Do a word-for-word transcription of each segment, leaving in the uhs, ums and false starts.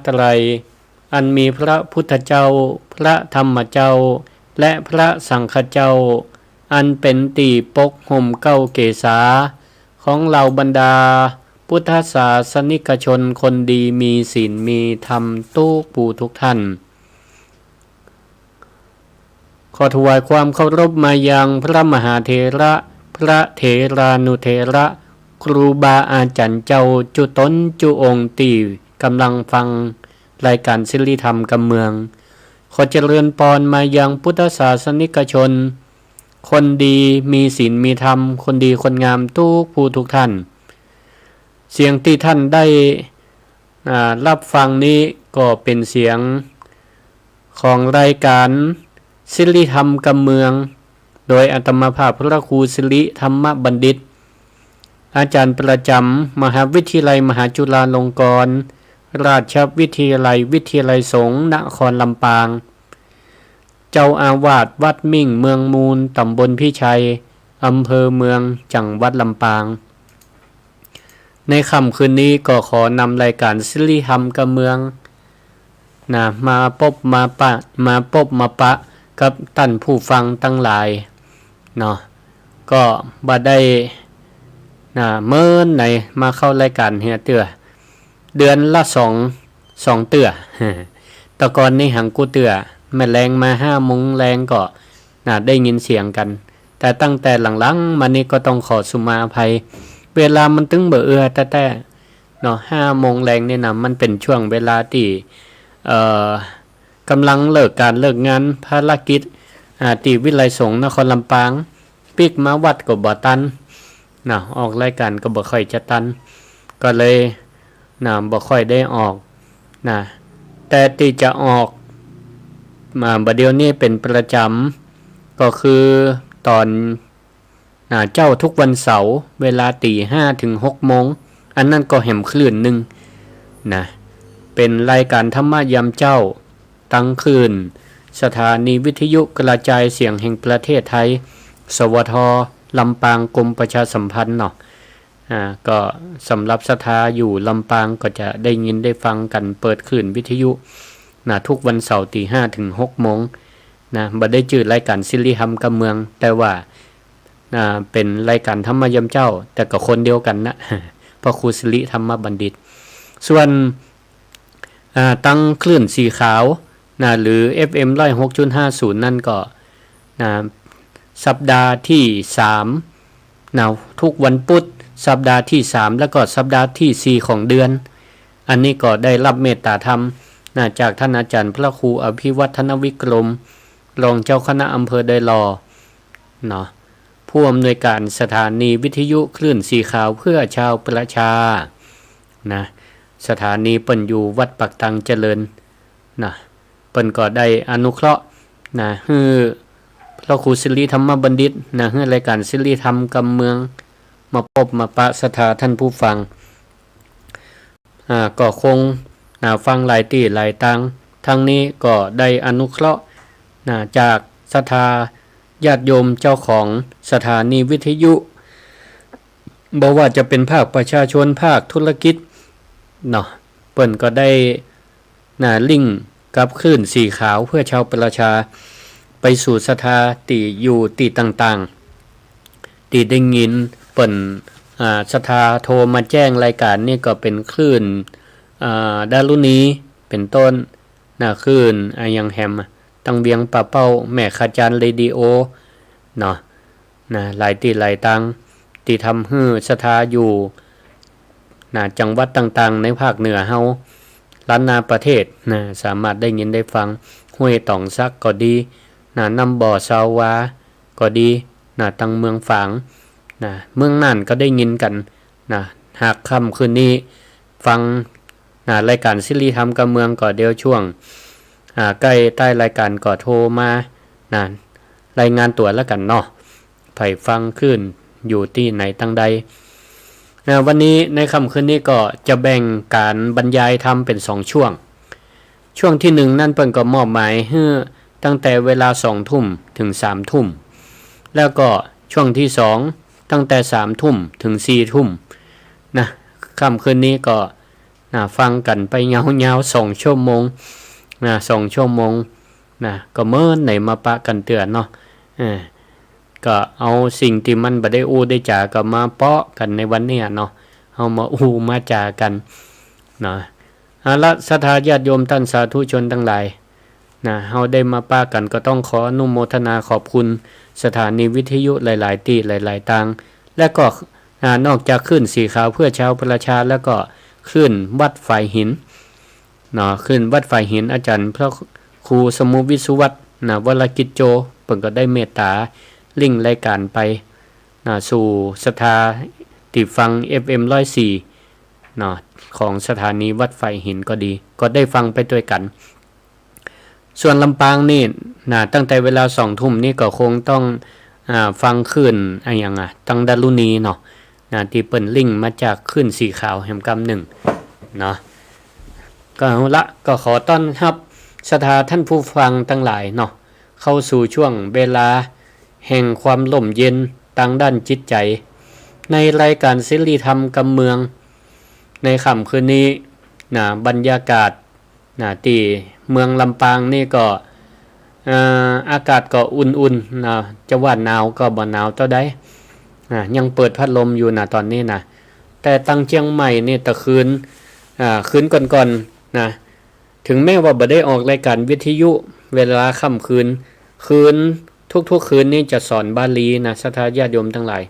ตรัย อันมีพระพุทธเจ้า พระธรรมเจ้า และพระสังฆเจ้า อันเป๋นตี้ปกห่มเกล้าเกศา ของเหล่าบรรดาพุทธศาสนิกชนคนดีมีศีลมีธรรมทุกผู้ทุกท่าน ขอถวายความเคารพมายังพระมหาเถระ พระเถรานุเถระ ครูบาอาจ๋ารย์เจ้าจุ๊ต๋นจุ๊องค์ตี้ก่ำลังฟังรายก๋านสิริธรรมกำเมือง ขอเจริญปอนมายังพุทธศาสนิกชน คนดีมีศีลมีธรรม คนดีคนงามทุกผู้ทุกท่าน เสียงตี้ท่านได้ อ่า ฮับฟังนี้ก็เป๋นเสียงของรายก๋านสิริธรรมกำเมือง โดยอาตมาภาพพระครูสิริธรรมบัณฑิต อาจ๋ารย์ประจ๋ำมหาวิทยาลัยมหาจุฬาลงกรณราชวิทยาลัย วิทยาลัยสงฆ์นครลำปาง เจ้าอาวาสวัดมิ่งเมืองมูล ต๋ำบลพิชัย อำเภอเมือง จังหวัดลำปาง ในค่ำคืนนี้ก็ขอนำรายก๋านสิริธรรมกำเมือง นะ มาปบมาปะ มาปบมาปะกับต้านผู้ฟังตังหลายเนาะ ก็บ่ได้ นะ เมินไหนมาเข้ารายก๋านเหียเตื้อ เดือนละสอง สองเตื้อ แต่ก่อนนี้หังกู้เตื้อ แม่แลงมาห้าโมงแลงก็ นะ ได้ยินเสียงกั๋น แต่ตั้งแต่หลังๆ มานี้ก็ต้องขอสุมาอภัย เวลามันตึงบ่เอื้อแต๊ๆ เนาะ ห้าโมงแลงนี่นะ มันเป๋นช่วงเวลาตี้ เอ่อ ก่ำลังเลิกก๋านเลิกงาน ภารกิจ อ่า ตี้วิทยาลัยสงฆ์นครลำปาง ปิ๊กมาวัดก็บ่ตัน นะ ออกรายก๋านก็บ่ค่อยจะตัน ก็เลย นะ บ่ค่อยได้ออก นะ แต่ตี้จะออก มาบ่าเดี่ยวนี้เป๋นประจ๋ำ ก็คือต๋อน นะ เจ๊าทุกวันเสาร์ เวลาตี๋ห้าเถิงหกโมง อันนั้นก็แหมคลื่นนึ่ง นะ เป๋นรายก๋านธรรมะยามเจ๊า ตังคลื่นสถานีวิทยุกระจายเสียงแห่งประเทศไทย สวท ลำปาง กรมประชาสัมพันธ์เนาะ อ่า ก็สำหรับศรัทธาอยู่ลำปางก็จะได้ยินได้ฟังกั๋น เปิดคลื่นวิทยุ นะ ทุกวันเสาร์ตี๋ห้าเถิงหกโมง นะ บ่ได้จื้อรายก๋านสิริธรรมกำเมือง แต่ว่า อ่า เป๋นรายก๋านธรรมะยามเจ๊า แต่ก็คนเดียวกั๋นนะ พระครูสิริธรรมบัณฑิต ส่วน อ่า ตังคลื่นสีขาว นะ หรือ เอฟเอ็ม ร้อยหกจุดห้าศูนย์ นั่นก็ นะ สัปดาห์ตี้สาม นะ ทุกวันพุธ สัปดาห์ตี้สาม แล้วก็สัปดาห์ตี้สี่ของเดือน อันนี้ก็ได้ฮับเมตตาธรรม นะ จากต้านอาจ๋ารย์พระครูอภิวัฒนวิกรม รองเจ้าคณะอำเภอดอยหล่อ เนาะ ผู้อำนวยก๋านสถานีวิทยุคลื่นสีขาวเพื่อชาวประชา นะ สถานีเปิ้นอยู่วัดปากตังเจริญ นะ เปิ้นก็ได้อนุเคราะห์ นะ หื้อพระครูสิริธรรมบัณฑิต นะ หื้อรายก๋านสิริธรรมกำเมือง มาปบมาปะศรัทธาต้านผู้ฟัง อ่า ก็คง อ่า ฟังหลายตี้หลายตาง ตังนี้ก็ได้อนุเคราะห์ นะ จากศรัทธาญาติโยมเจ้าของสถานีวิทยุ บ่ว่าจะเป๋นภาคประชาชน ภาคธุรกิจ เนาะ เปิ้นก็ได้ นะ ลิงก์กับคลื่นสีขาวเพื่อชาวประชา ไปสู่ศรัทธาตี้อยู่ตี้ต่างๆ ตี้ได้ยินเปิ้น อ่า ศรัทธาโทรมาแจ้งรายก๋านนี่ก็เป๋นคลื่น อ่า ดารุณี เป๋นต้น นะ คลื่น อ่า อะหยังแหม ตังเวียงป่าเป้า แม่ขจารเรดิโอ เนาะ นะ หลายตี้หลายตาง ตี้ทำหื้อศรัทธาอยู่ นะ จังหวัดต่างๆ ในภาคเหนือเฮา ล้านนาประเทศ นะ สามารถได้ยินได้ฟัง ห้วยต๋องสักก็ดี นะ น้ำบ่อซาววาก็ดี นะ ตังเมืองฝาง นะ เมืองน่านก็ได้ยินกั๋น นะ หากค่ำคืนนี้ฟัง นะ รายก๋านสิริธรรมกำเมืองก็เดี๋ยวช่วง อ่า ใก้ต้ายรายก๋านก็โทรมา นะ รายงานตั๋วแล้วกั๋นเนาะ ใผฟังคลื่นอยู่ตี้ไหนตังใด อ่า วันนี้ในค่ำคืนนี้ก็จะแบ่งก๋านบรรยายธรรมเป๋นสองช่วง ช่วงตี้หนึ่งนั่นเปิ้นก็มอบหมายหื้อตั้งแต่เวลาสองทุ่มเถิงสามทุ่ม แล้วก็ช่วงตี้สองตั้งแต่สามทุ่มเถิงสี่ทุ่ม นะ ค่ำคืนนี้ก็ นะ ฟังกั๋นไปยาวๆ สองชั่วโมง นะ สองชั่วโมง นะ ก็เมินไหนมาปะกั๋นเตื้อเนาะ เออ ก็เอาสิ่งตี้มันบ่ได้อู้ได้จ๋าก็มาเปาะกั๋นในวันเนี้ยเนาะ เอามาอู้มาจ๋ากั๋น นะ เอาละ ศรัทธาญาติโยมต้านสาธุชนตังหลาย นะ เฮาได้มาปะกั๋นก็ต้องขออนุโมทนาขอบคุณสถานีวิทยุหลายๆ ตี้หลายๆ ตาง และก็ อ่า นอกจากคลื่นสีขาวเพื่อชาวประชา แล้วก็คลื่นวัดฝายหิน เนาะ คลื่นวัดฝายหิน อาจ๋ารย์พระครูสมุห์ วิศวัฒน์ นะ วรกิจโจ เปิ้นก็ได้เมตต๋าลิงก์รายก๋านไป นะ สู่ศรัทธาตี้ฟัง เอฟเอ็ม ร้อยสี่ เนาะ ของสถานีวัดฝายหินก็ดี ก็ได้ฟังไปตวยกั๋น ส่วนลำปางนี่ นะ ตั้งแต่เวลาสองทุ่มนี่ก็คงต้อง อ่า ฟังคลื่น อะหยังอะ ตังดารุณีเนาะ นะ ตี้เปิ้นลิงก์มาจากคลื่นสีขาวแหมกำนึ่ง เนาะ ก็เอาละ ก็ขอต้อนฮับศรัทธาต้านผู้ฟังตังหลายเนาะ เข้าสู่ช่วงเวลาแห่งความร่มเย็นตางด้านจิตใจ๋ ในรายก๋านเสรีธรรมกำเมือง ในค่ำคืนนี้ นะ บรรยากาศ นะ ตี้เมืองลำปางนี่ก็ เอ่อ อากาศก็อุ่นๆ นะ จะว่าหนาวก็บ่หนาวเต้าใด อ่า ยังเปิดพัดลมอยู่นะต๋อนนี้นะ แต่ตังเจียงใหม่นี่ตะคืน อ่า คืนก่อนๆ นะ ถึงแม้ว่าบ่ได้ออกรายก๋านวิทยุเวลาค่ำคืน คืน ทุกๆ คืนนี่จะสอนบาลีนะ ศรัทธาญาติโยมตังหลาย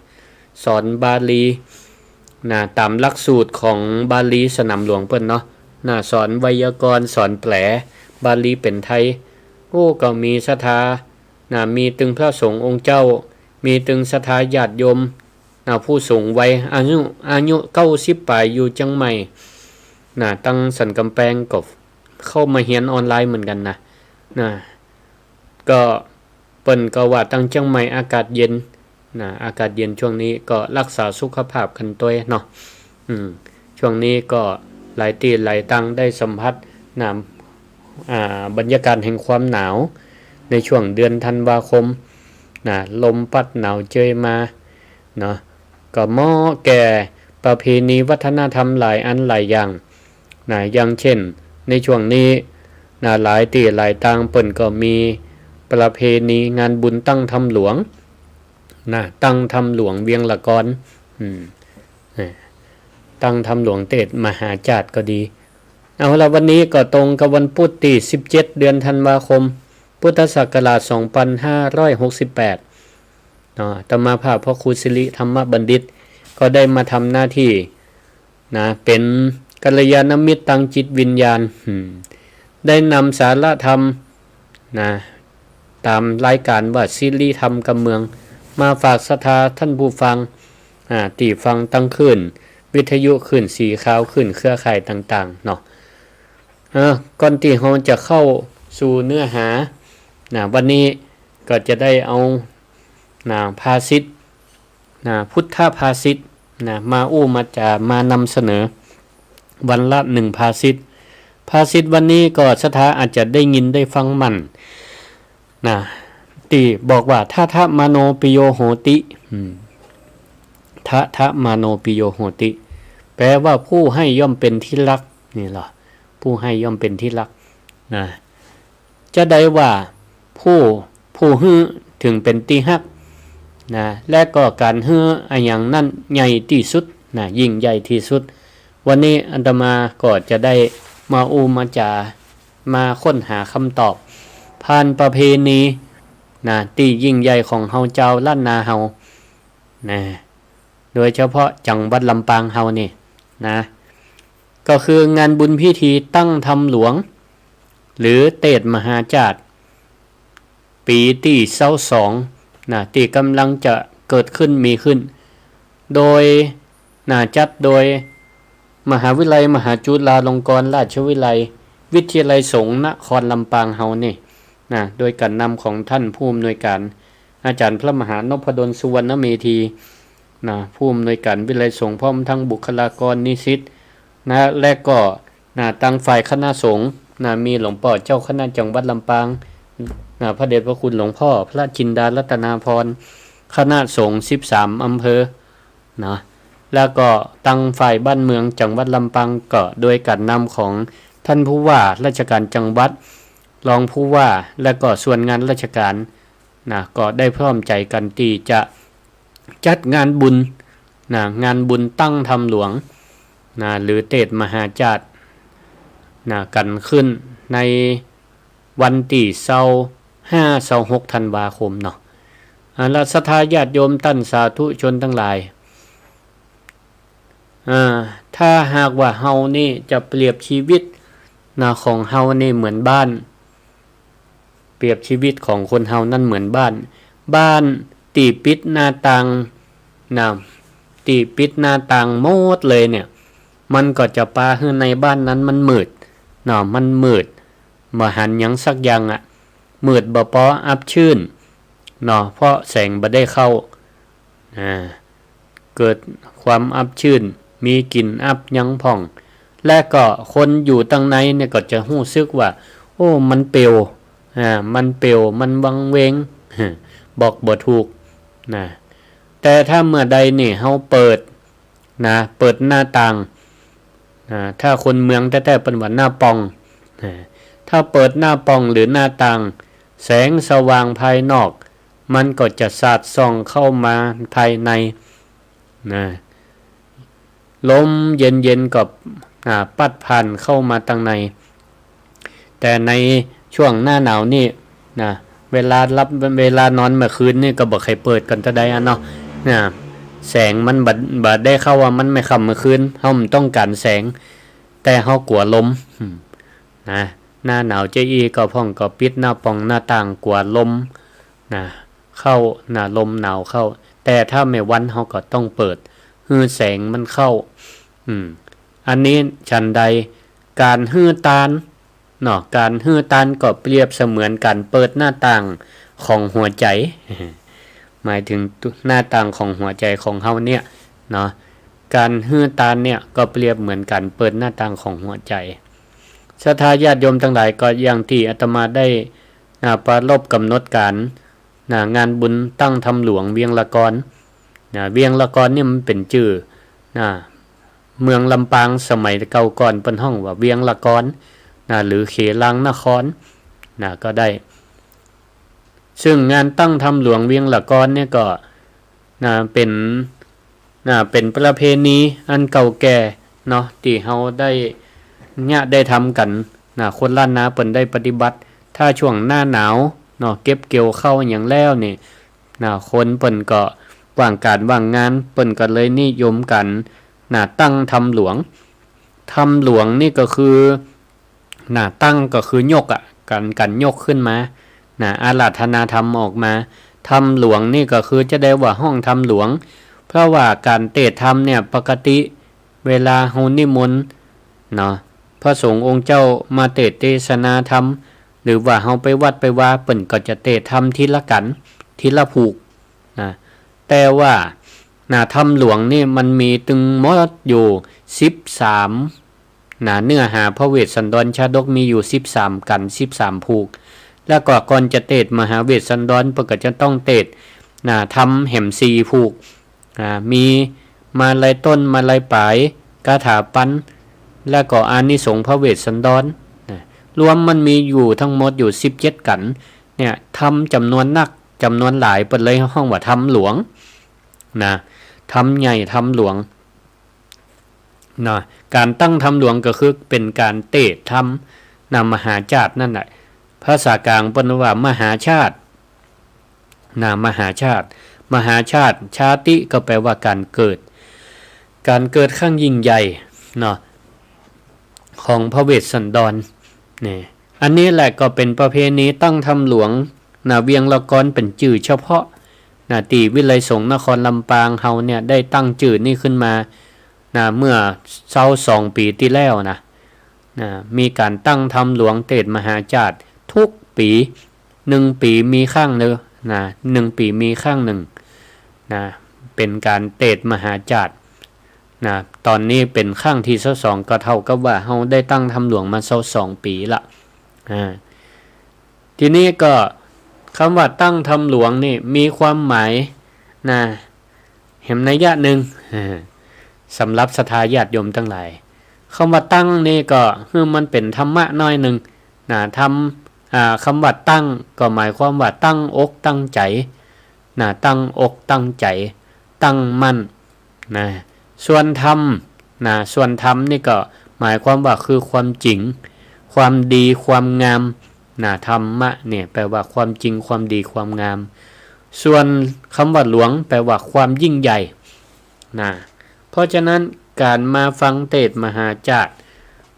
สอนบาลี นะ ต๋ามหลักสูตรของบาลีสนามหลวงเปิ้นเนาะ นะ สอนไวยากรณ์ สอนแปลบาลีเป๋นไทย โอ้ ก็มีศรัทธา นะ มีตึงพระสงฆ์องค์เจ้า มีตึงศรัทธาญาติโยม นะ ผู้สูงวัย อายุ อายุเก้าสิบป๋ายอยู่เจียงใหม่ นะ ตังสันกำแปงก็เข้ามาเฮียนออนไลน์เหมือนกั๋นนะ นะ ก็ เปิ้นก็ว่าตังเจียงใหม่อากาศเย็น นะ อากาศเย็นช่วงนี้ก็ฮักษาสุขภาพกั๋นตวยเนาะ อืม ช่วงนี้ก็หลายตี้หลายตางได้สัมผัส นะ อ่า บรรยากาศแห่งความหนาว ในช่วงเดือนธันวาคม นะ ลมปั๊ดหนาวเจยมา เนาะ ก็เหมาะแก่ประเพณีวัฒนธรรมหลายอันหลายอย่าง นะ อย่างเช่น ในช่วงนี้ นะ หลายตี้หลายตางเปิ้นก็มีประเพณีงานบุญตั้งธรรมหลวง นะ ตั้งธรรมหลวงเวียงละกอน อืม เอ่อ ตั้งธรรมหลวงเตศมหาจาตุก็ดี เอาละ วันนี้ก็ตรงกับวันปุธตี้สิบเจ็ด เดือนธันวาคม พุทธศักราช สองพันห้าร้อยหกสิบแปด เนาะ อาตมาภาพพระครูสิริธรรมบัณฑิต ก็ได้มาทำหน้าที่ นะ เป๋นกัลยาณมิตรตางจิตวิญญาณ อืม ได้นำสาระธรรม นะ ต๋ามรายก๋านว่าสิริธรรมกำเมือง มาฝากศรัทธาต้านผู้ฟัง อ่า ตี้ฟังตังคลื่นวิทยุ คลื่นสีขาว คลื่นเครือข่ายต่างๆ เนาะ เออ ก่อนตี้เฮาจะเข้าสู่เนื้อหา นะ วันนี้ก็จะได้เอา นะ ภาษิต นะ พุทธภาษิต นะ มาอู้มาจ๋า มานำเสนอ วันละหนึ่งภาษิต ภาษิตวันนี้ก็ศรัทธาอาจจะได้ยินได้ฟังมั่น นะ ตี้บอกว่า ทัฏฐมโนปิโยโหติ อืม ทัฏฐมโนปิโยโหติ แปลว่าผู้ให้ย่อมเป็นที่รัก นี่เหรอ ผู้ให้ย่อมเป็นที่รัก นะ จะได้ว่าผู้ ผู้หื้อเถิงเป๋นตี้ฮัก นะ และก็ก๋านหื้ออะหยังนั้นใหญ่ตี้สุด นะ ยิ่งใหญ่ตี้สุด วันนี้อาตมาก็จะได้มาอู้มาจ๋า มาค้นหาคำตอบ ผ่านประเพณี นะ ตี้ยิ่งใหญ่ของเฮาจาวล้านนาเฮา นะ โดยเฉพาะจังหวัดลำปางเฮานี่ นะ ก็คืองานบุญพิธีตั้งธรรมหลวง หรือเตศมหาจาตุ ปี๋ตี้ซาวสอง นะ ตี้ก๋ำลังจะเกิดขึ้นมีขึ้น โดย นะ จัดโดยมหาวิทยาลัยมหาจุฬาลงกรณราชวิทยาลัย วิทยาลัยสงฆ์นครลำปางเฮานี่ นะ โดยก๋านนำของต้านผู้อำนวยก๋าน อาจ๋ารย์พระมหานพดล สุวรรณเมธี นะ ผู้อำนวยก๋านวิทยาลัยสงฆ์ พร้อมตังบุคลากรนิสิต นะ และก็ นะ ตังฝ่ายคณะสงฆ์ นะ มีหลวงป้อเจ้าคณะจังหวัดลำปาง นะ พระเดชพระคุณหลวงพ่อพระจินดารัตนาภรณ์ คณะสงฆ์สิบสามอำเภอ นะ แล้วก็ตังฝ่ายบ้านเมืองจังหวัดลำปางก็โดยการนำของท่านผู้ว่าราชการจังหวัด รองผู้ว่า และก็ส่วนงานราชการนะ ก็ได้พร้อมใจ๋กั๋นตี้จะจัดงานบุญนะ งานบุญตั้งธรรมหลวงนะ หรือเตสน์มหาจาตุนะ กั๋นขึ้นในวันตี้ซาวห้า ซาวหกธันวาคมเนาะ อา ละศรัทธาญาติโยมต้านสาธุชนตังหลาย อ่า ถ้าหากว่าเฮานี่จะเปรียบชีวิตนะ ของเฮานี่เหมือนบ้าน เปรียบชีวิตของคนเฮานั้นเหมือนบ้าน บ้านตี้ปิดหน้าต่างนะ ตี้ปิดหน้าต่างหมดเลยเนี่ย มันก็จะปาหื้อในบ้านนั้นมันมืดเนาะ มันมืด บ่หันหยังสักอย่างอะ มืดบ่ปออับชื้นเนาะ เพราะแสงบ่ได้เข้า อ่า เกิดความอับชื้น มีกลิ่นอับยังพ่อง และก็คนอยู่ตังในเนี่ยก็จะฮู้สึกว่า โอ้ มันเปลี่ยว อ่า มันเปลี่ยว มันวังเวง บอกบ่ถูกนะ แต่ถ้าเมื่อใดนี่เฮาเปิดนะ เปิดหน้าต่างนะ ถ้าคนเมืองแต๊ๆ เปิ้นว่าหน้าป่องนะ ถ้าเปิดหน้าป่องหรือหน้าต่าง แสงสว่างภายนอก มันก็จะสาดส่องเข้ามาภายในนะ ลมเย็นๆ ก็ อ่า พัดผ่านเข้ามาตังใน แต่ในช่วงหน้าหนาวนี่นะ เวลาหลับ เวลานอนเมื่อคืนนี่ก็บ่ใค่เปิดกั๋นเต้าใดอะเนาะ นะ แสงมันบ่ บ่ได้เข้าอะ มันไม่ค่ำเมื่อคืน เฮาบ่ต้องก๋านแสง แต่เฮากั๋วลม อืม นะ หน้าหนาวจะอี้ก็พ่องก็ปิดหน้าป่องหน้าต่างกั๋วลมนะ เข้านะ ลมหนาวเข้า แต่ถ้าแม่วันเฮาก็ต้องเปิด หื้อแสงมันเข้า อืม อันนี้ฉันใด ก๋านหื้อตานเนาะ ก๋านหื้อตานก็เปรียบเสมือนก๋านเปิดหน้าต่างของหัวใจ๋ หมายถึงหน้าต่างของหัวใจ๋ของเฮาเนี่ยเนาะ ก๋านหื้อตานเนี่ยก็เปรียบเหมือนก๋านเปิดหน้าต่างของหัวใจ๋ ศรัทธาญาติโยมตังหลาย ก็อย่างตี้อาตมาได้ อ่า ปรารภกำหนดก๋าน นะ งานบุญตั้งธรรมหลวงเวียงละกอน นะ เวียงละกอนนี่มันเป๋นจื้อ นะ เมืองลำปางสมัยเก่าก่อนเปิ้นฮ้องว่าเวียงละกอน นะ หรือเขลางนคร นะ ก็ได้ ซึ่งงานตั้งธรรมหลวงเวียงละกอนเนี่ยก็ นะ เป๋น นะ เป๋นประเพณีอันเก่าแก่เนาะ ตี้เฮาได้ เยียะได้ทำกั๋นนะ คนล้านนาเปิ้นได้ปฏิบัติ ถ้าช่วงหน้าหนาวเนาะ เก็บเกี่ยวข้าวหยังแล้วนี่นะ คนเปิ้นก็ว่างก๋านว่างงาน เปิ้นก็เลยนิยมกั๋นนะ ตั้งธรรมหลวง ธรรมหลวงนี่ก็คือ นะ ตั้งก็คือยกอะ ก๋าน ก๋านยกขึ้นมา นะ อาราธนาธรรมออกมา ธรรมหลวงนี่ก็คือจะได้ว่าฮ้องธรรมหลวง เพราะว่าก๋านเตสน์ธรรมเนี่ย ปกติเวลาเฮานิมนต์เนาะ พระสงฆ์องค์เจ้ามาเตสน์เตสนาธรรม หรือว่าเฮาไปวัดไปวา เปิ้นก็จะเตสน์ธรรมทีละกั๋น ทีละผูก นะ แต่ว่า นะ ธรรมหลวงนี่มันมีตึงหมดอยู่สิบสาม นะ เนื้อหาพระเวสสันดรชาดกมีอยู่สิบสามกั๋น สิบสามผูก แล้วก็ก่อนจะเตสน์มหาเวสสันดร เปิ้นก็จะต้องเตสน์ นะ ธรรมแหมสี่ผูก อ่า มีมาลัยต้น มาลัยป๋าย คาถาปัน แล้วก็อานิสงส์พระเวสสันดร นะ รวมมันมีอยู่ทั้งหมดอยู่สิบเจ็ดกั๋น เนี่ย ธรรมจ๋ำนวนนัก จ๋ำนวนหลาย เปิ้นเลยฮ้องว่าธรรมหลวง นะ ธรรมใหญ่ ธรรมหลวง นะ ก๋านตั้งธรรมหลวงก็คือเป๋นก๋านเตสน์ธรรม นะ มหาจาตุนั่นแหละ ภาษากลางเปิ้นว่ามหาชาติ นะ มหาชาติ มหาชาติ ชาติก็แปลว่าก๋านเกิด ก๋านเกิดครั้งยิ่งใหญ่เนาะ ของพระเวสสันดร นี่ อันนี้แหละก็เป๋นประเพณีตั้งธรรมหลวง นะ เวียงละกอนเป๋นจื้อเฉพาะ นะ ตี้วิทยาลัยสงฆ์นครลำปางเฮาเนี่ยได้ตั้งจื้อนี้ขึ้นมา นะ เมื่อซาวสองปี๋ตี้แล้วนะ นะ มีก๋านตั้งธรรมหลวงเตสน์มหาจาตุทุกปี๋ หนึ่งปี๋มีครั้งเดียวนะ หนึ่งปี๋มีครั้งหนึ่ง นะ เป๋นก๋านเตสน์มหาจาตุ นะ ต๋อนนี้เป๋นครั้งตี้ซาวสอง ก็เท่ากับว่าเฮาได้ตั้งธรรมหลวงมาซาวสองปี๋ละ อ่า ทีนี้ก็กำว่าตั้งธรรมหลวงนี่มีความหมาย นะ แหมนัยยะนึ่ง อ่า สำหรับศรัทธาญาติโยมตังหลาย กำว่าตั้งนี่ก็หื้อมันเป๋นธรรมะหน้อยนึ่ง นะ ธรรม อ่า กำว่าตั้งก็หมายความว่าตั้งอกตั้งใจ๋ นะ ตั้งอกตั้งใจ๋ ตั้งมั่น นะ ส่วนธรรม นะ ส่วนธรรมนี่ก็หมายความว่าคือความจริง ความดี ความงาม นะ ธรรมะเนี่ยแปลว่าความจริง ความดี ความงาม ส่วนกำว่าหลวงแปลว่าความยิ่งใหญ่ นะ เพราะฉะนั้นก๋านมาฟังเตสน์มหาจาตุ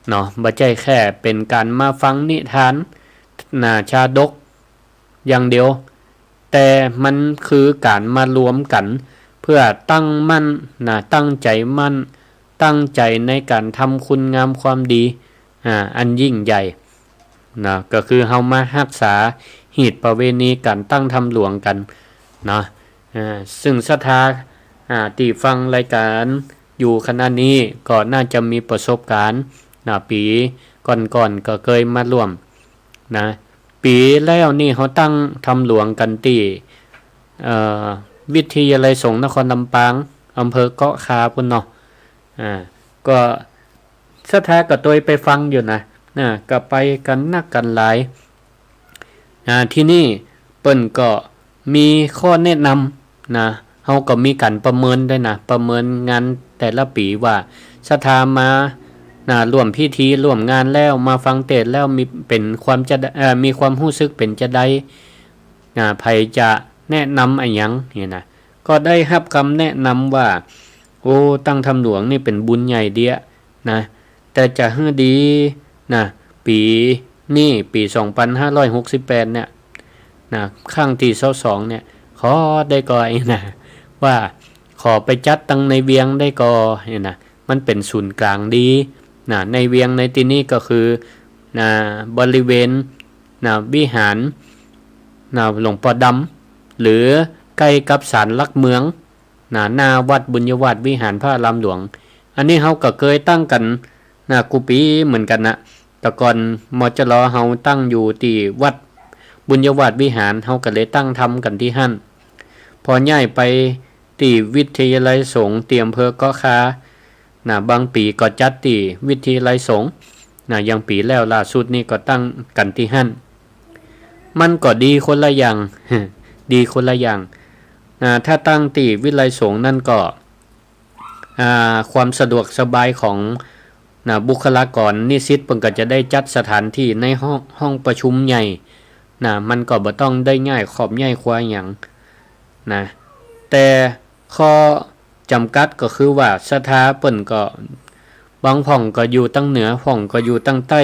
เนาะ บ่ใจ้แค่เป๋นก๋านมาฟังนิทาน นะ ชาดกอย่างเดียว แต่มันคือก๋านมารวมกั๋นเพื่อตั้งมั่น นะ ตั้งใจ๋มั่น ตั้งใจ๋ในก๋านทำคุณงามความดี อ่า อันยิ่งใหญ่ นะ ก็คือเฮามาฮักษาฮีตประเวณีก๋านตั้งธรรมหลวงกั๋น นะ อ่า ซึ่งศรัทธา อ่า ตี้ฟังรายก๋านอยู่ขณะนี้ก็น่าจะมีประสบก๋ารณ์ นะ ปี๋ก่อนๆ ก็เกยมาร่วม นะ ปี๋แล้วนี่เฮาตั้งธรรมหลวงกั๋นตี้ เอ่อ วิทยาลัยสงฆ์นครลำปาง อำเภอเกาะคาปู้นเนาะ อ่า ก็ศรัทธาก็เตยไปฟังอยู่นะ นะ ก็ไปกั๋นนักกั๋นหลาย อ่า ตี้นี่เปิ้นก็มีข้อแนะนำนะ เฮาก็มีก๋านประเมินด้วยนะ ประเมินงานแต่ละปี๋ว่าศรัทธามา นะ ร่วมพิธีร่วมงานแล้ว มาฟังเตสน์แล้วมี เป๋นความจะ เอ่อ มีความฮู้สึกเป๋นจาใด นะ ใผจะแนะนำอะหยังเนี่ยนะ ก็ได้ฮับกำแนะนำว่า โอ้ ตั้งธรรมหลวงนี่เป๋นบุญใหญ่เดี้ย นะ แต่จะหื้อดี นะ ปี๋นี่ ปี๋สองปันห้าร้อยหกสิบแปดเนี่ย นะ ครั้งตี้ซาวสองเนี่ย ขอได้ก่อ นะ ว่าขอไปจัดตังในเวียงได้ก่อเนี่ยนะ มันเป๋นศูนย์ก๋างดี นะ ในเวียงในตี้นี้ก็คือ นะ บริเวณ นะ วิหาร นะ หลวงป้อดำ หรือใก้กับศาลหลักเมือง นะ หน้าวัดบุญยวาสวิหารพระอารามหลวง อันนี้เฮาก็เกยตั้งกั๋น นะ กู้ปี๋เหมือนกั๋นนะ แต่ก่อน มจร เฮาตั้งอยู่ตี้วัดบุญยวาสวิหาร เฮาก็เลยตั้งธรรมกั๋นตี้หั้น พอย้ายไปตี้วิทยาลัยสงฆ์ตี้อำเภอเกาะคา นะ บางปี๋ก็จัดตี้วิทยาลัยสงฆ์ นะ อย่างปี๋แล้วล่าสุดนี่ก็ตั้งกั๋นตี้หั้น มันก็ดีคนละอย่าง ดีคนละอย่าง นะ ถ้าตั้งตี้วิทยาลัยสงฆ์นั่นก็ อ่า ความสะดวกสบายของ นะ บุคลากรนิสิตเปิ้นก็จะได้จัดสถานที่ในห้อง ห้องประชุมใหญ่ นะ มันก็บ่ต้องได้ย้ายครอบย้ายครัวหยัง นะ แต่ข้อจ๋ำกัดก็คือว่าศรัทธาเปิ้นก็ บางพ่องก็อยู่ตังเหนือ พ่องก็อยู่ตังใต้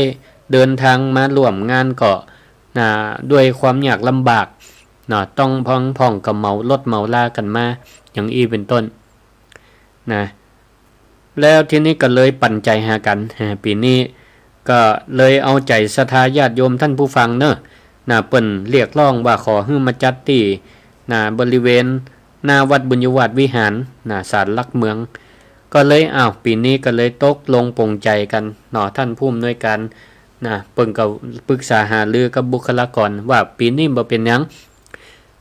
เดินทางมาร่วมงานก็ นะ ด้วยความยากลำบาก นะ ต้อง บางพ่องก็เหมารถเหมาลากั๋นมา อย่างอี้เป๋นต้น นะ แล้วตี้นี้ก็เลยปั๋นใจ๋หากั๋น อ่า ปี๋นี้ก็เลยเอาใจ๋ศรัทธาญาติโยมต้านผู้ฟังเนาะ นะ เปิ้นเรียกร้องว่าขอหื้อมาจัดตี้ นะ บริเวณหน้าวัดบุญยวาสวิหาร นะ ศาลหลักเมือง ก็เลย อ้าว ปี๋นี้ก็เลยตกลงปลงใจ๋กั๋นเนาะ ต้านผู้อำนวยก๋าน นะ เปิ้นก็ปรึกษาหารือกับบุคลากรว่าปี๋นี้บ่เป๋นหยัง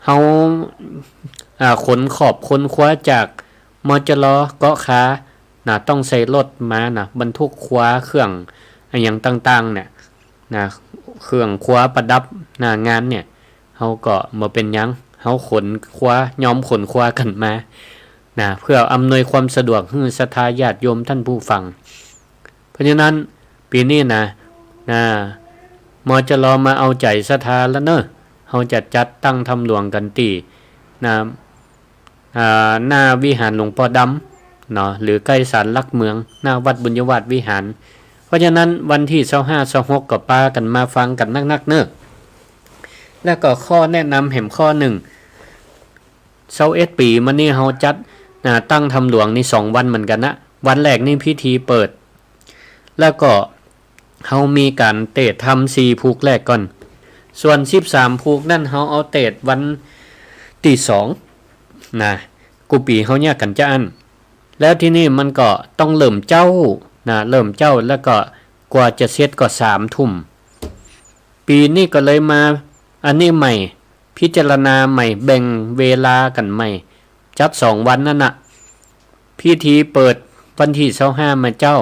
เฮา อ่า ขนครอบขนครัวจาก มจร เกาะคา นะ ต้องใส่รถมานะ บรรทุกครัวเครื่องอะหยังต่างๆ เนี่ย นะ เครื่องครัวประดับหน้างานเนี่ย เฮาก็บ่เป๋นหยัง เฮาขนครัว ยอมขนครัวกั๋นมา นะ เพื่ออำนวยความสะดวกหื้อศรัทธาญาติโยมต้านผู้ฟัง เพราะฉะนั้นปี๋นี้นะ นะ มจร มาเอาใจ๋ศรัทธาแล้วเนาะ เฮาจะจัดตั้งธรรมหลวงกั๋นตี้ นะ อ่า หน้าวิหารหลวงป้อดำเนาะ หรือใก้ศาลหลักเมือง หน้าวัดบุญยวาสวิหาร เพราะฉะนั้นวันตี้ซาวห้า ซาวหกก็ปากั๋นมาฟังกั๋นนักๆ เนาะ แล้วก็ข้อแนะนำแหมข้อนึ่ง ซาวเอ็ดปี๋มานี่เฮาจัด นะ ตั้งธรรมหลวงนี่สองวันเหมือนกั๋นนะ วันแรกนี่พิธีเปิด แล้วก็เฮามีก๋านเตสน์ธรรมสี่ผูกแรกก่อน ส่วนสิบสามผูกนั่นเฮาเอาเตสน์วันตี้สอง นะ กู้ปี๋เฮาเยียะกั๋นจาอั้น แล้วตี้นี้มันก็ต้องเริ่มเจ๊า นะ เริ่มเจ๊า แล้วก็กว่าจะเสร็จก็สามทุ่ม ปี๋นี้ก็เลยมาอันนี้ใหม่ พิจารณาใหม่ แบ่งเวลากั๋นใหม่ จัดสองวันนั่นน่ะ พิธีเปิด วันตี้ซาวห้ามาเจ้า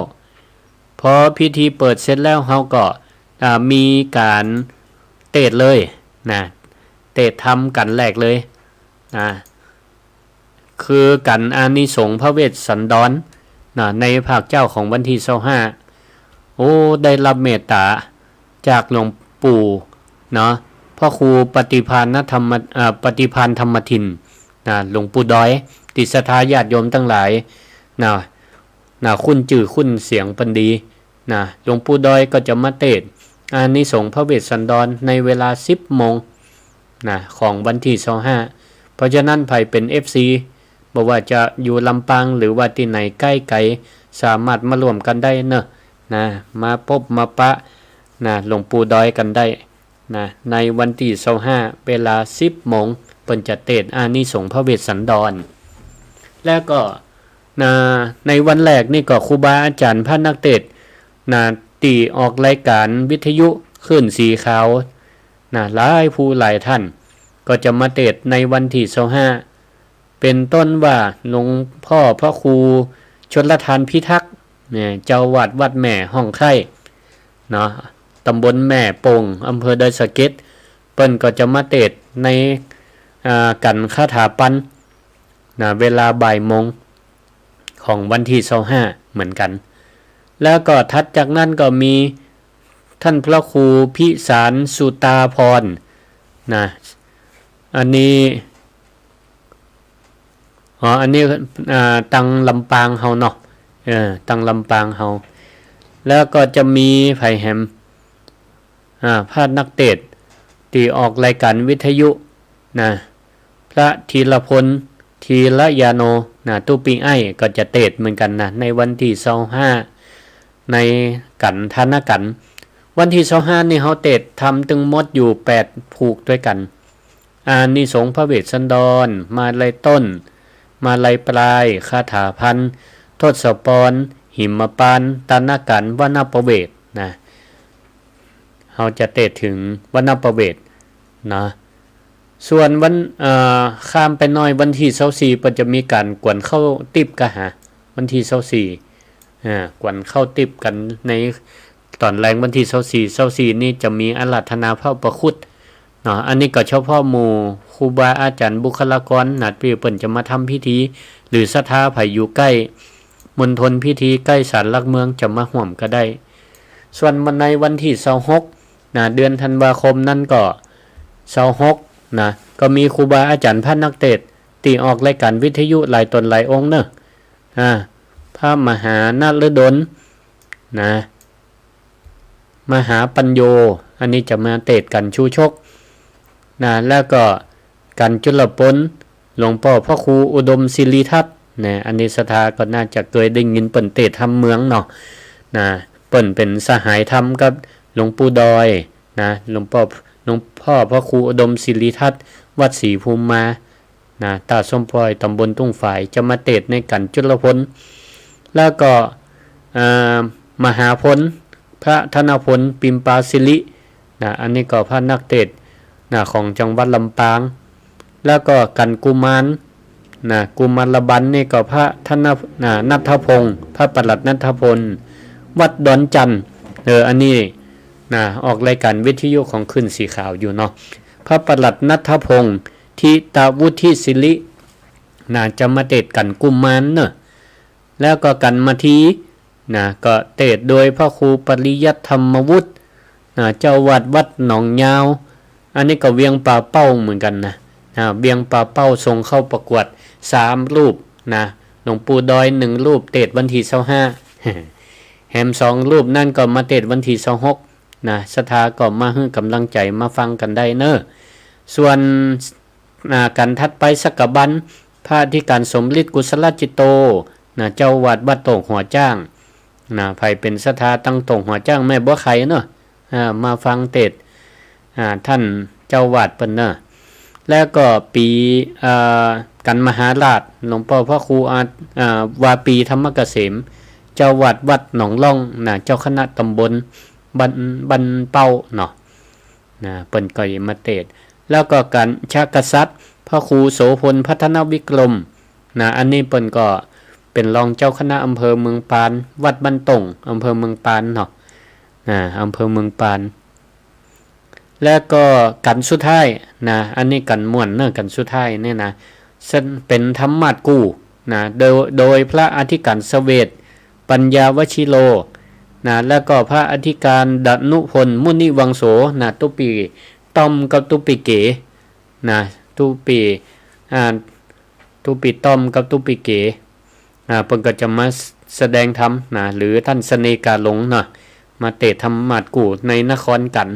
พอพิธีเปิดเสร็จแล้วเฮาก็ อ่า มีก๋านเตสน์เลยนะ เตสน์ธรรมกั๋นแรกเลยนะ คือกั๋นอานิสงส์พระเวสสันดรนะ ในภาคเจ๊าของวันตี้ซาวห้า โอ้ ได้ฮับเมตต๋าจากหลวงปู่เนาะ พระครูปฏิภาณธรรม เอ่อ ปฏิภาณธรรมทินนะ หลวงปู่ดอย ตี้ศรัทธาญาติโยมตังหลายนะ นะ คุ้นจื้อคุ้นเสียงเปิ้นดีนะ หลวงปู่ดอยก็จะมาเตสน์อานิสงส์พระเวสสันดรในเวลาสิบโมงนะ ของวันตี้ซาวห้า เพราะฉะนั้นใผเป๋น เอฟซี บ่ว่าจะอยู่ลำปางหรือว่าตี้ไหนใก้ไก๋ สามารถมาร่วมกั๋นได้เนาะนะ มาปบมาปะนะ หลวงปู่ดอยกั๋นได้ นะ ในวันตี้ซาวห้า เวลาสิบโมง เปิ้นจะเตสน์อานิสงส์พระเวสสันดร แล้วก็ นะ ในวันแรกนี่ก็ครูบาอาจ๋ารย์พระนักเตสน์นะ ตี้ออกรายก๋านวิทยุคลื่นสีขาวนะ หลายผู้หลายต้าน ก็จะมาเตสน์ในวันตี้ซาวห้า เป๋นต้นว่าหลวงพ่อพระครูชลทานพิทักษ์เนี่ย เจ้าอาวาสวัดแม่ฮ่องไคล้เนาะ ต๋ำบลแม่โป่ง อำเภอดอยสะเก็ด เปิ้นก็จะมาเตสน์ใน อ่า กั๋นคาถาปัญนะ เวลาบ่ายโมงของวันตี้ซาวห้าเหมือนกั๋น แล้วก็ถัดจากนั้นก็มีต้านพระครูพิสารสุตาภรณ์นะ อันนี้ อ๋อ อันนี้ อ่า ตังลำปางเฮาเนาะ เออ ตังลำปางเฮา แล้วก็จะมีใผแหม อ่า พระนักเตสน์ตี้ออกรายก๋านวิทยุนะ พระธีรพล ธีรยาโนนะ ตุ๊ปิไอ้ก็จะเตสน์เหมือนกั๋นนะ ในวันตี้ซาวห้า ในกั๋นธนกั๋น วันตี้ซาวห้านี่เฮาเตสน์ธรรมตึงหมดอยู่แปดผูกตวยกั๋น อานิสงส์พระเวสสันดร มาลัยต้น มาลัยปลาย คาถาปัญ ทศปร หิมปานต์ ตนกั๋น วณประเวศนะ เฮาจะเตสน์เถิงวณประเวศนะ ส่วนวัน เอ่อ ข้ามไปหน้อย วันตี้ซาวสี่ เปิ้นจะมีก๋านกวนข้าวติ๊บกาหา วันตี้ซาวสี่ อ่า กวนข้าวติ๊บกั๋นในต๋อนแลงวันตี้ซาวสี่ ซาวสี่ นี่จะมีอาราธนาพระอุปคุตเนาะ อันนี้ก็เฉพาะหมู่ครูบาอาจ๋ารย์บุคลากรนะ ตี้เปิ้นจะมาทำพิธี หรือศรัทธาใผอยู่ใก้มณฑลพิธี ใก้ศาลหลักเมืองจะมาฮ่วมก็ได้ ส่วนในวันตี้ซาวหกนะ เดือนธันวาคมนั้นก็ซาวหกนะ ก็มีครูบาอาจ๋ารย์พระนักเตสน์ตี้ออกรายก๋านวิทยุหลายต๋นหลายองค์เนาะ อ่า พระมหานฤดลนะ มหาปัญโญ อันนี้จะมาเตสน์กั๋นชูชกนะ แล้วก็กั๋นจุลปน หลวงป้อพระครูอุดมศิริทัตน์นะ อันนี้ศรัทธาก็น่าจะเกยได้ยินเปิ้นเตสน์ธรรมเมืองเนาะนะ เปิ้นเป๋นสหายธรรมกับหลวงปู่ดอยนะ หลวงป้อ หลวงป้อพระครูอุดมศิริทัตน์ วัดศรีภูมิมา นะ ต้าส้มปอย ต๋ำบลทุ่งฝาย จะมาเตสน์ในกั๋นจุลปน แล้วก็ เอ่อ มหาพล พระธนพล ปิมปาสิริ นะ อันนี้ก็พระนักเตสน์ นะ ของจังหวัดลำปาง แล้วก็กั๋นกุมาร นะ กุมารบัลนี่ก็พระธน นะ ณัฐพงษ์ พระประหลัดณัฐพล วัดดอนจันทน์ เออ อันนี้ นะ ออกรายก๋านวิทยุของคลื่นสีขาวอยู่เนาะ พระประหลัดณัฐพงษ์ ธิตวุฒิสิริ นะ จะมาเตสน์กั๋นกุมารเนาะ แล้วก็กั๋นมาทีนะ ก็เตสน์โดยพระครูปริยัติธรรมวุฒินะ เจ้าอาวาสวัดหนองยาว อันนี้ก็เวียงป่าเป้าเหมือนกั๋นนะ นะ เวียงป่าเป้าส่งเข้าประกวดสามรูปนะ หลวงปู่ดอยหนึ่งรูปเตสน์วันตี้ซาวห้า แหมสองรูปนั้นก็มาเตสน์วันตี้ซาวหกนะ ศรัทธาก็มาหื้อก๋ำลังใจ๋มาฟังกั๋นได้เนาะ ส่วน อ่า กั๋นถัดไปสักกะบัน พระอธิการสมฤทธิ์กุศลจิตโต นะ เจ้าอาวาสวัดโต่งหัวจ๊าง นะ ใผเป๋นศรัทธาตังโต่งหัวจ๊างแม่บัวไข่เนาะ อ่า มาฟังเตสน์ อ่า ต้านเจ้าอาวาสเปิ้นเนาะ แล้วก็ปี๋ อ่า กั๋นมหาราช หลวงป้อพระครูอา อ่า วาปีธรรมเกษม เจ้าอาวาสวัดหนองล่อง นะ เจ้าคณะต๋ำบลบ้าน บ้านเป้าเนาะ นะ เปิ้นก็มาเตสน์ แล้วก็กั๋นชะกษัตริย์ พระครูโสภณ พัฒนวิกรม นะ อันนี้เปิ้นก็ เป๋นรองเจ้าคณะอำเภอเมืองปาน วัดบ้านต่ง อำเภอเมืองปานเนาะ อ่า อำเภอเมืองปาน แล้วก็กั๋นสุดท้ายนะ อันนี้กั๋นม่วนเนาะ กั๋นสุดท้ายเนี่ยนะ ซึ่งเป๋นธรรมาสน์กู่นะ โดย โดยพระอธิการเสวต ปัญญาวชิโร นะ แล้วก็พระอธิการดนุพล มุนิวังโส นะ ตุ๊ปี้ต้อมกับตุ๊ปี้เก๋ นะ ตุ๊ปี้ อ่า ตุ๊ปี้ต้อมกับตุ๊ปี้เก๋ อ่า เปิ้นก็จะมาแสดงธรรมนะ หรือต้านเสน่ห์กาหลงเนาะ มาเตศน์ธรรมาสน์กู่ในนครกั๋น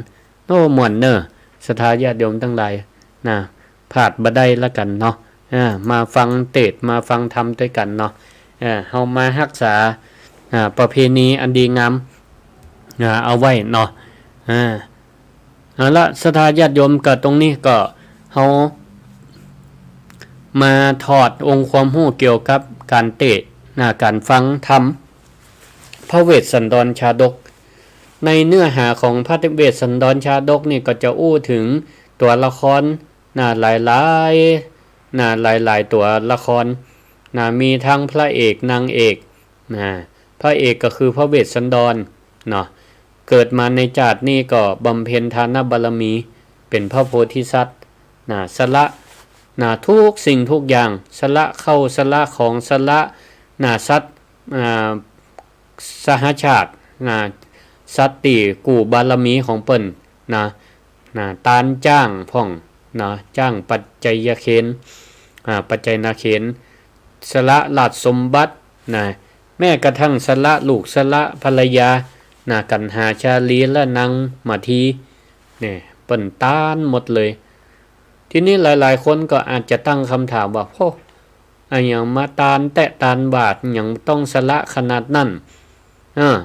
โอ้ ม่วนเน่อ ศรัทธาญาติโยมตังหลายนะ พลาดบ่ได้ละกั๋นเนาะ อ่า มาฟังเตศน์ มาฟังธรรมตวยกั๋นเนาะ อ่า เฮามาฮักษา อ่า ประเพณีอันดีงาม อ่า เอาไว้เนาะ อ่า เอาละ ศรัทธาญาติโยม ก็ตรงนี้ก็เฮามาถอดองค์ความฮู้เกี่ยวกับก๋านเตศน์นะ ก๋านฟังธรรม พระเวสสันดรชาดก ในเนื้อหาของพระเวสสันดรชาดกนี่ก็จะอู้เถิงตั๋วละครนะ หลายๆ นะ หลายๆ ตั๋วละครนะ มีตึงพระเอกนางเอกนะ พระเอกก็คือพระเวสสันดรเนาะ เกิดมาในจาตินี้ก็บำเพ็ญทานบารมี เป๋นพระโพธิสัตว์นะ สละนะ กู้สิ่งกู้อย่าง สละข้าว สละของ สละนะ สัตว์ อ่า สหชาตินะ สัตว์ตี้กู้บารมีของเปิ้นนะ นะ ตานจ๊างพ่องนะ จ๊างปัจจัยเขน อ่า ปัจจัยนาเขน สละราชสมบัตินะ แม้กระทั่งสละลูก สละภรรยานะ กัณหาชาลีและนางมาที เนี่ย เปิ้นตานหมดเลย ทีนี้หลายๆ คนก็อาจจะตั้งกำถามว่า โอ้ อะหยังมาตานแต๊ตานว่า หยังต้องสละขนาดนั้น อ่า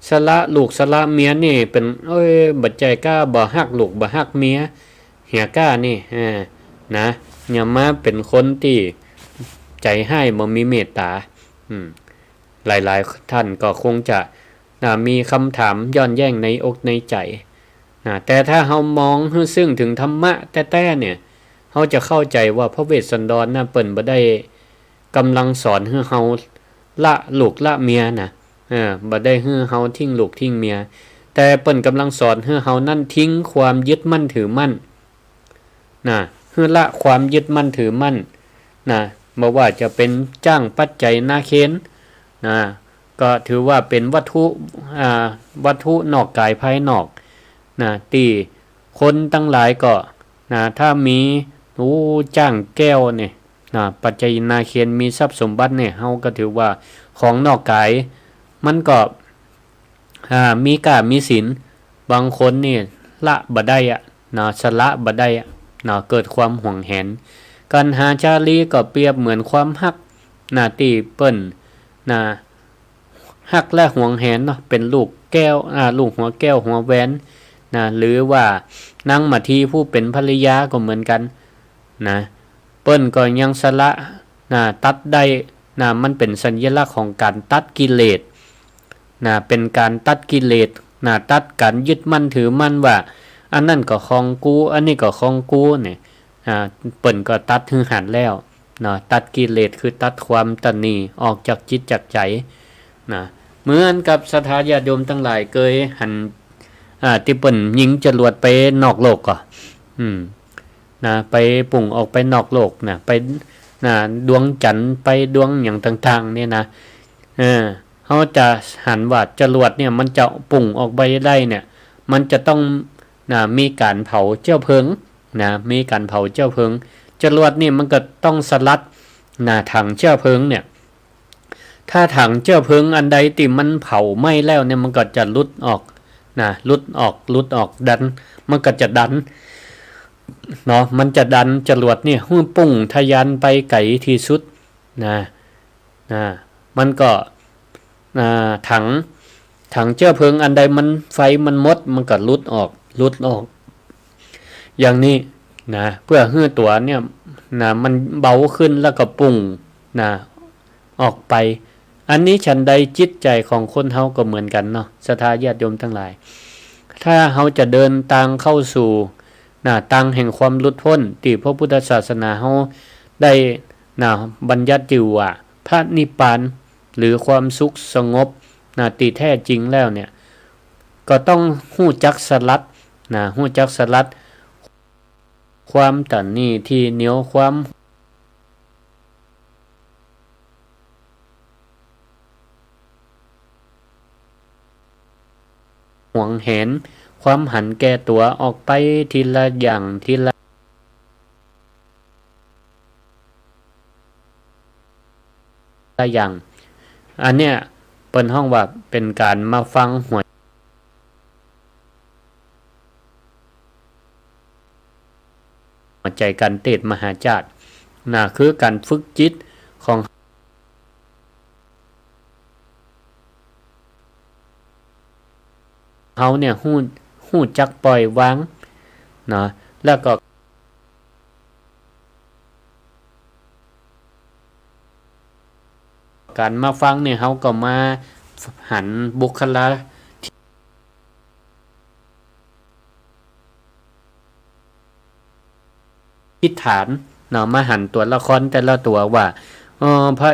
สละลูกสละเมียนี่เป๋น เอ้ย บ่ใจ้ก้า บ่ฮักลูกบ่ฮักเมียเหียก้านี่ อ่า นะ อย่ามาเป๋นคนตี้ใจ๋ฮ้าย บ่มีเมตต๋า อืม หลายๆ ต้านก็คงจะ อ่า มีกำถามย้อนแย้งในอกในใจ๋นะ แต่ถ้าเฮามองหื้อซึ่งเถิงธรรมะแต๊ๆ เนี่ย เฮาจะเข้าใจ๋ว่าพระเวสสันดรนะ เปิ้นบ่ได้ก่ำลังสอนหื้อเฮาละลูกละเมียนะ เออ บ่ได้หื้อเฮาทิ้งลูกทิ้งเมีย แต่เปิ้นก่ำลังสอนหื้อเฮานั้นทิ้งความยึดมั่นถือมั่น นะ หื้อละความยึดมั่นถือมั่นนะ บ่ว่าจะเป๋นจ๊างปัจจัยนาเขนนะ ก็ถือว่าเป๋นวัตถุ อ่า วัตถุนอกก๋ายภายนอกนะ ตี้คนตังหลายก็นะ ถ้ามี โอ้ จ๊างแก้วนี่นะ ปัจจัยนาเขน มีทรัพย์สมบัตินี่ เฮาก็ถือว่าของนอกก๋าย มันก็ อ่า มีก้ามีสิน บางคนนี่ละบ่ได้อะเนาะ สละบ่ได้อะเนาะ เกิดความหวงแหน กัณหาชาลีก็เปรียบเหมือนความฮักนะ ตี้เปิ้นนะ ฮักและหวงแหนเนาะ เป๋นลูกแก้ว อ่า ลูกหัวแก้วหัวแหวนนะ หรือว่านางมาทีผู้เป๋นภรรยาก็เหมือนกั๋นนะ เปิ้นก็ยังสละนะ ตัดได้นะ มันเป๋นสัญลักษณ์ของก๋านตัดกิเลสนะ เป๋นก๋านตัดกิเลสนะ ตัดก๋านยึดมั่นถือมั่นว่า อันนั้นก็ของกู อันนี้ก็ของกูเนี่ย อ่า เปิ้นก็ตัดหื้อหันแล้วเนาะ ตัดกิเลสคือตัดความตระหนี่ออกจากจิตจากใจ๋นะ เหมือนกับศรัทธาญาติโยมตังหลายเกยหัน อ่า ตี้เปิ้นยิงจรวดไปนอกโลกก่อ อืม นะ ไปปุ้งออกไปนอกโลกนะ ไป นะ ดวงจันทร์ ไปดวงหยังต่างๆ เนี่ยนะ เออ เฮาจะหันว่าจรวดเนี่ย มันจะปุ้งออกไปได้เนี่ย มันจะต้อง นะ มีก๋านเผาเจื้อเพลิงนะ มีก๋านเผาเจื้อเพลิง จรวดนี่มันก็ต้องสลัด นะ ถังเจื้อเพลิงเนี่ย ถ้าถังเจื้อเพลิงอันใดตี้มันเผาไหม้แล้วเนี่ย มันก็จะหลุดออกนะ หลุดออก หลุดออก ดัน มันก็จะดันเนาะ มันจะดันจรวดนี่หื้อปุ้งทะยานไปไก๋ตี้สุดนะ นะ มันก็ อ่า ถัง ถังเจื้อเพลิงอันใดมันไฟมันหมด มันก็หลุดออก หลุดออก อย่างนี้นะ เปื้อหื้อตั๋วเนี่ยนะ มันเบาขึ้นแล้วก็ปุ้งนะ ออกไป อันนี้ฉันใดจิตใจ๋ของคนเฮาก็เหมือนกั๋นเนาะ ศรัทธาญาติโยมตังหลาย ถ้าเฮาจะเดินตางเข้าสู่นะ ตางแห่งความหลุดพ้น ตี้พระพุทธศาสนาเฮาได้นะ บัญญัติจื้อว่า พระนิพพาน หรือความสุขสงบ นะ ตี้แท้จริงแล้วเนี่ย ก็ต้องฮู้จักสลัด นะ ฮู้จักสลัด ความตระหนี่ ตี้เหนี่ยว ความ หวงแหน ความหันแก่ตั๋วออกไปทีละอย่าง ทีละ ละอย่าง อันเนี้ยเปิ้นฮ้องว่าเป๋นก๋านมาฟังหัว หัวใจ๋ก๋านเตสน์มหาฌาตุ นะ คือก๋านฝึกจิตของ เฮาเนี่ยฮู้ ฮู้จักปล่อยวางเนาะ แล้วก็ ก๋านมาฟังเนี่ย เฮาก็มาหันบุคลา ธิษฐานเนาะ มาหันตั๋วละครแต่ละตั๋วว่า เออ พระ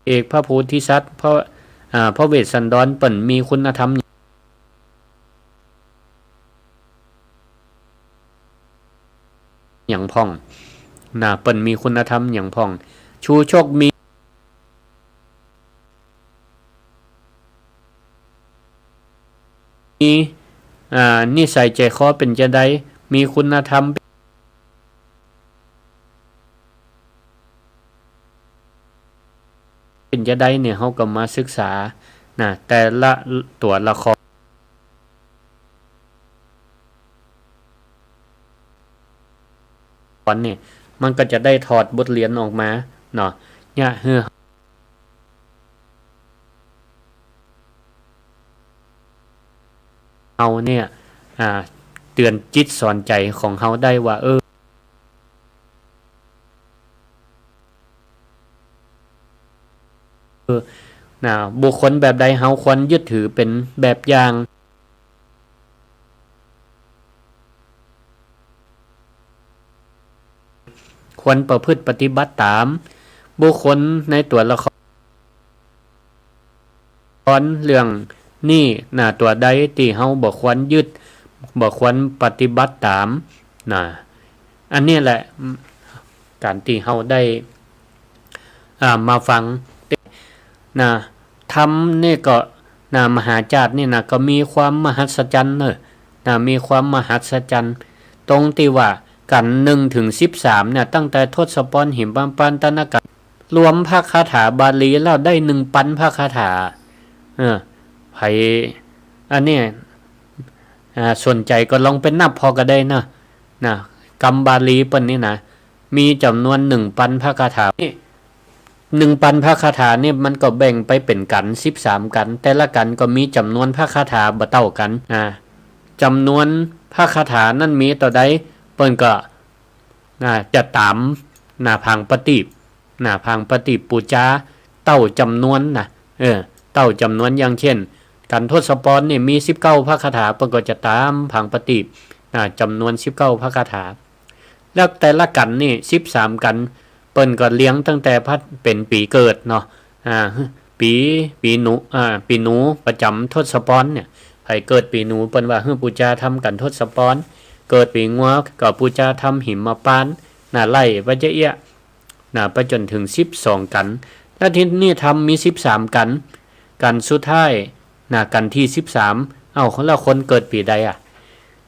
เอก พระโพธิสัตว์ พระ อ่า พระเวสสันดร เปิ้นมีคุณธรรม หยังพ่อง นะ เปิ้นมีคุณธรรมหยังพ่อง ชูชกมี มี อ่า นิสัยใจ๋คอเป๋นจาใด มีคุณธรรม เป๋นจาใดเนี่ย เฮาก็มาศึกษา นะ แต่ละตั๋วละครเนี่ย มันก็จะได้ถอดบทเรียนออกมาเนาะ เนี่ย หื้อ เฮาเนี่ย อ่า เตือนจิตสอนใจ๋ของเฮาได้ว่า เออ เออ นะ บุคคลแบบใดเฮาควรยึดถือเป๋นแบบอย่าง ควรประพฤติปฏิบัติต๋าม บุคคลในตั๋วละครเรื่องนี้นะ ตั๋วใดตี้เฮาบ่ควรยึด บ่ควรปฏิบัติต๋ามนะ อันนี้แหละ ก๋านตี้เฮาได้ อ่า มาฟัง นะ ธรรมนี่ก็ นะ มหาฌาตุนี่นะ ก็มีความมหัศจรรย์เนอะ นะ มีความมหัศจรรย์ ตรงตี้ว่ากัณฑ์หนึ่งเถิงสิบสามเนี่ย ตั้งแต่ทศพร หิมพานต์ นกะ รวมพระคาถาบาลีแล้วได้หนึ่งปันพระคาถา เออ ใผ อันนี้ อ่า สนใจ๋ก็ลองไปนับผ่อก็ได้เนอะ นะ กำบาลีเปิ้นนี่นะ มีจ๋ำนวนหนึ่งปันพระคาถา นี่ หนึ่งปันพระคาถานี่มันก็แบ่งไปเป๋นกัณฑ์ สิบสามกัณฑ์ แต่ละกัณฑ์ก็มีจ๋ำนวนพระคาถาบ่เต้ากั๋น อ่า จ๋ำนวนพระคาถานั้นมีเต้าใด เปิ้นก็ นะ จะต๋าม นะ ผางประตีป นะ ผางประตีปปู๋จา เต้าจ๋ำนวนนะ เออ เต้าจ๋ำนวน อย่างเจ้น กัณฑ์ทศพรนี่มีสิบเก้าพระคาถา เปิ้นก็จะต๋ามผางประตีป นะ จ๋ำนวนสิบเก้าพระคาถา แล้วแต่ละกัณฑ์นี่สิบสามกัณฑ์ เปิ้นก็เรียงตั้งแต่พระเป๋นปี๋เกิดเนาะ อ่า ปี๋ ปี๋หนู อ่า ปี๋หนูประจ๋ำทศพรเนี่ย ใผเกิดปี๋หนูเปิ้นว่าหื้อปู๋จาธรรมกัณฑ์ทศพร เกิดปี๋งัวก็ปู๋จาธรรมหิมพานต์ นะ ไล่ไปจาเอี้ย นะ ไปจ๋นเถิงสิบสองกัณฑ์ แล้วทีนี้ธรรมมีสิบสามกัณฑ์ กัณฑ์สุดท้าย นะ กัณฑ์ตี้สิบสาม เอ้า แล้วคนเกิดปี๋ใดอะ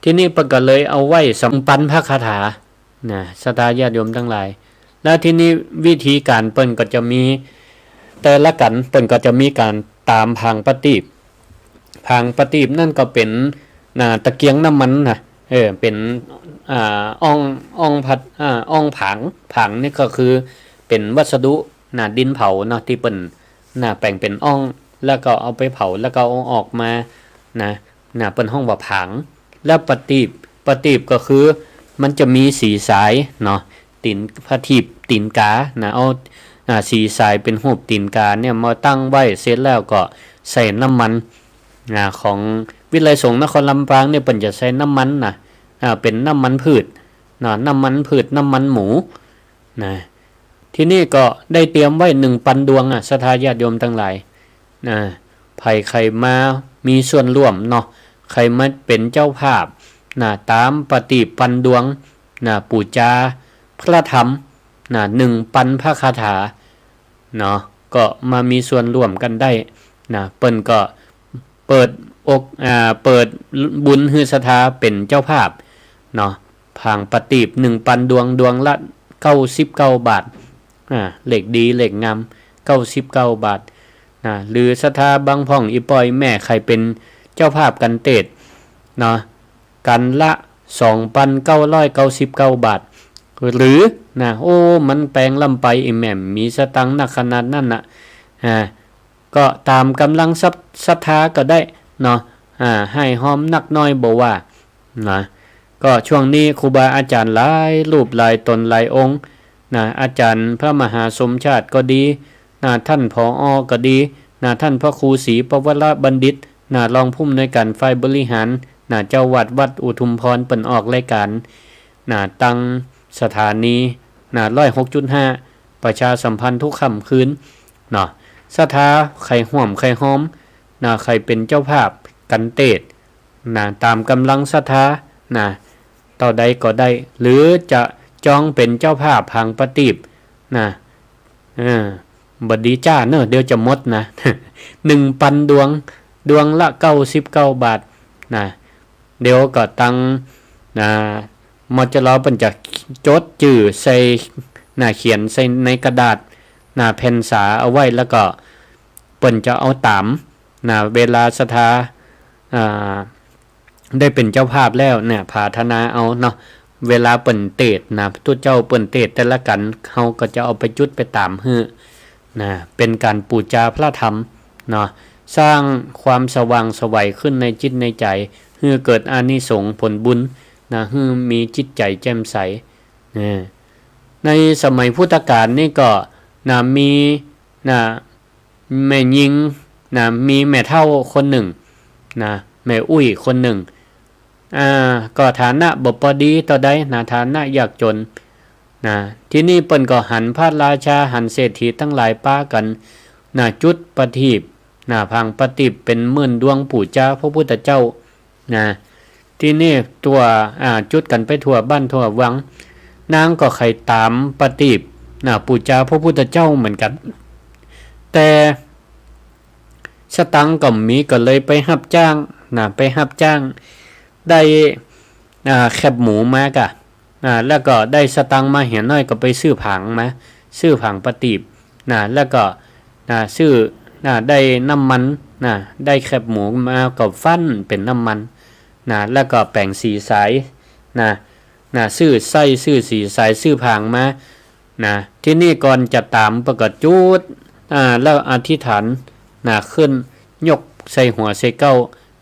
ทีนี้เปิ้นก็เลยเอาไว้สองปันพระคาถา นะ ศรัทธาญาติโยมตังหลาย แล้วทีนี้วิธีก๋านเปิ้นก็จะมี แต่ละกัณฑ์เปิ้นก็จะมีก๋านต๋ามผางประตีป ผางประตีปนั่นก็เป๋น นะ ตะเกียงน้ำมันนะ เออ เป๋น อ่า อ่อง อ่องผัด อ่า อ่องผาง ผางนี่ก็คือเป๋นวัสดุ นะ ดินเผาเนาะ ตี้เปิ้น นะ แป๋งเป๋นอ่อง แล้วก็เอาไปเผา แล้วก็เอาออกมา นะ นะ เปิ้นฮ้องว่าผาง แล้วประตีป ประตีปก็คือมันจะมีสีสายเนาะ ตี๋น ประตีปตี๋นกา นะ เอา อ่า สีสายเป๋นฮูปตี๋นกาเนี่ยมาตั้งไว้เสร็จแล้วก็ใส่น้ำมัน นะ ของวิทยาลัยสงฆ์นครลำปางเนี่ยเปิ้นจะใส่น้ำมันนะ อ่า เป๋นน้ำมันพืช นะ น้ำมันพืช น้ำมันหมู นะ ทีนี้ก็ได้เตรียมไว้หนึ่งปันดวงอะ ศรัทธาญาติโยมตังหลาย นะ ใผใค่มามีส่วนร่วมเนาะ ใค่มาเป๋นเจ้าภาพ นะ ต๋ามประตีปปันดวง นะ ปู๋จาพระธรรม นะ หนึ่งปันพระคาถา เนาะ ก็มามีส่วนร่วมกั๋นได้ นะ เปิ้นก็เปิดอก อ่า เปิดบุญหื้อศรัทธาเป๋นเจ้าภาพ เนาะ ผางประตีปหนึ่งปันดวง ดวงละเก้าสิบเก้าบาท อ่า เลขดี เลขงาม เก้าสิบเก้าบาท นะ หรือศรัทธาบางพ่องอี่ป้ออี่แม่ใค่เป๋นเจ้าภาพกั๋นเตศ เนาะ กั๋นละสองปันเก้าร้อยเก้าสิบเก้าบาท หรือ นะ โอ้ มันแปงล้ำไป อี่แม่มีสตางค์นักขนาดนั้นน่ะ อ่า ก็ต๋ามก๋ำลังศรัท ศรัทธาก็ได้ เนาะ อ่า หื้อหอมนักน้อยบ่ว่า นะ ก็ช่วงนี้ครูบาอาจ๋ารย์หลายรูปหลายต๋นหลายองค์ นะ อาจ๋ารย์พระมหาสมชาติก็ดี นะ ต้าน ผอ ก็ดี นะ ต้านพระครูศรีปวรบัณฑิต นะ รองผู้อำนวยก๋านฝ่ายบริหาร นะ เจ้าวัดวัดอุทุมพร เปิ้นออกรายก๋าน นะ ตางสถานี นะ ร้อยหกจุดห้า ประชาสัมพันธ์ทุกค่ำคืน เนาะ ศรัทธาใค่ฮ่วมใค่หอม นะ ใค่เป๋นเจ้าภาพกั๋นเตศ นะ ต๋ามก๋ำลังศรัทธา นะ เต้าใดก็ได้ หรือจะจองเป๋นเจ้าภาพผางประตีป นะ เออ บ่ดีจ้าเน่อ เดี๋ยวจะหมดนะ หนึ่งปันดวง ดวงละเก้าสิบเก้าบาท นะ เดี๋ยวก็ตาง นะ มจล เปิ้นจะจดจื้อใส่ นะ เขียนใส่ในกระดาษ นะ แผ่นสาเอาไว้ แล้วก็เปิ้นจะเอาต๋าม นะ เวลาศรัทธา อ่า ได้เป๋นเจ้าภาพแล้วเนี่ย ผาถนาเอาเนาะ เวลาเปิ้นเตศน์นะ ตุ๊เจ้าเปิ้นเตศน์แต่ละกั๋น เฮาก็จะเอาไปจุดไปต๋ามหื้อ นะ เป๋นก๋านปู๋จาพระธรรมเนาะ สร้างความสว่างไสวขึ้นในจิตในใจ๋ หื้อเกิดอานิสงส์ผลบุญนะ หื้อมีจิตใจ๋แจ่มใส นะ ในสมัยพุทธกาลนี่ก็ นะ มี นะ แม่ญิง นะ มีแม่เฒ่าคนนึ่ง นะ แม่อุ๊ยคนนึ่ง อ่า ก็ฐานะบ่ปอดีเต้าใดนะ ฐานะยากจ๋น นะ ทีนี้เปิ้นก็หันพระราชา หันเศรษฐีตังหลายปากั๋น นะ จุดประตีป นะ ผางประตีปเป๋นหมื่นดวงปู๋จาพระพุทธเจ้า นะ ทีนี้ตั๋ว อ่า จุดกั๋นไปทั่วบ้านทั่ววัง นางก็ใค่ต๋ามประตีป นะ ปู๋จาพระพุทธเจ้าเหมือนกั๋น แต่สตางค์ก็บ่มี ก็เลยไปฮับจ้าง นะ ไปฮับจ้าง ได้ อ่า แคบหมูมาก่ะ นะ แล้วก็ได้สตางค์มาเหียน้อย ก็ไปซื้อผางมา ซื้อผางประตีป นะ แล้วก็ นะ ซื้อ นะ ได้น้ำมัน นะ ได้แคบหมูมาก็ฟั่นเป๋นน้ำมัน นะ แล้วก็แป๋งสีสาย นะ นะ ซื้อไส้ ซื้อสีสาย ซื้อผางมา นะ ทีนี้ก่อนจะต๋ามเปิ้นก็จุด อ่า แล้วอธิษฐาน นะ ขึ้น ยกใส่หัวใส่เก๊า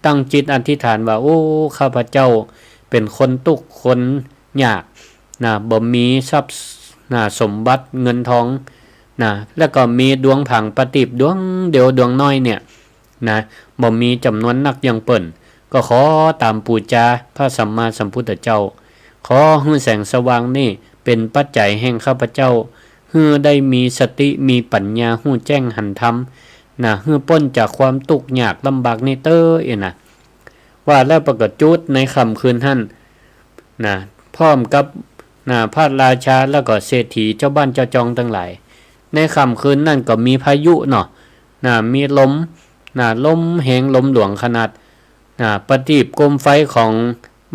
ตั้งจิตอธิษฐานว่า โอ้ ข้าพเจ้าเป๋นคนตุ๊กข์คนยาก นะ บ่มีทรัพย์ นะ สมบัติเงินทอง นะ แล้วก็มีดวงผางประตีปดวงเดียวดวงน้อยเนี่ย นะ บ่มีจ๋ำนวนนักอย่างเปิ้น ก็ขอต๋ามปู๋จาพระสัมมาสัมพุทธเจ้า ขอหื้อแสงสว่างนี่เป๋นปัจจัยแห่งข้าพเจ้า หื้อได้มีสติมีปัญญาฮู้แจ้งหันธรรม นะ หื้อป๊นจากความตุ๊กข์ยากลำบากนี่เต๊อะ เอ้ยนะ ว่าแล้วเปิ้นก็จุดในค่ำคืนหั้น นะ พร้อมกับ นะ พระราชาแล้วก็เศรษฐีเจ้าบ้านเจ้าจองตังหลาย ในค่ำคืนนั้นก็มีพายุเนาะ นะ มีลม นะ ลมแฮง ลมหลวงขนาด นะ ประตีปโกมไฟของ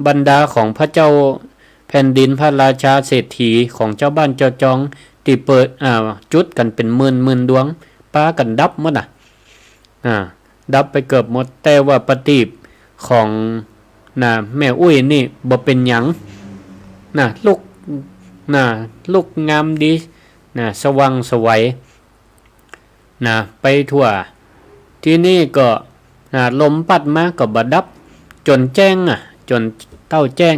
บรรดาของพระเจ้าแผ่นดิน พระราชา เศรษฐี ของเจ้าบ้านเจ้าจองตี้เปิ้น อ่า จุดกั๋นเป๋นหมื่นหมื่นดวง ปากั๋นดับหมดน่ะ อ่า ดับไปเกือบหมด แต่ว่าประตีปของ นะ แม่อุ๊ยนี่บ่เป๋นหยัง นะ ลุก นะ ลุกงามดี นะ สว่างไสว นะ ไปทั่ว ทีนี้ก็ นะ ลมปั๊ดมาก็บ่ดับ จ๋นแจ้งอะ จ๋นเต้าแจ้ง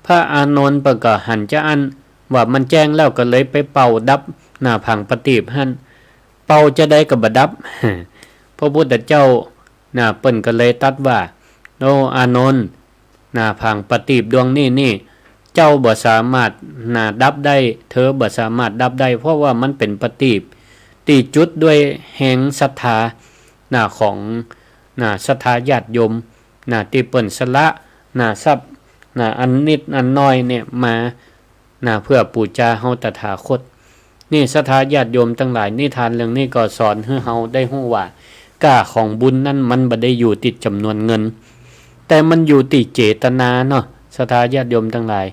พระอานนท์เปิ้นก็หันจาอั้นว่ามันแจ้งแล้ว ก็เลยไปเป่าดับ นะ ผางประตีปหั้น เป่าจาใดก็บ่ดับ พระพุทธเจ้า นะ เปิ้นก็เลยตรัสว่า โอ้ อานนท์ นะ ผางประตีปดวงนี้นี่ เจ้าบ่สามารถ นะ ดับได้ เธอบ่สามารถดับได้ เพราะว่ามันเป๋นประตีปตี้จุดด้วยแฮงศรัทธา นะ ของ นะ ศรัทธาญาติโยม นะ ตี้เปิ้นสละ นะ ทรัพย์ นะ อันนิดอันน้อยเนี่ยมา นะ เปื้อปู๋จาเฮาตถาคต นี่ศรัทธาญาติโยมตังหลาย นิทานเรื่องนี้ก็สอนหื้อเฮาได้ฮู้ว่า ก้าของบุญนั้นมันบ่ได้อยู่ตี้จ๋ำนวนเงิน แต่มันอยู่ตี้เจตนาเนาะ ศรัทธาญาติโยมตังหลาย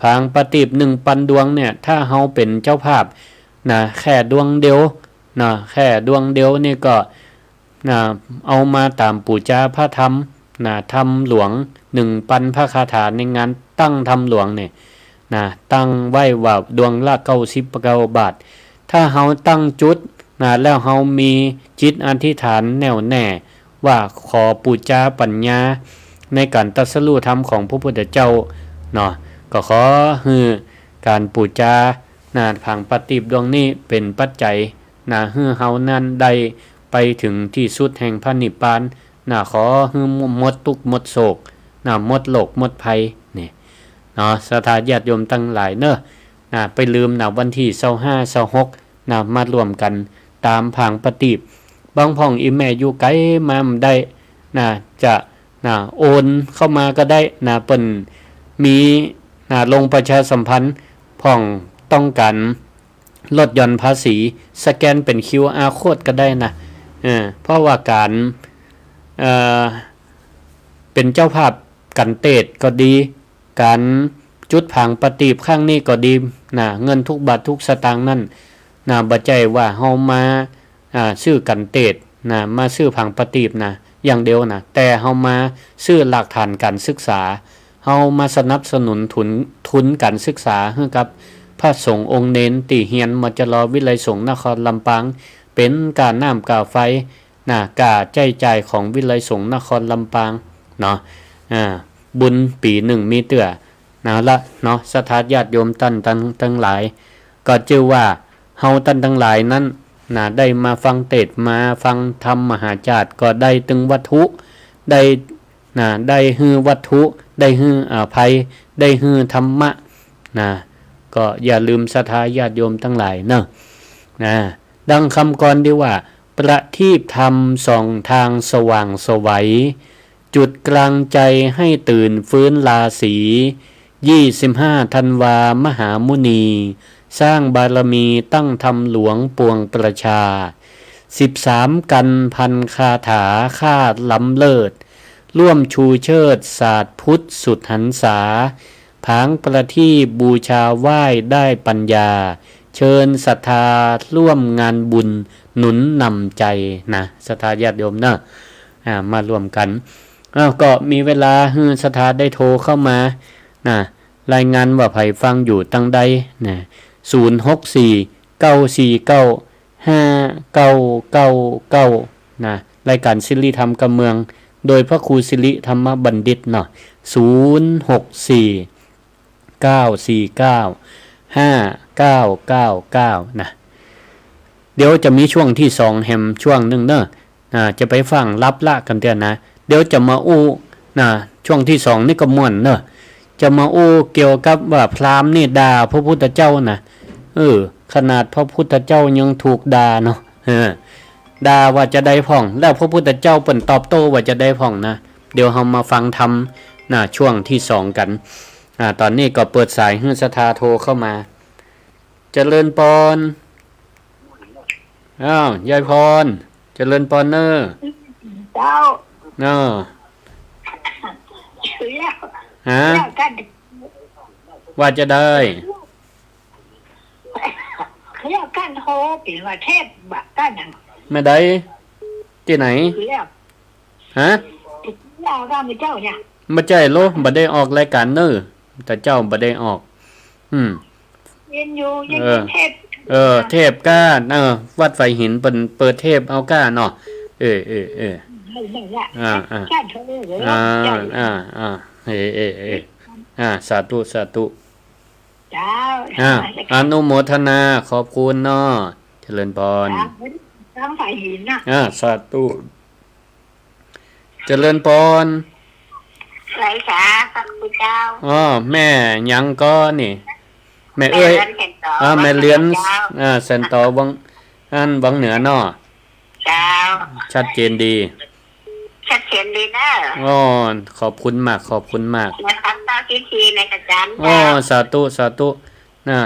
ผางประตีปหนึ่งปันดวงเนี่ย ถ้าเฮาเป๋นเจ้าภาพ นะ แค่ดวงเดียว นะ แค่ดวงเดียวนี่ก็ นะ เอามาต๋ามปู๋จาพระธรรม นะ ธรรมหลวง หนึ่งปันพระคาถาในงานตั้งธรรมหลวงเนี่ย นะ ตั้งไว้ว่าดวงละเก้าสิบเก้าบาท ถ้าเฮาตั้งจุด นะ แล้วเฮามีจิตอธิษฐานแน่วแน่ว่าขอปู๋จาปัญญาในก๋านตรัสรู้ธรรมของพระพุทธเจ้า เนาะ ก็ขอหื้อก๋านปู๋จา นะ ผางประตีปดวงนี้เป๋นปัจจัย นะ หื้อเฮานั้นได้ไปเถิงตี้สุดแห่งพระนิพพาน นะ ขอหื้อหมดตุ๊กข์หมดโศก นะ หมดโรคหมดภัย นี่ เนาะ ศรัทธาญาติโยมตังหลายเนาะ นะ ไปลืมนะ วันตี้ซาวห้า ซาวหก นะ มาร่วมกั๋นต๋ามผางประตีป บางพ่องอี่แม่อยู่ไก๋มาบ่ได้ นะ จะ นะ โอนเข้ามาก็ได้ นะ เปิ้นมี นะ ลงประชาสัมพันธ์ พ่องต้องก๋านลดหย่อนภาษี สแกนเป๋น คิวอาร์ โคดก็ได้นะ เออ เพราะว่าก๋าน เอ่อ เป๋นเจ้าภาพก๋านเตสน์ก็ดี ก๋านจุดผางประตีปครั้งนี้ก็ดี นะ เงินทุกบาททุกสตางค์นั้น นะ บ่ใจ้ว่าเฮามา อ่า ซื้อก๋านเตสน์ นะ มาซื้อผางประตีปนะ อย่างเดียวนะ แต่เฮามาซื้อหลักฐานก๋านศึกษา เฮามาสนับสนุนทุน ทุนก๋านศึกษาหื้อกับพระสงฆ์องค์เณรตี้เฮียน มจร วิทยาลัยสงฆ์นครลำปาง เป๋นก้าน้ำก้าไฟ นะ ก้าใจ๊จ่ายของวิทยาลัยสงฆ์นครลำปาง เนาะ อ่า บุญปี๋นึ่งมีเตื้อ นะละ เนาะ ศรัทธาญาติโยมต้านตัง ตังหลาย ก็จื้อว่าเฮาต้านตังหลายนั้น นะ ได้มาฟังเตสน์ มาฟังธรรมมหาจาตย์ ก็ได้ตึงวัตถุ ได้ นะ ได้หื้อวัตถุ ได้หื้ออภัย ได้หื้อธรรมะ นะ ก็อย่าลืมศรัทธาญาติโยมตังหลายเนาะ นะ ดังกำกลอนตี้ว่า ประทีปธรรมส่องทางสว่างไสว จุดกลางใจให้ตื่นฟื้นราศี ยี่สิบห้าธันวามหามุนี สร้างบารมีตั้งธรรมหลวงปวงประชา สิบสามกันพันคาถาข้าล้ำเลิศ ร่วมชูเชิดศาสตร์พุทธสุดหรรษา ผางประทีปบูชาไหว้ได้ปัญญา เชิญศรัทธาร่วมงานบุญหนุนนำใจนะ ศรัทธาญาติโยมเนาะ อ่า มาร่วมกั๋น อ้าว ก็มีเวลาหื้อศรัทธาได้โทรเข้ามา นะ รายงานว่าใผฟังอยู่ตังใด นะ ศูนย์หกสี่ เก้าสี่เก้า ห้าเก้าเก้าเก้า นะ รายก๋านสิริธรรมกำเมือง โดยพระครูสิริธรรมบัณฑิตเนาะ ศูนย์หกสี่ เก้าสี่เก้า ห้าเก้าเก้าเก้า นะ เดี๋ยวจะมีช่วงตี้สองแหมช่วงนึ่งเนาะ อ่า จะไปฟั่งลับละกั๋นเตื้อนะ เดี๋ยวจะมาอู้ นะ ช่วงตี้สองนี่ก็ม่วนเนาะ จะมาอู้เกี่ยวกับว่าพราหมณ์นี่ด่าพระพุทธเจ้านะ เออ ขนาดพระพุทธเจ้ายังถูกด่าเนาะ เออ ด่าว่าจาใดพ่อง แล้วพระพุทธเจ้าเปิ้นตอบโต้ว่าจาใดพ่องนะ เดี๋ยวเฮามาฟังธรรม นะ ช่วงตี้สองกั๋น อ่า ต๋อนนี้ก็เปิดสายหื้อศรัทธาโทรเข้ามา เจริญปอน อ้าว ยายพร เจริญปอนเน่อ เจ้า อ้อ แล้ว ฮะ แล้วกั๋น ว่าจาใด แล้วกั๋นโห เป๋นว่าเทพบ่กั๋นนะ แม่ใด ตี้ไหน แล้ว ฮะ แล้วกั๋นเจ้าเนี่ย บ่ใจ้โล บ่ได้ออกรายก๋านเน่อ แต่เจ้าบ่ได้ออก อืม เห็นอยู่ ยัง เออ เห็นเทพ เออ เทพก้า เออ วัดฝายหินเปิ้นเปิดเทพเอาก้าเนาะ เออ เออ เออ นั่นแหละ อ่า อ่า เจ้าเถอะ เออ อ่า เจ้า อ่า อ่า เออ เออ เออ อ่า สาธุ สาธุ เจ้า อ่า อนุโมทนา ขอบคุณเนาะ เจริญพร เจ้า ทางฝายหินน่ะ อ่า สาธุ เจริญปอน ไหว้สาพระคุณเจ้า อ้อ แม่หยังก่อนี่ แม่เอื้อย แม่เรือนแสนต๋อ อ่า แม่เรือน วังเหนือเจ้า อ่า แสนต๋อวัง อันวังเหนือเนาะ เจ้า ชัดเจนดี ชัดเจนดีเนอะ อ้อ ขอบคุณมาก ขอบคุณมาก มาฟังเต้าทีๆ ในอาจารย์ อ้อ เจ้า สาธุ สาธุ นะ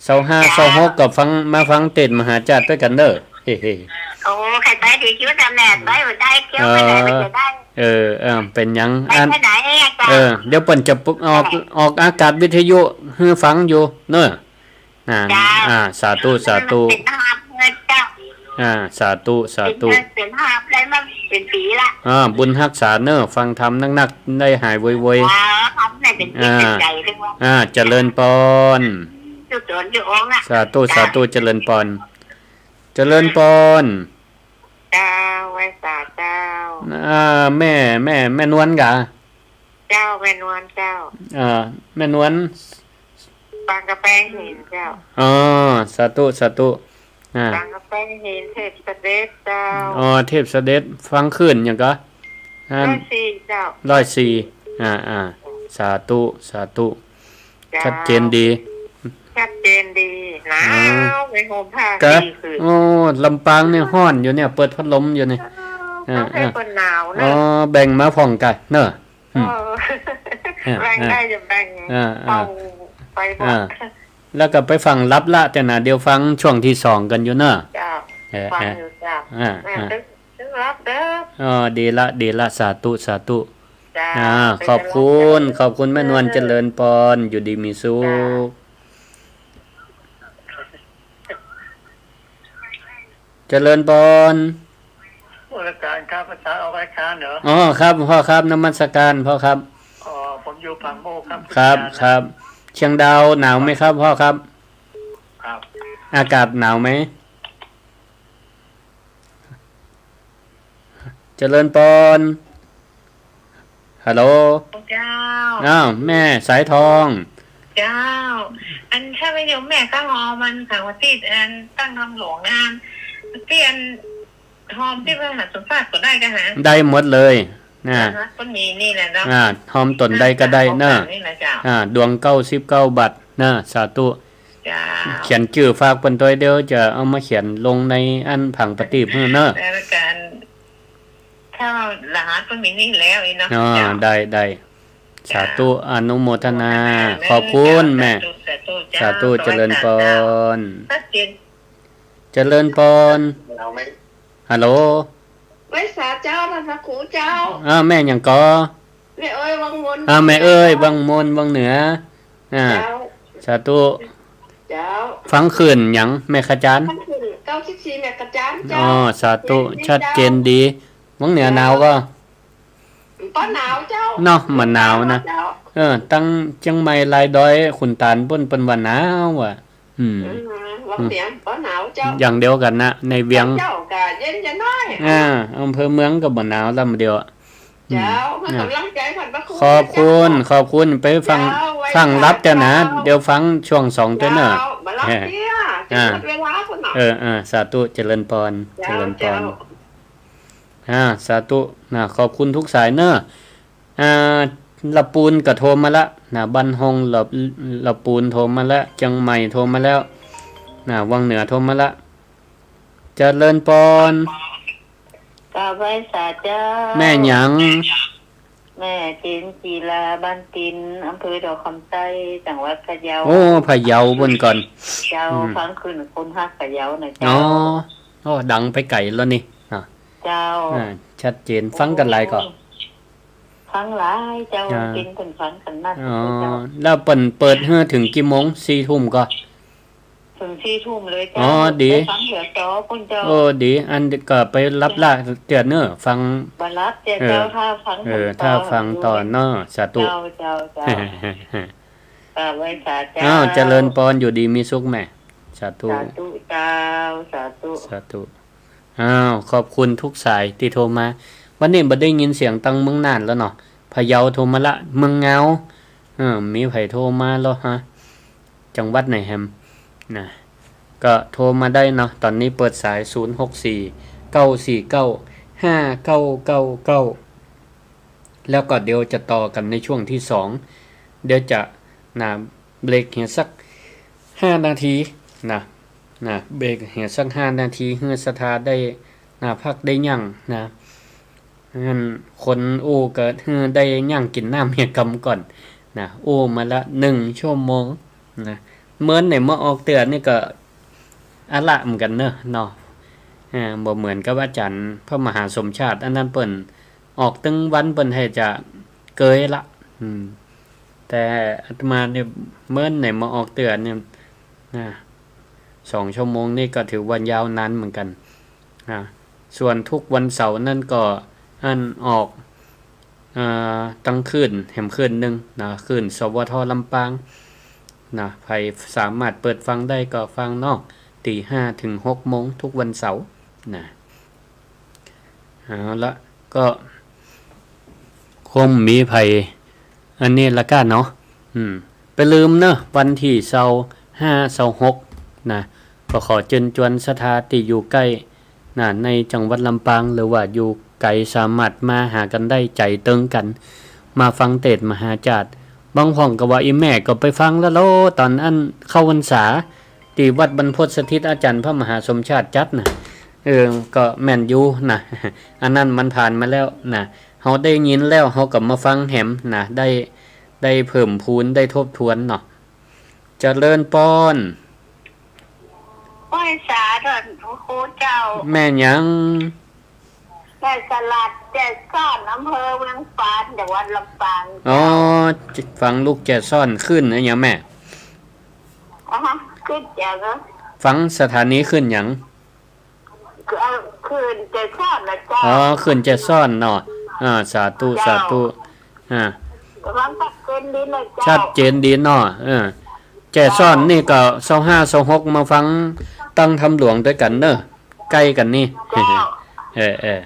เสาร์ห้า เจ้า เสาร์หกก็ฟัง มาฟังเตสน์มหาจาตุด้วยกั๋นเน่อ เฮ้ๆ โอ้ ใครไปดีคิดว่าจะแม่ไปบ่ได้ เที่ยวไปไหน เออ ไม่ได้ เออ เออ เป๋นหยัง ไป อัน ไปไหนอาจารย์ เออ เดี๋ยวเปิ้นจะออก เออ ออกอากาศวิทยุหื้อฟังอยู่เน่อ อ่า เจ้า อ่า สาธุ สาธุ เป๋นภาพเนอะเจ้า อ่า สาธุ สาธุ เป๋นภาพได้มาเป๋นปี๋ละ อ่า บุญฮักษาเน่อ ฟังธรรมนักๆ ได้หายไวๆ เจ้า ทำให้เป๋นจิตเป๋นใจ๋ด้วยว่า อ่า เจริญปอน อยู่ต๋นอยู่องค์ละ สาธุ เจ้า สาธุ เจริญปอน เจริญปอน เจ้า ไหว้สาเจ้า อ่า แม่ แม่ แม่นวลกา เจ้า แม่นวลเจ้า อ่า แม่นวล บางกะแปงหินเจ้า อ๋อ สาธุ สาธุ อ่า บางกะแปงหิน เทพเสด็จเจ้า อ๋อ เทพเสด็จ ฟังคลื่นหยังกา อัน ร้อยสี่เจ้า ร้อยสี่ อ่า อ่า สาธุ สาธุ เจ้า ชัดเจนดี ชัดเจนดี หนาว อ่า ไปห่มผ้า ครับ สี่ผืน โอ้ ลำปางเนี่ยฮ้อนอยู่เนี่ย เปิดพัดลมอยู่เนี่ย เออ ต้องให้ อ่า คนหนาวเนอะ อ๋อ แบ่งมาพ่องกั๋นเน่อ อืม เออ อ่า แบ่งได้จะแบ่ง อ่า อ่า เอาไปหมด อ่า แล้วก็ไปฟังลับละ แต่นะ เดี๋ยวฟังช่วงที่สองกั๋นอยู่เน่อ เจ้า เออ ฟังอยู่เจ้า อ่า แม่ อ่า ตึก ตึกลับเด้อ อ๋อ ดีละ ดีละ สาธุ สาธุ เจ้า อ่า ขอบคุณ ขอบคุณแม่นวล เจริญปอน อยู่ดีมีสุข เจ้า เจริญปอน นมัสการครับ อาจารย์ออกรายการเหรอ อ๋อ ครับ พ่อครับ นมัสการพ่อครับ อ๋อ ผมอยู่ปากโมกครับ ครับ อาจารย์ ครับ เชียงดาวหนาวไหมครับพ่อครับ ครับ อากาศหนาวไหม เจริญปอน ฮัลโหล เจ้า อ้าว แม่สายทอง เจ้า อันถ้าไปโยมแม่ก็ฮอมมันค่ะ วันที่อันตั้งทำหลวงงาน ที่อันฮอมที่พระมหาสมภารก็ได้กันนะ ได้หมดเลยนะ นะ ก็มีนี่แหละเนาะ อ่า ฮอมต๋นใดก็ได้เนาะ นี่แหละเจ้า อ่า ดวงเก้าสิบเก้าบาทนะ สาธุ เจ้า เขียนจื้อฝากเปิ้นตวย เดี๋ยวจะเอามาเขียนลงในอันผังประทีปหื้อเนาะ แล้วกัน ถ้ารหัสมันมีนี่แล้วอีเนาะ อ๋อ เจ้า ได้ ได้ สาธุ เจ้า อนุโมทนา อนุโมทนา ขอบคุณแม่ สาธุ สาธุ เจ้า สาธุ เจริญปอน ชัดเจน เจริญปอน ฮัลโหล ไหว้สาเจ้า ท่านพระครูเจ้า อ้าว แม่หยังก่อ แม่เอ้ยวังมน อ่า แม่เอ้ยวังมน วังเหนือ อ่า เจ้า สาธุ เจ้า ฟังคลื่นหยัง แม่ขจาร ฟังคลื่นเก้าสิบสี่ แม่ขจารเจ้า อ๋อ สาธุ เย็นดี ชัดเจนดี เจ้า วังเหนือหนาวก่อ บ่หนาวเจ้า เนาะ บ่หนาวนะ เจ้า เออ ตังเจียงใหม่ลายดอยขุนตาลปุ้นเปิ้นว่าหนาวอ่ะ อืม อืม วังเหนือบ่หนาวเจ้า อย่างเดียวกั๋นนะ ในเวียง เจ้าก็เย็นจะน้อย อ่า อำเภอเมืองก็บ่หนาวลำเดียว เจ้า อืม ให้ก๋ำลังใจ๋ท่านพระครู ขอบคุณ เจ้า ขอบคุณ ไปฟัง เจ้า ไหว้ ฟังลับเจ้านะ เจ้า เดี๋ยวฟังช่วงสองตวยเนาะ เจ้า บ่ลับเตี้ย อ่า จะหมดเวลาพุ้นเนาะ เออ เออ สาธุ เจริญปอน เจ้า เจริญปอน เจ้า อ่า สาธุ นะ ขอบคุณทุกสายเนาะ อ่า ละปูนก็โทรมาละ นะ บ้านฮง ละ ละปูนโทรมาละ เจียงใหม่โทรมาแล้ว นะ วังเหนือโทรมาละ เจริญปอน กราบไหว้สาเจ้า แม่หยัง แม่จิ๋น จีรา บ้านติน อำเภอดอกคำใต้ จังหวัดพะเยา โอ้ พะเยาปุ้นก่อ เจ้า อืม ฟังคลื่นคนฮักพะเยานะเจ้า อ๋อ โอ้ ดังไปไก๋แล้วนี่ อ่ะ เจ้า อ่า ชัดเจน ฟังกั๋นหลายก่อ ฟังหลายเจ้า อ่า เปิ้นฟังกั๋นนัก อ๋อ เจ้า แล้วเปิ้นเปิดหื้อเถิงกี่โมง สี่ทุ่มก่อ เถิงสี่ทุ่มเลยเจ้า อ๋อ ดี ได้ฟังเสียงต่อปุ้นเจ้า โอ้ ดี อันก็ไปลับละเตื้อเนาะ ฟัง บ่ลับเจ้า เออ เจ้า ถ้าฟัง เออ ต่อ ถ้าฟังต่อเนาะ สาธุ เจ้า เจ้า เจ้า กราบไหว้สาเจ้า อ้าว เจริญปอน อยู่ดีมีสุขแม่ สาธุ สาธุเจ้า สาธุ สาธุ อ้าว ขอบคุณทุกสายตี้โทรมา วันนี้บ่ได้ยินเสียงตังเมืองน่านแล้วเนาะ พะเยาโทรมาละ เมืองเงา เออ มีใผโทรมาแล้วฮะ จังหวัดไหนแหม นะ ก็โทรมาได้เนาะ ต๋อนนี้เปิดสาย ศูนย์หกสี่ เก้าสี่เก้า ห้าเก้าเก้าเก้า แล้วก็เดี๋ยวจะต่อกั๋นในช่วงตี้สอง เดี๋ยวจะ นะ เบรกเหียสักห้านาที นะ นะ เบรกเหียสักห้านาที หื้อศรัทธาได้ นะ พักได้ยั้ง นะ อันคนอู้ก็หื้อได้ยั้งกิ๋นน้ำเหียกำก่อน นะ อู้มาละนึ่งชั่วโมง นะ เมินไหนมาออกเตื้อนี่ก็อะละเหมือนกั๋นเนาะ เนาะ อ่า บ่เหมือนกับอาจ๋ารย์พระมหาสมชาติ อันนั้นเปิ้นออกตึงวันเปิ้นแทบจะเกยละ อืม แต่อาตมาเนี่ยเมินไหนมาออกเตื้อเนี่ย นะ สองชั่วโมงนี่ก็ถือว่ายาวนานเหมือนกั๋น นะ ส่วนทุกวันเสาร์นั่นก็อันออก อ่า ตึงคลื่นแหมคลื่นนึ่ง นะ คลื่น สวท ลำปาง นะ ใผสามารถเปิดฟังได้ก็ฟังเนาะ ตีห้าเถิงหกโมงทุกวันเสาร์ นะ เอาละ ก็คงบ่มีใผ อันนี้ละก้าเนาะ อืม บ่าลืมเนาะ วันตี้ซาวห้า ซาวหก นะ ก็ขอเจิญจวนศรัทธาตี้อยู่ใก้นะ ในจังหวัดลำปาง หรือว่าอยู่ไก๋สามารถมาหากั๋นได้ ใจ๋เติงกั๋น มาฟังเตสน์มหาจาริย์ บางพ่องก็ว่า อี่แม่ก็ไปฟังแล้วโล ต๋อนอันเข้าพรรษา ตี้วัดบรรพตสถิตอาจ๋ารย์พระมหาสมชาติจัดนะ เออ ก็แม่นอยู่นะ อันนั้นมันผ่านมาแล้วนะ เฮาได้ยินแล้ว เฮาก็มาฟังแหมนะ ได้ ได้เพิ่มพูน ได้ทบทวนเนาะ เจริญปอน ไหว้สาเถิดพระครูเจ้า แม่หยัง แม่สลัด แจซ้อน อำเภอเวียงฝาน จังหวัดลำปาง อ๋อ ฟังลูกแจซ้อน คลื่นอะหยังแม่ อ๋อ คลื่นแจเหรอ ฟังสถานีคลื่นหยัง เอ่อ คลื่นแจซ้อนนะเจ้า อ๋อ คลื่นแจซ้อนเนาะ อ่า สาธุ เจ้า สาธุ อ่า ฟังชัดเจนดีนะเจ้า ชัดเจนดีเนาะ เออ แจซ้อนนี่ก็ซาวห้า ซาวหก มาฟังตั้งธรรมหลวงตวยกั๋นเนาะ ใก้กั๋นนี่ เจ้า เออ เออ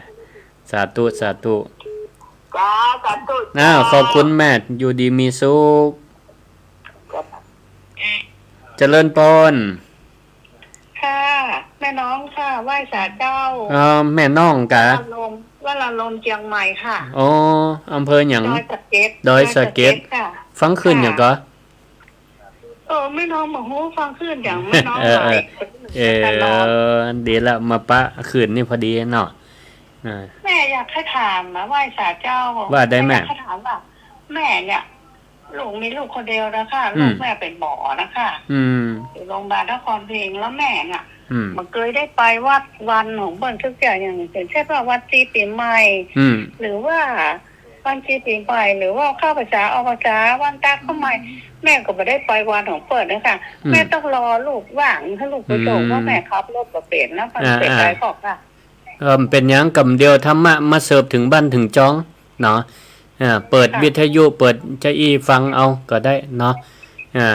สาธุ สาธุ จ้า สาธุ อ้าว เจ้า ขอบคุณแม่ อยู่ดีมีสุข เจริญปอน ค่ะ แม่น้องค่ะ ไหว้สาเจ้า เอ่อ แม่น้องกา วราลม วราลมเจียงใหม่ค่ะ อ๋อ อำเภอหยัง ดอยสะเก็ด ดอยสะเก็ด ดอยสะเก็ดค่ะ ฟังคลื่นหยังก่อ ค่ะ เออ แม่น้องบ่ฮู้ฟังคลื่นหยัง แม่น้อง เออ เออ ไหว้ เออ ตลอด ดีละ มาปะคลื่นนี่พอดีเนาะ อ่า แม่อยากจะถามนะ ไหว้สาเจ้า ว่าได้แม่ แม่อยากจะถามว่า แม่เนี่ย ลูกมีลูกคนเดียวนะคะ อืม ลูกแม่เป๋นหมอนะคะ อืม อยู่โรงพยาบาลนครพิงค์ แล้วแม่น่ะ อืม บ่เกยได้ไปวัดวันของเปิ้นสักเตื้อ อย่างเช่นว่าวันตรีปี๋ใหม่ อืม หรือว่าวันตรีปี๋ใหม่ หรือว่าเข้าพรรษาออกพรรษา วันตาข้าวใหม่ แม่ก็บ่ได้ไปวันของเปิ้นนะคะ อืม แม่ต้องรอลูกว่างหื้อลูกไปส่ง อืม เพราะแม่ขับรถบ่เป๋นนะ มัน อ่า เป๋นไรก็ค่ะ เออ บ่เป๋นหยัง ก๋ำเดียวธรรมะมาเสิร์ฟเถิงบ้านเถิงจองเนาะ อ่า เปิด ค่ะ วิทยุ เปิดจาอี้ฟังเอาก็ได้เนาะ อ่า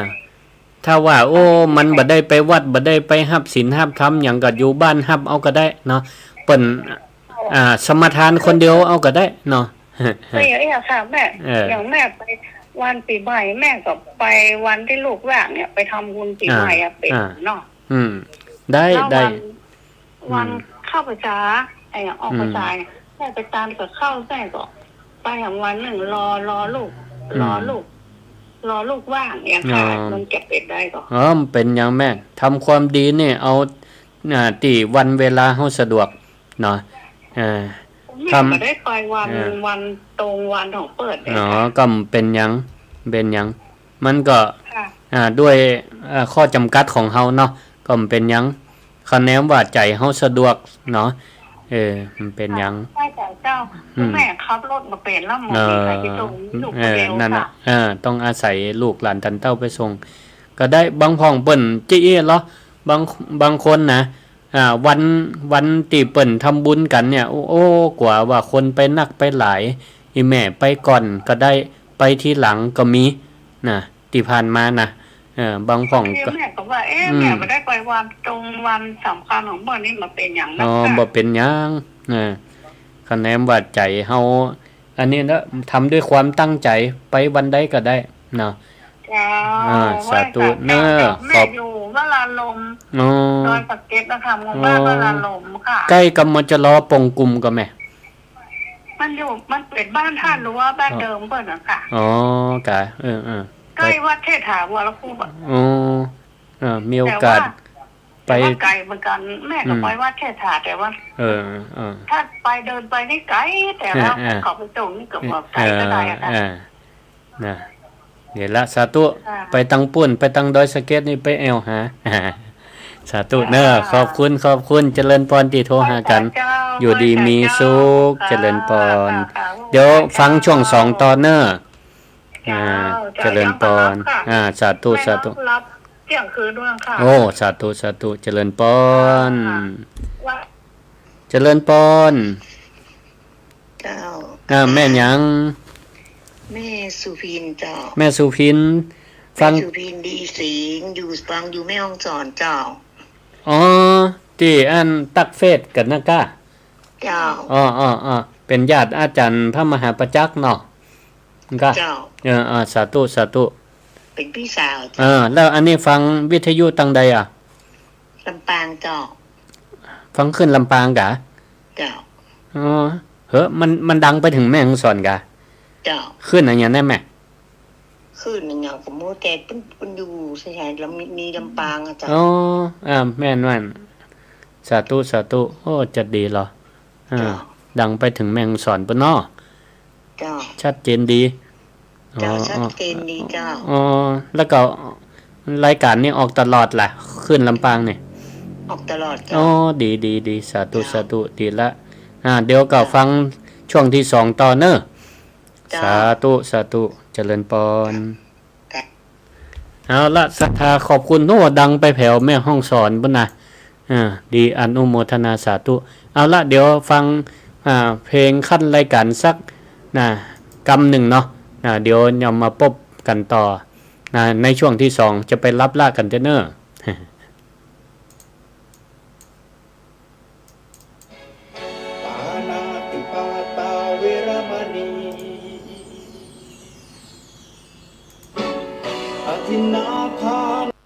ถ้าว่า โอ้ มันบ่ได้ไปวัด บ่ได้ไปฮับศีลฮับธรรมหยัง ก็อยู่บ้านฮับเอาก็ได้เนาะ เปิ้น อ่า สมาทานคนเดียวเอาก็ได้เนาะ เออ เออ ค่ะแม่ เออ อย่างแม่ไปวันปี๋ใหม่ แม่ก็ไปวันตี้ลูกว่างเนี่ย ไปทำบุญปี๋ใหม่อะ อ่า เป๋น อ่า เนาะ อืม ได้ แล้ว ได้ วัน วัน อืม เข้าพรรษา ไอ้ออกพรรษาเนี่ย อืม แม่ไปตามกับเข้า แม่ก็ไปอย่างวันนึ่ง รอ รอลูก อืม รอลูก รอลูกว่างเนี่ยค่ะ อ๋อ มันจะเป๋นได้ก่อ อ๋อ บ่เป๋นหยังแม่ ทำความดีนี่เอา อ่า ตี้วันเวลาเฮาสะดวกเนาะ อ่า แม่ ทำ บ่ได้ไปวัน อ่า วันตรงวันของเปิ้นเลย อ๋อ ค่ะ ก็บ่เป๋นหยัง บ่เป๋นหยัง มันก็ ค่ะ อ่า ด้วย อ่า ข้อจำกัดของเฮาเนาะ ก็บ่เป๋นหยัง คะแนนว่าใจ๋เฮาสะดวกเนาะ เออ บ่เป๋นหยัง ใช่จ้ะเจ้า อืม แม่ขับรถบ่เป๋นแล้ว บ่มีใผไปส่ง เออ ลูกคนเดียว เออ นั่นน่ะ ค่ะ เออ ต้องอาศัยลูกหลานต้านเต้าไปส่ง ก็ได้ บางพ่องเปิ้นจาอี้เหรอ บาง บางคนนะ อ่า วัน วันตี้เปิ้นทำบุญกั๋นเนี่ย โอ้ โอ้ กว่าว่าคนไปนักไปหลาย อี่แม่ไปก่อนก็ได้ ไปทีหลังก็มีนะ ตี้ผ่านมานะ เออ บางพ่องก็ แม่ก็ว่า เอ๊ะ อืม แม่บ่ได้ไปวันตรงวันสำคัญของเปิ้นนี่ บ่เป๋นหยังนะ อ๋อ ค่ะ บ่เป๋นหยัง เออ คะแนนว่าใจ๋เฮา อันนี้นะ ทำด้วยความตั้งใจ๋ ไปวันใดก็ได้เนาะ เจ้า อ่า สาธุ ไหว้สาเจ้า เนอะ เจ้า แม่ ขอบ อยู่วราลม อ๋อ ดอยสะเก็ดนะคะ หมู่บ้าน อ๋อ วราลมค่ะ ใก้กับ มจร ปงกุมก่อแม่ เ มันอยู่ มันเป๋นบ้านต้ารั้ว บ้านเดิมเปิ้นน่ะค่ะ อ๋อ กะ เออ เออ ใก้วัดเชษฐา วรคูปอะ อ๋อ เออ มีโอกาส แต่ว่า ไป แต่ว่าไก๋เหมือนกั๋น แม่ก็ อืม ไปวัดเชษฐา แต่ว่า เออ เออ ถ้าไปเดินไปนี่ไก๋ แต่ว่า เออ เออ เขาไปส่งนี่ก็บ่ไก๋เต้าใดอะค่ะ เออ เออ นะ เดี๋ยวละ สาธุ ค่ะ ไปตังปู๊น ไปตังดอยสะเก็ดนี่ไปแอ่วหา สาธุเน่อ ค่ะ ขอบคุณ ขอบคุณ เจริญปอนตี้โทรหากั๋น เจ้า อยู่ดีมีสุข เจ้า เจริญปอน ค่ะ ค่ะ เดี๋ยวฟังช่วงสองต่อเน่อ เจ้า อ่า เจ้า เจริญปอน ยังบ่หลับค่ะ อ่า สาธุ แม่ สาธุ นอนหลับเตี้ยงคืนด้วยค่ะ โอ้ สาธุ สาธุ เจริญปอน ค่ะ ว่า เจริญปอน เจ้า อ่า แม่หยัง แม่สุพินเจ้า แม่สุพิน ฟัง แม่สุพิน ดีสิงห์ อยู่ ฟังอยู่แม่ฮ่องสอนเจ้า อ๋อ ตี้อันตั๊กเฟซกั๋นนะก้า เจ้า อ๋อ อ๋อ อ๋อ เป๋นญาติอาจ๋ารย์พระมหาประจักษ์เนาะ ก้า เจ้า เออ อ่า สาธุ สาธุ เป๋นปี้สาวเจ้า เออ แล้วอันนี้ฟังวิทยุตังใดอะ ลำปางเจ้า ฟังคลื่นลำปางกะ เจ้า อ๋อ เหอะ มัน มันดังไปเถิงแม่ฮ่องสอนกะ เจ้า คลื่นอะหยังแน่แม่ คลื่นอะหยังก็บ่ฮู้ แต่เปิ้น เปิ้นอยู่ใส่ลำ มีลำปางอะเจ้า อ๋อ อ่า แม่น แม่น สาธุ สาธุ โอ้ จะดีเหรอ อ่า เจ้า ดังไปเถิงแม่ฮ่องสอนปุ้นเนาะ เจ้า ชัดเจนดี เจ้า อ๋อ ชัดเจนดีเจ้า อ๋อ แล้วก็รายการนี่ออกตลอดแหละ คลื่นลำปางนี่ ออกตลอดเจ้า อ๋อ ดี ดี ดี สาธุ เจ้า สาธุ ดีละ อ่า เดี๋ยวก็ เจ้า ฟังช่วงที่สองต่อเน่อ เจ้า สาธุ สาธุ เจริญปอน เอาละ ศรัทธาขอบคุณ โอ้ ดังไปแผวแม่ฮ่องสอนปุ้นนะ อ่า ดี อนุโมทนาสาธุ เอาละ เดี๋ยวฟัง อ่า เพลงขั้นรายการสัก นะ กำนึ่งเนาะ นะ เดี๋ยวเฮามาปบกั๋นต่อ นะ ในช่วงที่สอง จะไปรับละกั๋นเต๊อะเน่อ ปาณาติปาตาเวระมณี อทินนาทาน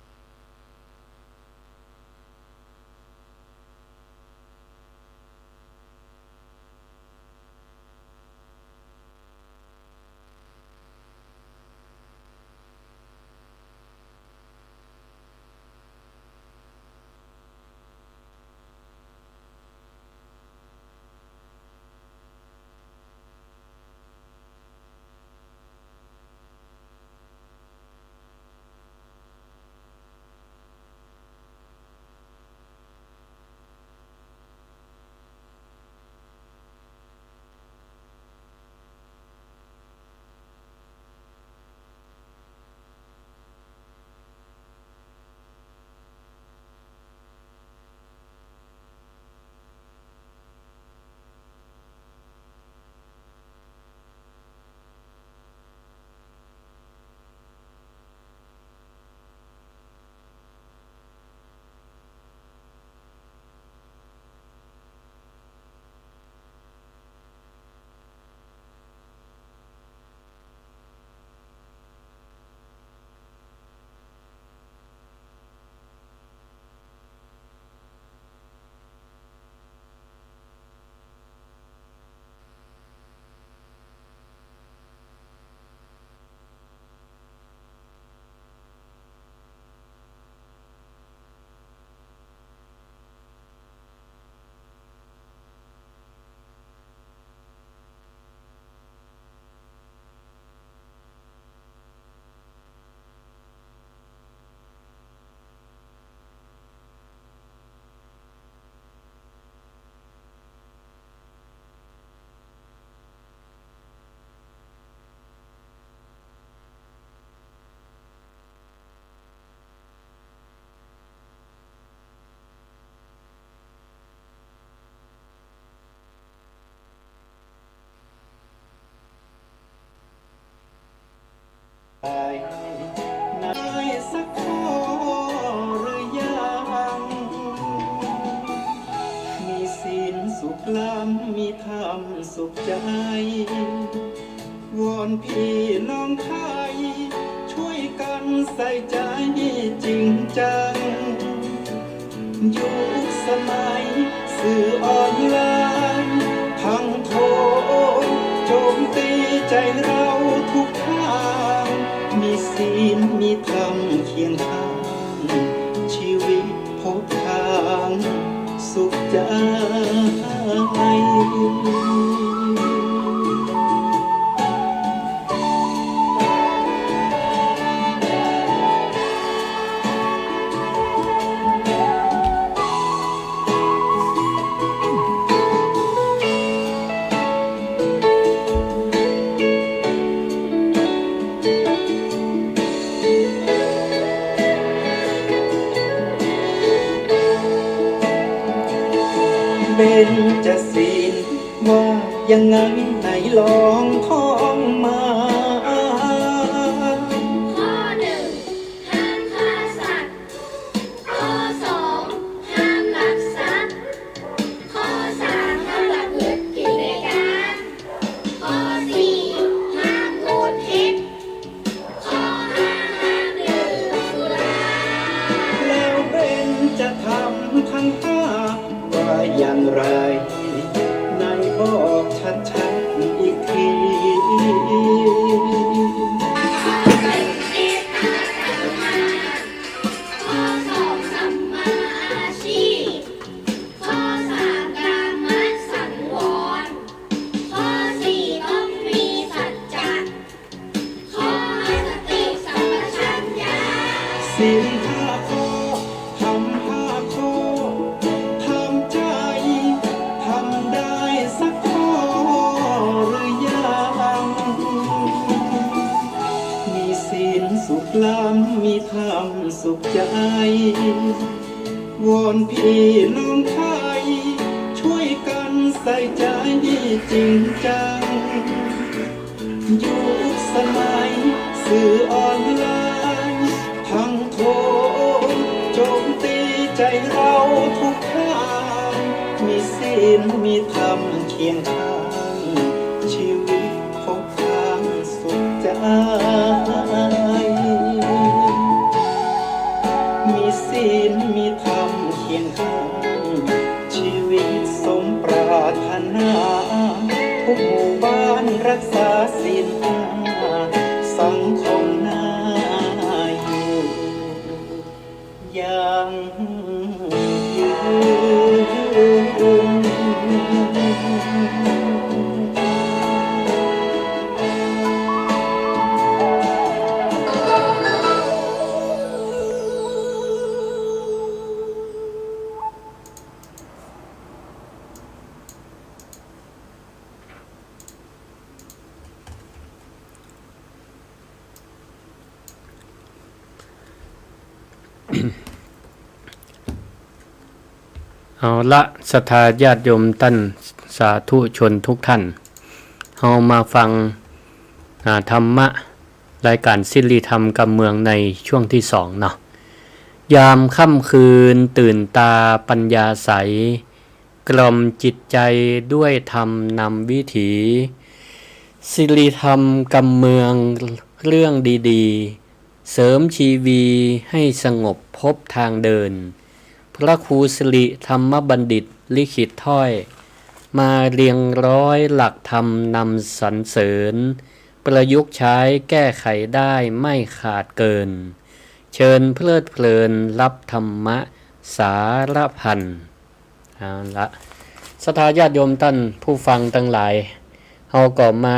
าได้สักข้อหรือยัง มีศีลสุขล้ำ มีธรรมสุขใจ วอนพี่น้องไทย ช่วยกันใส่ใจจริงจัง ยุคสมัยสื่อออนไลน์ ทั้งโทร ศีลมีธรรมเคียงข้าง ชีวิตพบทางสุขใจ เบญจศีลว่ายังไง ไหนลองท่องมา ข้อหนึ่ง ห้ามฆ่าสัตว์ ข้อสอง ห้ามลักทรัพย์ ข้อสาม ห้ามประพฤติผิดในกาม ข้อสี่ ห้ามพูดเท็จ ข้อห้า ห้ามดื่มสุรา แล้วเบญจธรรมทั้งห้าว่าอย่างไร ไหนบอกชัดๆ อีกที ข้อหนึ่ง เมตตากรุณา ข้อสอง สัมมาอาชีพ ข้อสาม กามสังวร ข้อสี่ ต้องมีสัจจะ ข้อห้า สติสัมปชัญญะ ศีลห้าข้อ ธรรมห้าข้อ ทำใจ ทำได้สักข้อหรือยัง มีศีลสุขล้ำ มีธรรมสุขใจ วอนพี่น้องไทย ช่วยกันใส่ใจจริงจัง ยุคสมัยสื่อออนไลน์ ทั้งโทรโจมตีใจเราทุกทาง มีศีลมีธรรมเคียงข้าง ชีวิตพบทางสุขใจ มีศีลมีธรรมเคียงข้าง ชีวิตสมปรารถนา ทุกหมู่บ้านรักษาศีลห้า สังคมน่าอยู่ ยั่งยืน เอาละ ศรัทธาญาติโยมต้านสาธุชนทุกท่าน เฮามาฟัง อ่า ธรรมะ รายการสิริธรรมกำเมืองในช่วงที่สองเนาะ ยามค่ำคืนตื่นตาปัญญาใส กล่อมจิตใจด้วยธรรมนำวิถี สิริธรรมกำเมืองเรื่องดีๆ เสริมชีวีให้สงบพบทางเดิน พระครูสิริธรรมบัณฑิตลิขิตถ้อย มาเรียงร้อยหลักธรรมนำสรรเสริญ ประยุกต์ใช้แก้ไขได้ไม่ขาดเกิน เชิญเพลิดเพลินรับธรรมะสารพัน เอาละ ศรัทธาญาติโยมต้านผู้ฟังตังหลาย เฮาก็มา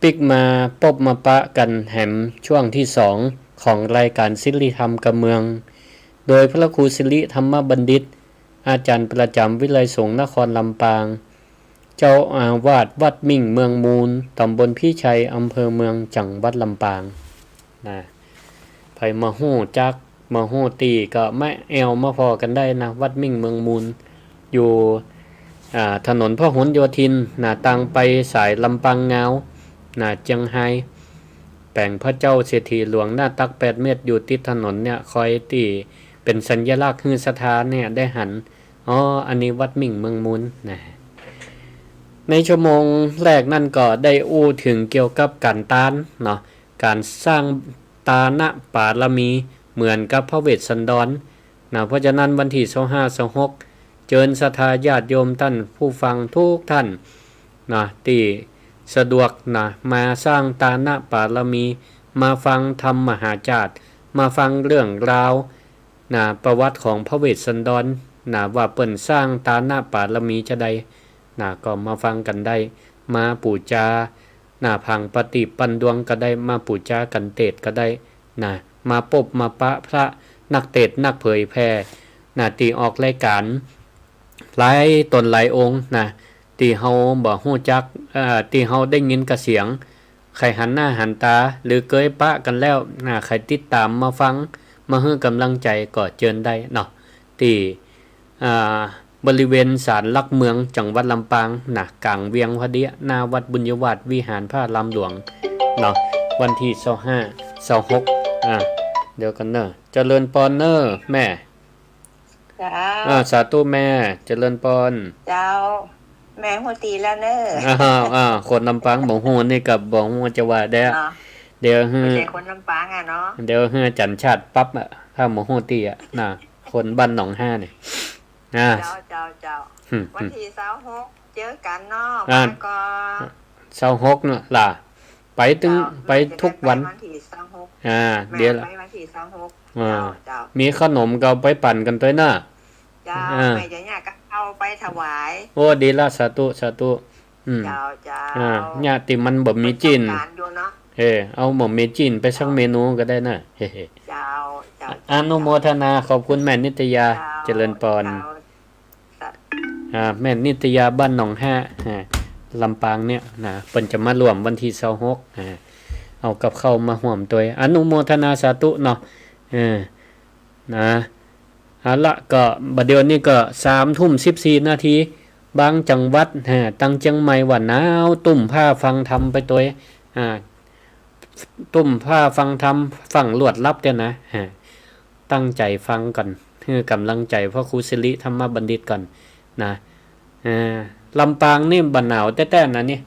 ปิ๊กมาปบมาปะกั๋นแหมช่วงที่สองของรายการสิริธรรมกำเมือง โดยพระครูสิริธรรมบัณฑิต อาจ๋ารย์ประจ๋ำวิทยาลัยสงฆ์นครลำปาง เจ้าอาวาสวัดมิ่งเมืองมูล ตำบลพิชัย อำเภอเมือง จังหวัดลำปาง นะ ใผมาฮู้จัก มาฮู้ตี้ก็มาแอ่วมาผ่อกั๋นได้นะ วัดมิ่งเมืองมูล อยู่ อ่า ถนนพหลโยธินนะ ตางไปสายลำปางงาวนะ เจียงไฮ้ แป๋งพระเจ้าเศรษฐีหลวงหน้าตักแปดเมตร อยู่ติดถนนเนี่ย คอยตี้เป๋นสัญลักษณ์หื้อศรัทธาเนี่ยได้หัน อ๋อ อันนี้วัดมิ่งเมืองมูลนะ ในชั่วโมงแรกนั้นก็ได้อู้เถิงเกี่ยวกับก๋านตานเนาะ ก๋านสร้างตานะปารมีเหมือนกับพระเวสสันดรนะ เพราะฉะนั้นวันตี้ซาวห้า ซาวหก เจิญศรัทธาญาติโยมต้านผู้ฟังทุกท่านนะ ตี้สะดวกนะ มาสร้างตานะปารมี มาฟังธรรมมหาจาตุ มาฟังเรื่องราว นะ ประวัติของพระเวสสันดร นะ ว่าเปิ้นสร้างตานบารมีจาใด นะ ก็มาฟังกั๋นได้ มาปู๋จา นะ ผางปะตีบปั้นดวงก็ได้ มาปู๋จากั๋นเตสน์ก็ได้ นะ มาปบมาปะพระนักเตสน์นักเผยแผ่ นะ ตี้ออกรายก๋าน หลายต๋นหลายองค์ นะ ตี้เฮาบ่ฮู้จัก เอ่อ ตี้เฮาได้ยินกะเสียง ใค่หันหน้าหันต๋า หรือเกยปะกั๋นแล้ว นะ ใค่ติดต๋ามมาฟัง มาหื้อก๋ำลังใจ๋ก็เจิญได้เนาะ ตี้ อ่า บริเวณศาลหลักเมืองจังหวัดลำปาง นะ ก๋างเวียงพอดี หน้าวัดบุญยวาสวิหารพระอารามหลวง เนาะ วันตี้ซาวห้า ซาวหก อ่า เดี๋ยวก่อนเน่อ เจริญปอนเน่อแม่ เจ้า อ่า สาธุแม่ เจริญปอน เจ้า แม่ฮู้ตี้แล้วเน่อ อ้าว อ้าว คนลำปางบ่ฮู้นี่ก็บ่ฮู้จะว่าแดะ เนาะ เดี๋ยวหื้อ บ่ใจ้คนลำปางอะเนาะ เดี๋ยวหื้ออาจ๋ารย์ชาติปรับอะ ถ้าบ่ฮู้ตี้อะ นะ คนบ้านหนองฮานี่ อ่า เจ้า เจ้า เจ้า อืม วันตี้ซาวหก เจอกั๋นเนาะ อ่า มาก็ ซาวหกเนาะล่ะ ไปตึง เจ้า ไปทุกวัน แม่จะได้ไปวันตี้ซาวหก อ่า แม่ เดี๋ยว ไปวันตี้ซาวหก อ่า เจ้า เจ้า มีขนมก็เอาไปปั่นกั๋นตวยเนาะ เจ้า อ่า แม่จะเนี่ยก็เอาไปถวาย โอ้ ดีละ สาธุ สาธุ อืม เจ้า เจ้า อ่า เนี่ยตี้มันบ่มีจีน เปิ้นต้องก๋านอยู่เนาะ เออ เอาบ่มีจีนไปสักเมนูก็ได้นะ เฮ้ๆ เจ้า เจ้า อนุโมทนา ขอบคุณแม่นิตยา เจ้า เจริญปอน เจ้า อ่า แม่นิตยาบ้านหนองฮา อ่า ลำปางเนี่ยนะ เปิ้นจะมาร่วมวันตี้ซาวหก อ่า เอากับข้าวมาฮ่วมตวย อนุโมทนาสาธุเนาะ เออ นะ เอาละ ก็บ่าเดี่ยวนี้ก็สามทุ่มสิบสี่นาที บางจังหวัด ฮะ ตังเจียงใหม่ว่าหนาว ตุ้มผ้าฟังธรรมไปตวย อ่า ตุ้มผ้าฟังธรรม ฟังลวดลับเนี่ยนะ ฮะ ตั้งใจ๋ฟังก่อน หื้อก๋ำลังใจ๋พ่อครูสิริธรรมบัณฑิตก่อนนะ อ่า ลำปางนี่บ่หนาวแต๊ๆ นะนี่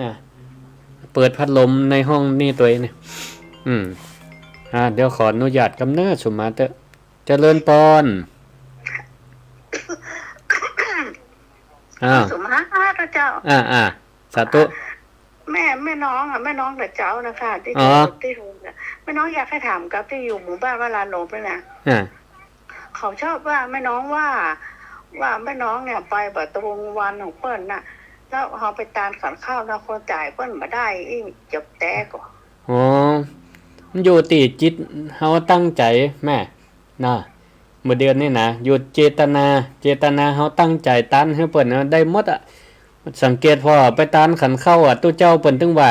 นะ เปิดพัดลมในห้องนี่ตวยนี่ อืม อ่า เดี๋ยวขออนุญาตกำเนิดสุมาเตอะ เจริญปอน อ้าว สุมาเตอะเจ้า อ่า อ่า สาธุ แม่ แม่น้องอะ แม่น้องกับเจ้านะคะ ตี้ อ๋อ ตี้ แม่น้องอยากจะถามกับตี้อยู่หมู่บ้านวราลมเนี่ยนะ อ่า เขาชอบว่าแม่น้องว่า ว่าแม่น้องเนี่ยไปบ่ตรงวันของเปิ้นน่ะ แล้วเฮาไปตานขันข้าวนะ คนจ่ายเปิ้นบ่ได้อี้ จะแต๊ก่อ อ๋อ มันอยู่ตี้จิตเฮาตั้งใจ๋แม่ นะ บ่าเดี่ยวนี้นะ อยู่เจตนา เจตนาเฮาตั้งใจ๋ตานหื้อเปิ้นนะ ได้หมดอะ สังเกตผ่อไปตานขันข้าวอะ ตุ๊เจ้าเปิ้นตึงว่า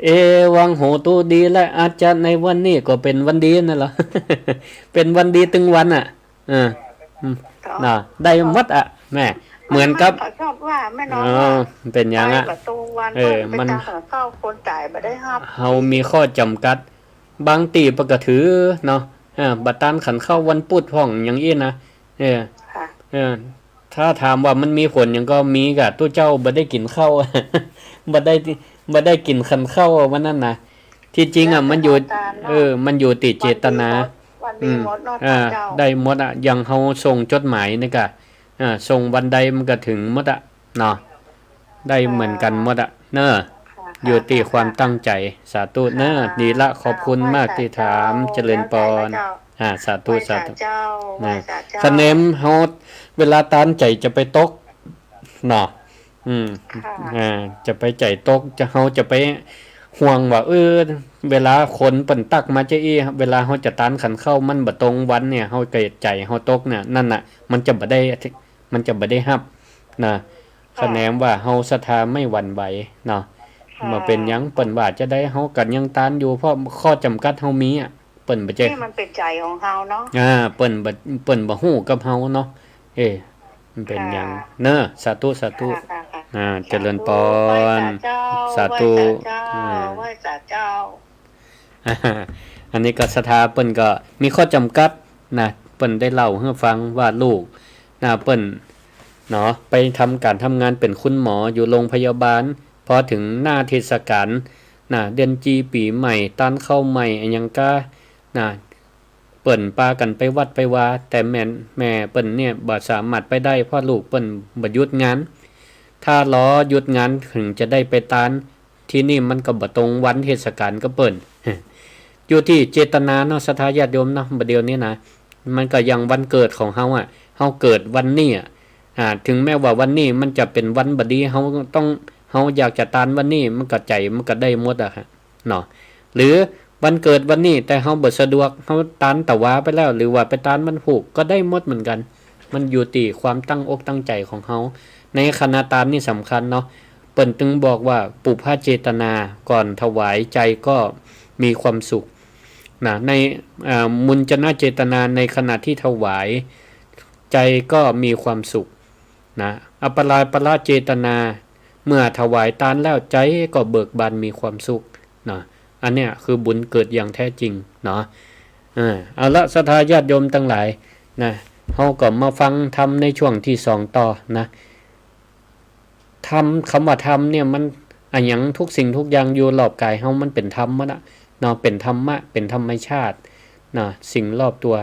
เอวังโหตุ ดีแล้ว อาจจะในวันนี้ก็เป๋นวันดีนั่นแหละ เป๋นวันดีตึงวันอะ เออ อืม เจ้า นะ ได้หมดอะแม่ เหมือนกับ เขาชอบว่าแม่น้อง เออ ว่า เป๋นหยังอะ ไปบ่ตรงวัน เออ เปิ้นไป มัน ตานขันข้าว คนจ่ายบ่ได้ฮับ เฮามีข้อจำกัด บางตี้เปิ้นก็ถือเนาะ เออ บ่ตานขันข้าววันพุธพ่องอย่างอี้นะ เออ ค่ะ เออ ถ้าถามว่ามันมีผลหยังก็มีก่ะ ตุ๊เจ้าบ่ได้กิ๋นข้าว บ่ได้ บ่ได้กิ๋นขันข้าววันนั้นนะ ตี้จริงอะ แล้วแต่ มันอยู่ อาจ๋ารย์เนาะ เออ มันอยู่ตี้เจตนา วันดีก็ วันดี อืม หมดเนาะ อ่า เจ้า ได้หมดอะ อย่างเฮาส่งจดหมายนี่ก่ะ อ่า ส่งวันใดมันก็ถึงหมดอะ เนาะ ได้เหมือนกั๋นหมดอะ เนอะ ค่ะ อยู่ตี้ความตั้งใจ๋ สาธุเนอะ ค่ะ ดีละ ขอบคุณมากตี้ถาม ไหว้สาเจ้า เจริญปอน ไหว้สาเจ้า อ่า สาธุ ไหว้สาเจ้า สาธุ ไหว้สาเจ้า คะแนนเฮา เวลาตานใจ๋จะไปตก เนาะ อืม ค่ะ อ่า จะไปใจ๋ตก จะ เฮาจะไปห่วงว่า เออ เวลาคนเปิ้นตักมาจะอี้ เวลาเฮาจะตานขันข้าวมันบ่ตรงวันเนี่ย เฮาก็ใจ๋เฮาตกเนี่ย นั่นน่ะ มันจะบ่ได้ มันจะบ่ได้ฮับ นะ ค่ะ คะแนนว่าเฮาศรัทธาไม่หวั่นไหวเนาะ ค่ะ บ่เป๋นหยัง เปิ้นว่าจะใด เฮาก็ยังตานอยู่ เพราะข้อจำกัดเฮามีอะ เปิ้นบ่ใจ้ นี่มันเป๋นใจ๋ของเฮาเนาะ อ่า เปิ้นบ่ เปิ้นบ่ฮู้กับเฮาเนาะ เอ้ มันเป๋นหยัง ค่ะ เนอะ สาธุ สาธุ ค่ะ ค่ะ ค่ะ อ่า เจริญปอน สาธุ ไหว้สาเจ้า สาธุ ไหว้สาเจ้า อ่า ไหว้สาเจ้า อันนี้ก็ศรัทธาเปิ้นก็มีข้อจำกัดนะ เปิ้นได้เล่าหื้อฟังว่าลูกนะ เปิ้นเนาะ ไปทำก๋านทำงานเป๋นคุณหมออยู่โรงพยาบาล พอเถิงหน้าเทศกาลนะ เดือนจี๋ ปี๋ใหม่ ตานข้าวใหม่ อะหยังก้านะ เปิ้นปากั๋นไปวัดไปวา แต่แม่ แม่เปิ้นเนี่ยบ่สามารถไปได้ เพราะลูกเปิ้นบ่หยุดงาน ถ้ารอหยุดงานเถิงจะได้ไปตาน ทีนี้มันก็บ่ตรงวันเทศกาลกับเปิ้น อยู่ตี้เจตนาเนาะ ศรัทธาญาติโยมเนาะ บ่าเดี่ยวนี้นะ มันก็อย่างวันเกิดของเฮาอะ เฮาเกิดวันนี้อะ อ่า เถิงแม้ว่าวันนี้มันจะเป๋นวันบ่ดี เฮาต้อง เฮาอยากจะตานวันนี้ มันก็ใจ๋ มันก็ได้หมดอะฮะ เนาะ หรือวันเกิดวันนี้ แต่เฮาบ่สะดวก เฮาตานตะหวาไปแล้ว หรือว่าไปตานวันพูก ก็ได้หมดเหมือนกั๋น มันอยู่ตี้ความตั้งอกตั้งใจ๋ของเฮา ในขณะตานนี่สำคัญเนาะ เปิ้นตึงบอกว่าปุพพเจตนา ก่อนถวายใจ๋ก็มีความสุขนะ ใน อ่า มุญจนะเจตนา ในขณะตี้ถวาย ใจ๋ก็มีความสุขนะ อัปปราปรเจตนา เมื่อถวายตานแล้วใจ๋ก็เบิกบานมีความสุขนะ อันเนี้ยคือบุญเกิดอย่างแท้จริงเนาะ เออ เอาละ ศรัทธาญาติโยมตังหลายนะ เฮาก็มาฟังธรรมในช่วงตี้สองต่อนะ ธรรม กำว่าธรรมเนี่ยมัน อะหยัง ทุกสิ่งทุกอย่างอยู่รอบกายเฮามันเป๋นธรรมหมดอะเนาะ เป๋นธรรมะ เป๋นธรรมชาตินะ สิ่งรอบตั๋ว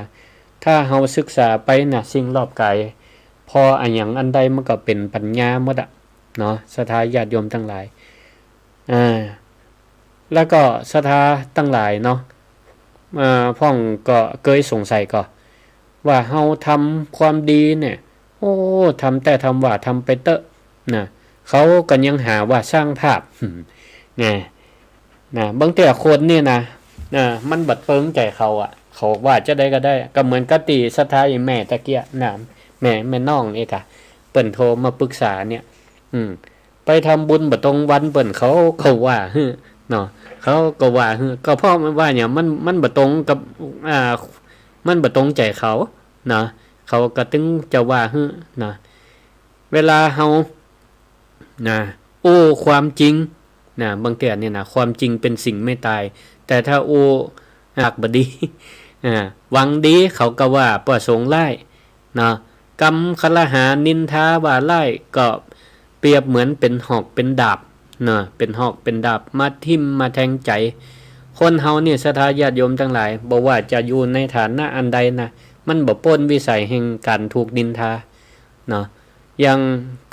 ถ้าเฮาศึกษาไปนะ สิ่งรอบกาย ผ่ออะหยังอันใดมันก็เป๋นปัญญาหมดอะเนาะ ศรัทธาญาติโยมตังหลาย อ่า แล้วก็ศรัทธาตังหลายเนาะ อ่า พ่องก็เกยสงสัยก่อ ว่าเฮาทำความดีเนี่ย โอ้ ทำแต๊ทำว่า ทำไปเต๊อะนะ เขาก็ยังหาว่าสร้างภาพ นะ นะ บางเตื้อคนเนี่ยนะ นะ มันบ่เปิงใจ๋เขาอะ เขาว่าจะใดก็ได้ ก็เหมือนกับตี้ศรัทธาอีแม่ตะเกียะนะ แม่ แม่น้องนี่กะ เปิ้นโทรมาปรึกษาเนี่ย อืม ไปทำบุญบ่ตรงวันเปิ้น เขาก็ว่าหื้อเนาะ เขาก็ว่าหื้อ ก็เพราะมันว่าหยัง มัน มันบ่ตรงกับ อ่า มันบ่ตรงใจ๋เขาเนาะ เขาก็ตึงจะว่าหื้อเนาะ เวลาเฮา นะ อู้ความจริงนะ บางเตื้อเนี่ยนะ ความจริงเป๋นสิ่งไม่ตาย แต่ถ้าอู้ปากบ่ดี อ่า หวังดีเขาก็ว่าประสงค์ร้าย เนาะ กำคารหานินทาว่าร้ายก็เปรียบเหมือนเป๋นหอกเป๋นดาบเนาะ เป๋นหอกเป๋นดาบมาทิ่มมาแทงใจ๋ คนเฮานี่ศรัทธาญาติโยมตังหลาย บ่ว่าจะอยู่ในฐานะอันใดนะ มันบ่ป๊นวิสัยแห่งก๋านถูกนินทาเนาะ อย่าง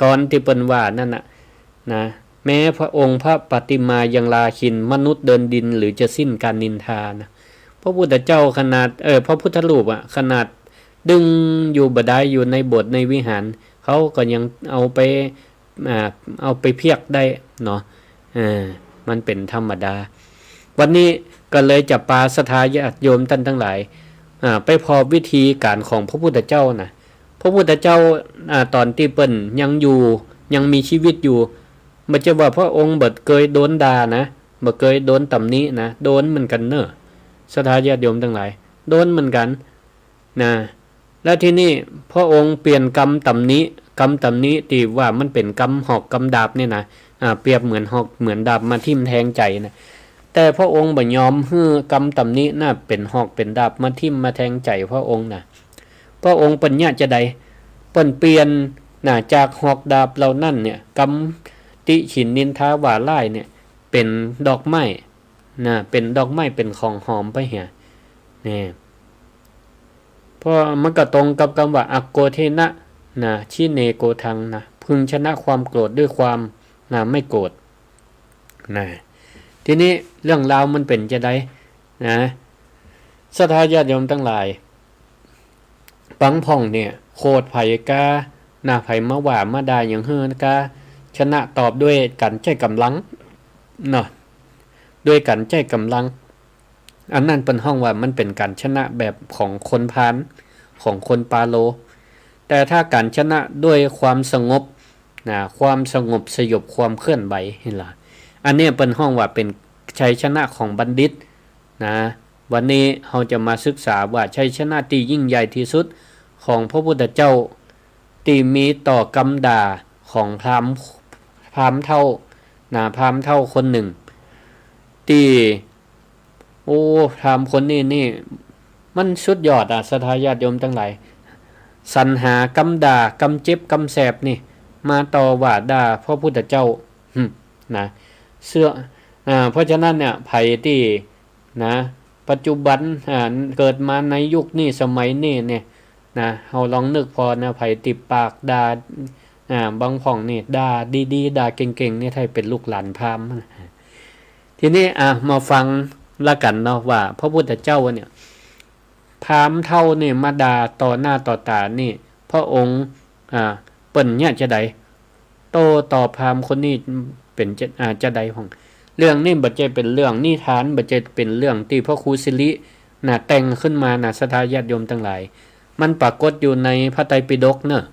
กลอนตี้เปิ้นว่านั่นน่ะ นะ แม้พระองค์พระปฏิมายังลาขิณ มนุษย์เดินดินหรือจะสิ้นการนินทานะ พระพุทธเจ้าขนาด เอ่อ พระพุทธรูปอะ ขนาดดึงอยู่บ่ดายอยู่ในโบสถ์ในวิหาร เขาก็ยังเอาไป อ่า เอาไปเพียกได้เนาะ เออ มันเป๋นธรรมดา วันนี้ก็เลยจะปาศรัทธาญาติโยมต้านตังหลาย อ่า ไปผ่อวิธีก๋านของพระพุทธเจ้านะ พระพุทธเจ้า อ่า ต๋อนตี้เปิ้นยังอยู่ ยังมีจีวิตอยู่ บ่ใจ้ว่าพระองค์บ่เกยโดนด่านะ บ่เกยโดนตำหนินะ โดนเหมือนกั๋นเน่อ ศรัทธาญาติโยมตังหลาย โดนเหมือนกั๋นนะ แล้วทีนี้พระองค์เปลี่ยนกำตำหนิ กำตำหนิตี้ว่ามันเป๋นกำหอกกำดาบนี่นะ อ่า เปรียบเหมือนหอกเหมือนดาบมาทิ่มแทงใจ๋นะ แต่พระองค์บ่ยอมหื้อกำตำหนิน่ะเป๋นหอกเป๋นดาบมาทิ่มมาแทงใจ๋พระองค์นะ พระองค์เปิ้นเยียะจาใด เปิ้นเปลี่ยนนะ จากหอกดาบเหล่านั้นเนี่ย กำติฉิ่นนินทาว่าร้ายเนี่ย เป๋นดอกไม้นะ เป๋นดอกไม้ เป๋นของหอมไปเหีย นี่ เพราะมันก็ตรงกับกำว่า อโกเทนะ นะ ชิเนโกธัง นะ พึงชนะความโกรธด้วยความ นะ ไม่โกรธ นะ ทีนี้เรื่องราวมันเป๋นจาใด นะ ศรัทธาญาติโยมตังหลาย บางพ่องเนี่ย โขดใผก้า นะ ใผมาว่ามาด่าหยังหื้อก้า ชนะตอบด้วยก๋านใจ๊ก๋ำลัง เนาะ ด้วยก๋านใจ๊ก๋ำลัง อันนั้นเปิ้นฮ้องว่ามันเป๋นก๋านชนะแบบของคนพาล ของคนปาโล แต่ถ้าก๋านชนะด้วยความสงบ นะ ความสงบสยบความเคลื่อนไหว หันล่ะ อันเนี้ยเปิ้นฮ้องว่าเป๋นชัยชนะของบัณฑิต นะ วันนี้เฮาจะมาศึกษาว่าชัยชนะตี้ยิ่งใหญ่ตี้สุดของพระพุทธเจ้า ตี้มีต่อกำด่าของพราหมณ์ พราหมณ์เฒ่า นะ พราหมณ์เฒ่าคนนึ่ง ตี้ โอ้ พราหมณ์คนนี้นี่ มันสุดยอดอะ ศรัทธาญาติโยมตังหลาย สรรหากำด่า กำเจ็บ กำแสบนี่ มาต่อว่าด่าพระพุทธเจ้า หึ นะ เสื้อ อ่า เพราะฉะนั้นเนี่ย ใผตี้ นะ ปัจจุบัน อ่า เกิดมาในยุคนี้สมัยนี้เนี่ย นะ เฮาลองนึกผ่อนะ ใผตี้ปากด่า อ่า บางพ่องนี่ ด่าดีๆ ด่าเก่งๆ นี่ ถ้าเป๋นลูกหลานพราหมณ์นะ ทีนี้ อ่ะ มาฟัง ละกั๋นเนาะ ว่าพระพุทธเจ้าเนี่ย พราหมณ์เฒ่านี่มาด่าต่อหน้าต่อต๋านี่ พระองค์ อ่า เปิ้นเยียะจาใด โต้ตอบพราหมณ์คนนี้เป๋นจะ อ่า จาใดพ่อง เรื่องนี้บ่ใจ้เป๋นเรื่องนิทาน บ่ใจ้เป๋นเรื่องตี้พระครูสิรินะ แต่งขึ้นมานะ ศรัทธาญาติโยมตังหลาย มันปรากฏอยู่ในพระไตรปิฎกเนาะ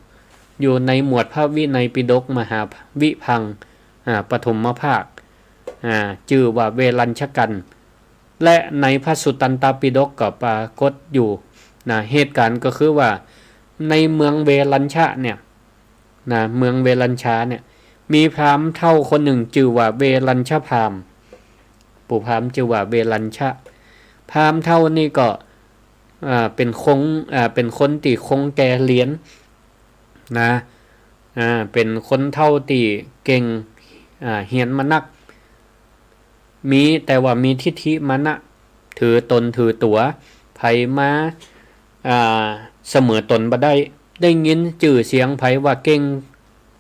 อยู่ในหมวดพระวินัยปิฎกมหาวิภังค์ อ่า ปฐมภาค อ่า จื้อว่าเวรัญชกัน และในพระสุตตันตปิฎกก็ปรากฏอยู่นะ เหตุก๋ารณ์ก็คือว่าในเมืองเวรัญชะเนี่ยนะ เมืองเวรัญชาเนี่ย มีพราหมณ์เฒ่าคนนึ่งจื้อว่าเวรัญชพราหมณ์ ปู่พราหมณ์จื้อว่าเวรัญชะ พราหมณ์เฒ่านี่ก็ อ่า เป๋นคง อ่า เป๋นคนตี้คงแก่เฮียนนะ อ่า เป๋นคนเฒ่าตี้เก่ง อ่า เฮียนมานัก มี แต่ว่ามีทิฐิมานะ ถือต๋นถือตั๋ว ใผมา อ่า เสมอต๋นบ่ได้ ได้ยินจื้อเสียงใผว่าเก่ง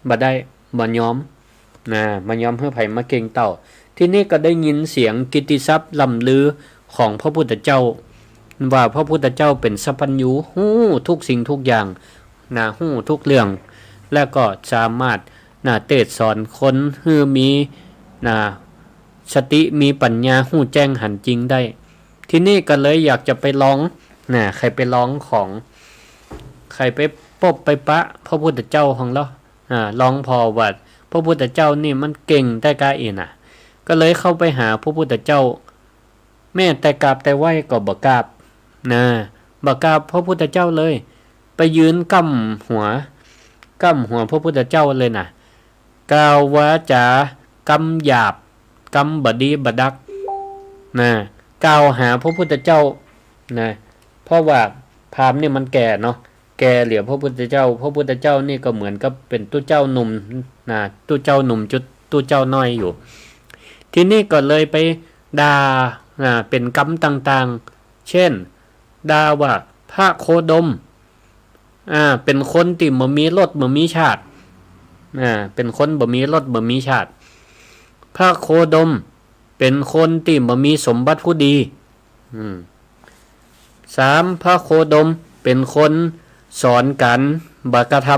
บ่ได้ บ่ยอมนะ บ่ยอมหื้อใผมาเก่งเต้า ทีนี้ก็ได้ยินเสียงกิตติศัพท์ล่ำลือของพระพุทธเจ้า ว่าพระพุทธเจ้าเป๋นสัพพัญญู ฮู้ทุกสิ่งทุกอย่างนะ ฮู้ทุกเรื่อง และก็สามารถนะ เตศน์สอนคนหื้อมีนะ สติมีปัญญา ฮู้แจ้งหันจริงได้ ทีนี้ก็เลยอยากจะไปลองนะ ใค่ไปลองของ ใค่ไปปบไปปะพระพุทธเจ้าของเฮา อ่า ลองผ่อว่าพระพุทธเจ้านี่มันเก่งแต๊ก้าอี้นะ ก็เลยเข้าไปหาพระพุทธเจ้า แม้แต่กราบแต่ไหว้ก็บ่กราบนะ บ่กราบพระพุทธเจ้าเลย ไปยืนก้ำหัว ก้ำหัวพระพุทธเจ้าเลยนะ กล่าววาจากำหยาบ กำบ่ดีบ่ดักนะ กล่าวหาพระพุทธเจ้านะ เพราะว่าพราหมณ์นี่มันแก่เนาะ แก่เหลือพระพุทธเจ้า พระพุทธเจ้านี่ก็เหมือนกับเป๋นตุ๊เจ้าหนุ่มนะ ตุ๊เจ้าหนุ่มจุดตุ๊เจ้าน้อยอยู่ ทีนี้ก็เลยไปด่านะ เป๋นกำต่างๆ เช่น ด่าว่าพระโคดม อ่า เป๋นคนตี้บ่มีรสบ่มีชาติ อ่า เป๋นคนบ่มีรสบ่มีชาติ พระโคดมเป๋นคนตี้บ่มีสมบัติผู้ดี อืม สาม พระโคดมเป๋นคนสอนก๋านบ่ากระท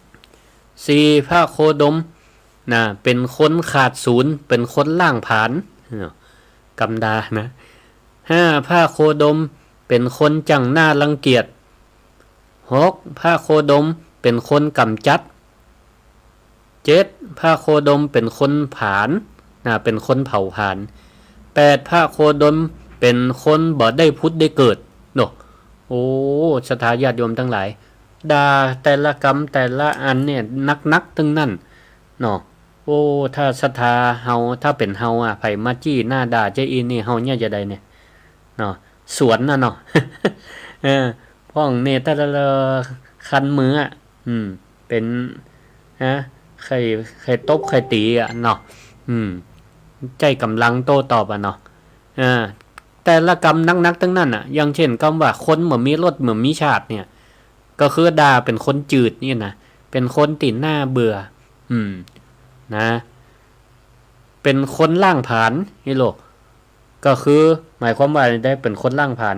ำ สี่ พระโคดมนะ เป๋นคนขาดศูนย์ เป๋นคนล้างผลาญ เนาะ กำด่านะ ห้า พระโคดมเป๋นคนจั่งน่ารังเกียจ หก พระโคดมเป๋นคนก๋ำจัด เจ็ด พระโคดมเป๋นคนผลาญนะ เป๋นคนเผาผลาญ แปด พระโคดมเป๋นคนบ่ได้ผุดได้เกิด เนาะ โอ้ ศรัทธาญาติโยมตังหลาย ด่าแต่ละกำแต่ละอันเนี่ยหนักๆ ตึงนั้นเนาะ โอ้ ถ้าศรัทธาเฮา ถ้าเป๋นเฮาอะ ใผมาจี้หน้าด่าเจ๊อีนี่ เฮาเยียะจาใดเนี่ย เนาะ สวนน่ะเนาะ เออ พ่องเนี่ย แต่ละคันมืออะ อืม เป๋น ฮะ ใค่ ใค่ตบใค่ตี๋อะเนาะ อืม ใจ๊ก๋ำลังโต้ตอบอะเนาะ อ่า แต่ละกำหนักๆ ตึงนั้นอะ อย่างเช่นกำว่าคนบ่มีรสบ่มีชาติเนี่ย ก็คือด่าเป๋นคนจืดนี่นะ เป๋นคนตี้น่าเบื่อ อืม นะ เป๋นคนล้างผลาญนี่โลก ก็คือหมายความว่าได้เป๋นคนล้างผลาญ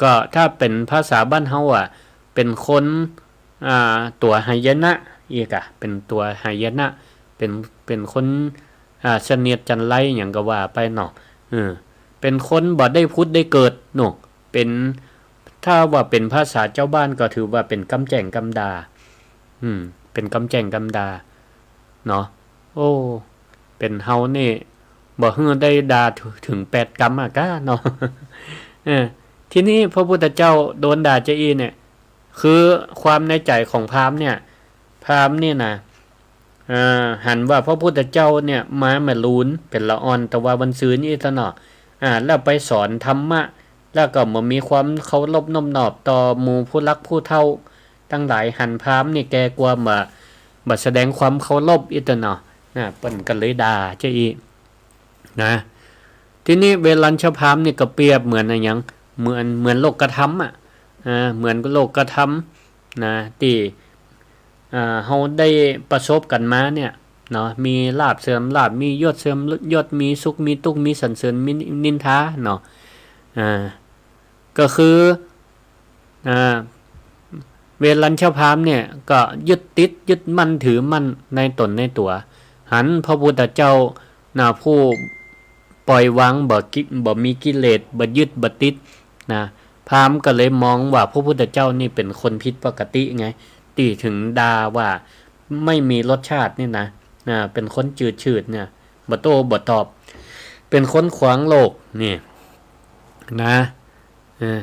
ก็ถ้าเป๋นภาษาบ้านเฮาอะ เป๋นคน อ่า ตั๋วหายนะ อีกอะ เป๋นตั๋วหายนะ เป๋น เป๋นคน อ่า เสนียดจัญไรหยังก็ว่าไปเนาะ เออ เป๋นคนบ่ได้ผุดได้เกิดเนาะ เป๋น ถ้าว่าเป๋นภาษาจาวบ้านก็ถือว่าเป๋นกำแจ้งกำด่า อืม เป๋นกำแจ้งกำด่า เนาะ โอ้ เป๋นเฮานี่ บ่หื้อได้ด่าถึง ถึงแปดกำอะก้าเนาะ เออ ทีนี้พระพุทธเจ้าโดนด่าจาอี้เนี่ย คือความในใจ๋ของพราหมณ์เนี่ย พราหมณ์เนี่ยนะ อ่า หันว่าพระพุทธเจ้าเนี่ยมาแหมลูนเป๋นละอ่อนตะวาวันซืนอี้ตะเนาะ อ่า แล้วไปสอนธรรมะ แล้วก็บ่มีความเคารพนอบน้อมต่อหมู่ผู้หลักผู้เฒ่าตังหลาย หันพราหมณ์นี่แก่กว่า บ่ บ่แสดงความเคารพอี้ตะเนาะ นะ เปิ้นก็เลยด่าจาอี้ นะ ทีนี้เวรัญชพราหมณ์นี่ก็เปรียบเหมือนอะหยัง เหมือน เหมือนโลกธรรมอะ อ่า เหมือนโลกธรรมนะ ตี้ อ่า เฮาได้ประสบกั๋นมาเนี่ย เนาะ มีลาภเสื่อมลาภ มียศเสื่อมยศ มีสุขมีตุ๊กข์ มีสรรเสริญมีนินทาเนาะ อ่า ก็คือ อ่า เวรัญชพราหมณ์เนี่ยก็ยึดติดยึดมั่นถือมั่นในต๋นในตั๋ว หันพระพุทธเจ้านะ ผู้ปล่อยวาง บ่กิ บ่มีกิเลส บ่ยึดบ่ติดนะ พราหมณ์ก็เลยมองว่าพระพุทธเจ้านี่เป๋นคนผิดปกติไง ตี้เถิงด่าว่าไม่มีรสชาตินี่นะ อ่า เป๋นคนจืดชืดเนี่ย บ่โต้บ่ตอบ เป๋นคนขวางโลกนี่นะ เออ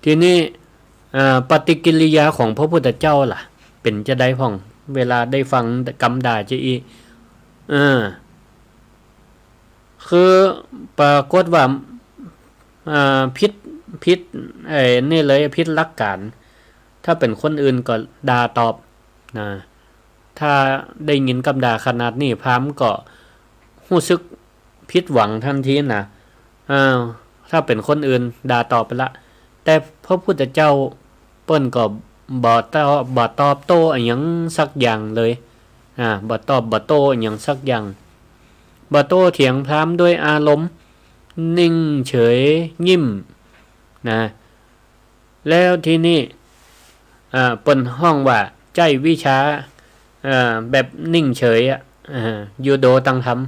ทีนี้ เอ่อ ปฏิกิริยาของพระพุทธเจ้าล่ะ เป๋นจาใดพ่อง เวลาได้ฟังกำด่าจาอี้ เออ คือปรากฏว่า อ่า ผิด ผิด ไอ้นี่เลย ผิดหลักการ ถ้าเป๋นคนอื่นก็ด่าตอบนะ ถ้าได้ยินกำด่าขนาดนี้ พราหมณ์ก็ฮู้สึกผิดหวังทันทีนะ อ้าว ถ้าเป๋นคนอื่นด่าตอบไปละ แต่พระพุทธเจ้าเปิ้นก็บ่ตอบ บ่ตอบโต้อะหยังสักอย่างเลย อ่า บ่ตอบบ่โต้อะหยังสักอย่าง บ่โต้เถียงพราหมณ์ด้วยอารมณ์ นิ่งเฉยงิ้มนะ แล้วทีนี้ อ่า เปิ้นฮ้องว่าใจ๊วิชา อ่า แบบนิ่งเฉยอะ อ่า ยูโดตังธรรม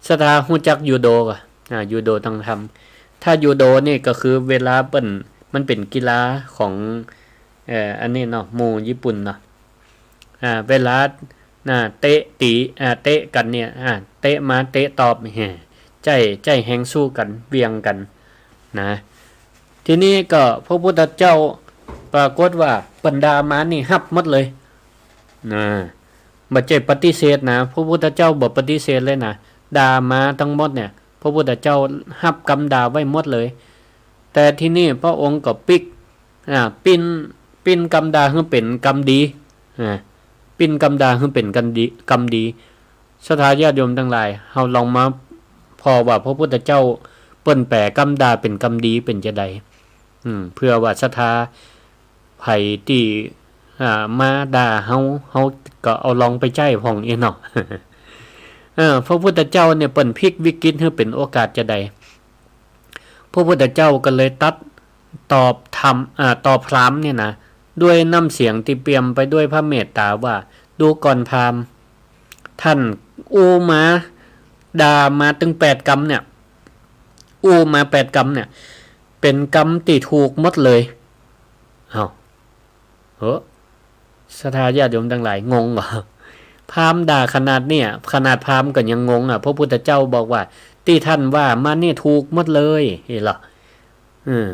ศรัทธาฮู้จักยูโดก่อ อ่า ยูโดตังธรรม ถ้ายูโดนี่ก็คือเวลาเปิ้น มันเป๋นกีฬาของ เอ่อ อันนี้เนาะ หมู่ญี่ปุ่นเนาะ อ่า เวลา น่ะ เตะตี๋ อ่า เตะกั๋นเนี่ย อ่า เตะมาเตะตอบ แฮ่ ใจ๊ ใจ๊แฮงสู้กั๋น เหวี่ยงกั๋นนะ ทีนี้ก็พระพุทธเจ้าปรากฏว่าเปิ้นด่ามานี่ฮับหมดเลยนะ บ่ใจ้ปฏิเสธนะ พระพุทธเจ้าบ่ปฏิเสธเลยนะ ด่ามาตังหมดเนี่ย พระพุทธเจ้าฮับกำด่าไว้หมดเลย แต่ทีนี้พระองค์ก็ปิ๊ก อ่า ปิ้น ปิ้นกำด่าหื้อเป๋นกำดี อ่า ปิ้นกำด่าหื้อเป๋นกำดี กำดี ศรัทธาญาติโยมตังหลาย เฮาลองมาผ่อว่าพระพุทธเจ้าเปิ้นแป๋กำด่าเป๋นกำดีเป๋นจาใด อืม เผื่อว่าศรัทธาใผตี้ อ่า มาด่าเฮา เฮาก็เอาลองไปใจ๊พ่องอี้เนาะ เออ พระพุทธเจ้าเนี่ยเปิ้นพลิกวิกฤตหื้อเป๋นโอกาสจาใด พระพุทธเจ้าก็เลยตรัสตอบธรรม อ่า ตอบพราหมณ์เนี่ยนะ ด้วยน้ำเสียงตี้เปี่ยมไปด้วยพระเมตตาว่า ดูก่อนพราหมณ์ ต้านอู้มา ด่ามาตึงแปดกำเนี่ย อู้มาแปดกำเนี่ย เป๋นกำตี้ถูกหมดเลย เอ้า เฮ้อ ศรัทธาญาติโยมตังหลาย งงก่อ พราหมณ์ด่าขนาดเนี่ย ขนาดพราหมณ์ก็ยังงงอะ พระพุทธเจ้าบอกว่า ตี้ต้านว่ามานี่ถูกหมดเลย เห็นเหรอ เออ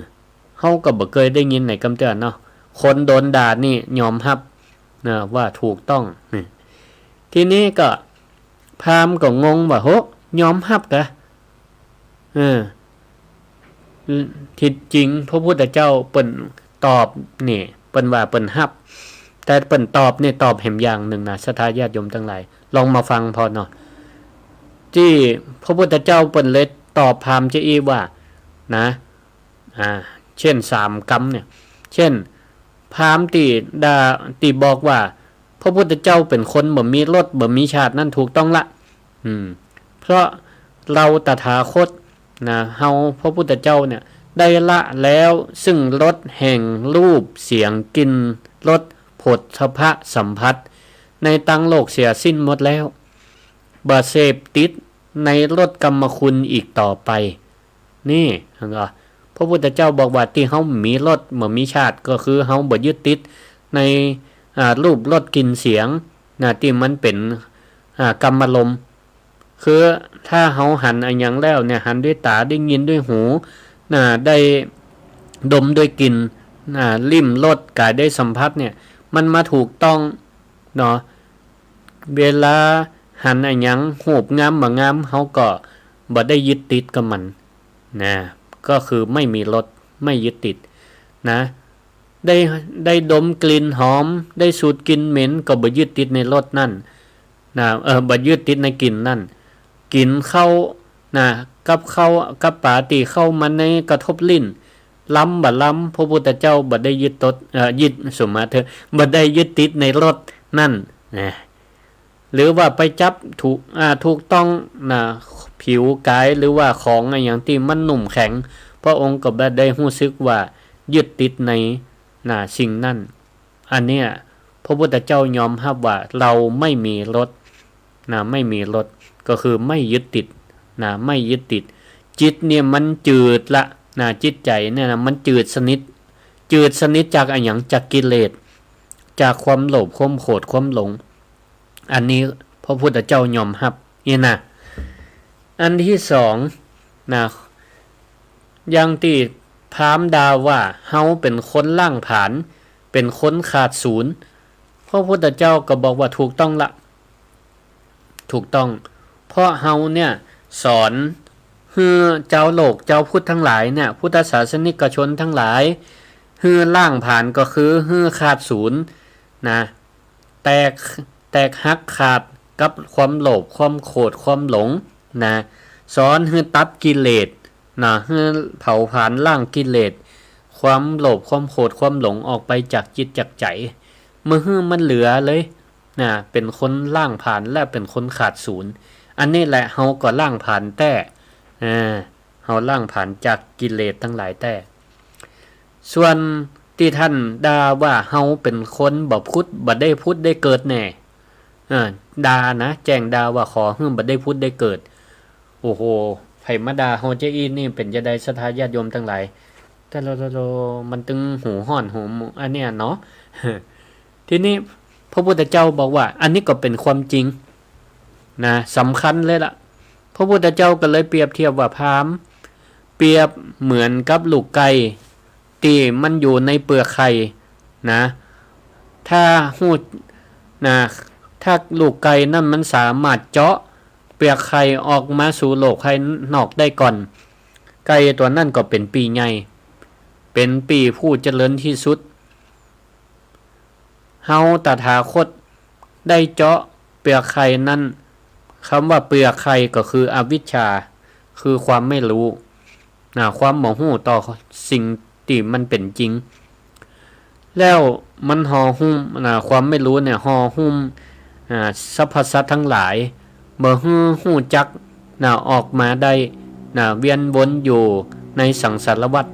เฮาก็บ่เกยได้ยินไหนกำเตือนเนาะ คนโดนด่านี่ยอมฮับนะ ว่าถูกต้อง นี่ ทีนี้ก็ พราหมณ์ก็งงว่า โห ยอมฮับกะ เออ ที่จริงพระพุทธเจ้าเปิ้นตอบนี่ เปิ้นว่าเปิ้นฮับ แต่เปิ้นตอบนี่ตอบแหมอย่างนึ่งนะ ศรัทธาญาติโยมตังหลาย ลองมาฟังผ่อเนาะ ตี้พระพุทธเจ้าเปิ้นเลยตอบพราหมณ์จาอี้ว่า นะ อ่า เช่นสามกำเนี่ย เช่น พราหมณ์ตี้ด่า ตี้บอกว่า พระพุทธเจ้าเป๋นคนบ่มีรสบ่มีชาตินั้นถูกต้องละ อืม เพราะเฮาตถาคตนะ เฮาพระพุทธเจ้าเนี่ย ได้ละแล้วซึ่งรสแห่งรูป เสียง กลิ่น รส โผฏฐัพพะสัมผัส ในตังโลกเสียสิ้นหมดแล้ว บ่เสพติดในรสกรรมคุณอีกต่อไป นี่ เห็นบ่ พระพุทธเจ้าบอกว่าตี้เฮามีรสบ่มีชาติ ก็คือเฮาบ่ยึดติดใน อ่า รูป รส กลิ่น เสียง นะ ตี้มันเป๋น อ่า กรรมารมณ์ คือถ้าเฮาหันอะหยังแล้วเนี่ย หันด้วยต๋า ได้ยินด้วยหู นะ ได้ดมด้วยกลิ่น นะ ลิ้มรส ก๋ายได้สัมผัสเนี่ย มันมาถูกต้องเนาะ เวลาหันอะหยัง รูปงามบ่งาม เฮาก็บ่ได้ยึดติดกับมัน นะ ก็คือไม่มีรส ไม่ยึดติด นะ ได้ ได้ดมกลิ่นหอม ได้สูดกลิ่นเหม็น ก็บ่ยึดติดในรสนั้น นะ เออ บ่ยึดติดในกลิ่นนั้น กิ๋นข้าว นะ กับข้าว กับป๋าตี้เข้ามาในกระทบลิ้น ลำบ่ลำ พระพุทธเจ้าบ่ได้ยึดตด เอ่อ ยึด สมมาเถอะ บ่ได้ยึดติดในรสนั้น นะ หรือว่าไปจับถูก อ่า ถูกต้องนะ ผิวก๋าย หรือว่าของอะหยังตี้มันนุ่มแข็ง พระองค์ก็บ่ได้ฮู้สึกว่ายึดติดใน นะ สิ่งนั้น อันเนี้ย พระพุทธเจ้ายอมฮับว่าเฮาไม่มีรส นะ ไม่มีรส ก็คือไม่ยึดติด นะ ไม่ยึดติด จิตเนี่ยมันจืดละ นะ จิตใจ๋เนี่ยนะ มันจืดสนิท จืดสนิทจากอะหยัง จากกิเลส จากความโลภ ความโกรธ ความหลง อันนี้พระพุทธเจ้ายอมฮับ นี่นะ อันตี้สอง นะ อย่างตี้พราหมณ์ด่าว่าเฮาเป๋นคนล้างผลาญ เป๋นคนขาดศูนย์ พระพุทธเจ้าก็บอกว่าถูกต้องละ ถูกต้อง เพราะเฮาเนี่ยสอนหื้อจาวโลก จาวพุทธตังหลายเนี่ย พุทธศาสนิกชนตังหลาย หื้อล้างผลาญ ก็คือหื้อขาดศูนย์ นะ แตก แตกหักขาดกับความโลภ ความโกรธ ความหลง นะ สอนหื้อตัดกิเลส นะ หื้อเผาผลาญล้างกิเลส ความโลภ ความโกรธ ความหลงออกไปจากจิตจากใจ๋ บ่หื้อมันเหลือเลย นะ เป๋นคนล้างผลาญและเป๋นคนขาดศูนย์ อันนี้แหละเฮาก็ล้างผลาญแต๊ อ่า เฮาล้างผลาญจากกิเลสตังหลายแต๊ ส่วนตี้ต้านด่าว่าเฮาเป๋นคนบ่ผุด บ่ได้ผุดได้เกิดแน่ เออ ด่านะ แจ้งด่าว่าขอหื้อบ่ได้ผุดได้เกิด โอ้โห ใผมาด่าเฮาจาอี้นี่ เป๋นจาใดศรัทธาญาติโยมตังหลาย แต่ละ ละ ละ มันตึงหูฮ้อนหู อันเนี้ยเนาะ ทีนี้พระพุทธเจ้าบอกว่า อันนี้ก็เป๋นความจริง นะ สำคัญเลยละ พระพุทธเจ้าก็เลยเปรียบเทียบว่าพราหมณ์ เปรียบเหมือนกับลูกไก่ตี้มันอยู่ในเปลือกไข่ นะ ถ้าฮู้ นะ ถ้าลูกไก่นั้นมันสามารถเจาะเปลือกไข่ออกมาสู่โลกภายนอกได้ก่อน ไก่ตั๋วนั้นก็เป๋นปี้ใหญ่ เป๋นปี้ผู้เจริญตี้สุด เฮาตถาคตได้เจาะเปลือกไข่นั้น กำว่าเปลือกไข่ก็คืออวิชชา คือความไม่ฮู้ นะ ความบ่ฮู้ต่อสิ่งตี้มันเป๋นจริง แล้วมันห่อหุ้ม นะ ความไม่ฮู้เนี่ยห่อหุ้ม อ่า สรรพสัตว์ตังหลาย บ่หื้อฮู้จัก นะ ออกมาได้ นะ เวียนวนอยู่ในสังสารวัฏ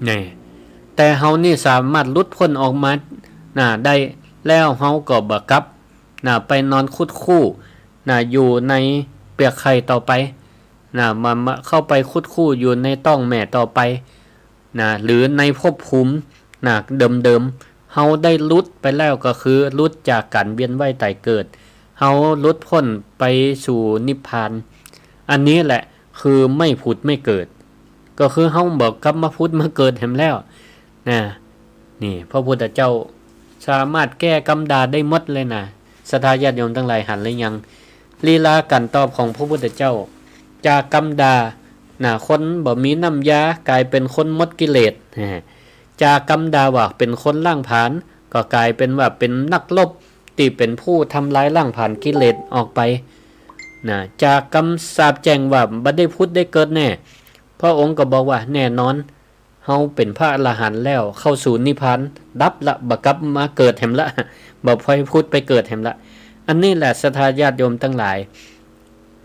นี่ แต่เฮานี่สามารถหลุดป๊นออกมา นะ ได้ แล้วเฮาก็บ่กลับ นะ ไปนอนคุดคู้ นะ อยู่ในเปลือกไข่ต่อไป นะ มา มา เข้าไปคุดคู้อยู่ในต๊องแม่ต่อไป นะ หรือในภพภูมิ นะ เดิมๆ เฮาได้หลุดไปแล้ว ก็คือหลุดจากก๋านเวียนว่ายต๋ายเกิด เฮาหลุดป๊นไปสู่นิพพาน อันนี้แหละคือไม่ผุดไม่เกิด ก็คือเฮาบ่กลับมาผุดมาเกิดแหมแล้ว นะ นี่ พระพุทธเจ้าสามารถแก้กำด่าได้หมดเลยนะ ศรัทธาญาติโยมตังหลายหันหรือยัง ลีลาก๋านตอบของพระพุทธเจ้า จากกำด่า นะ คนบ่มีน้ำยา ก๋ายเป๋นคนหมดกิเลส จากกำด่าว่าเป๋นคนล้างผลาญ ก็ก๋ายเป๋นว่าเป๋นนักรบตี้เป๋นผู้ทำลายล้างผลาญกิเลสออกไป นะ จากกำสาปแจ้งว่าบ่ได้ผุดได้เกิดแน่ พระองค์ก็บอกว่าแน่นอน เฮาเป๋นพระอรหันต์แล้ว เข้าสู่นิพพาน ดับละ บ่กลับมาเกิดแหมละ บ่ไปผุดไปเกิดแหมละ อันนี้แหละศรัทธาญาติโยมตังหลาย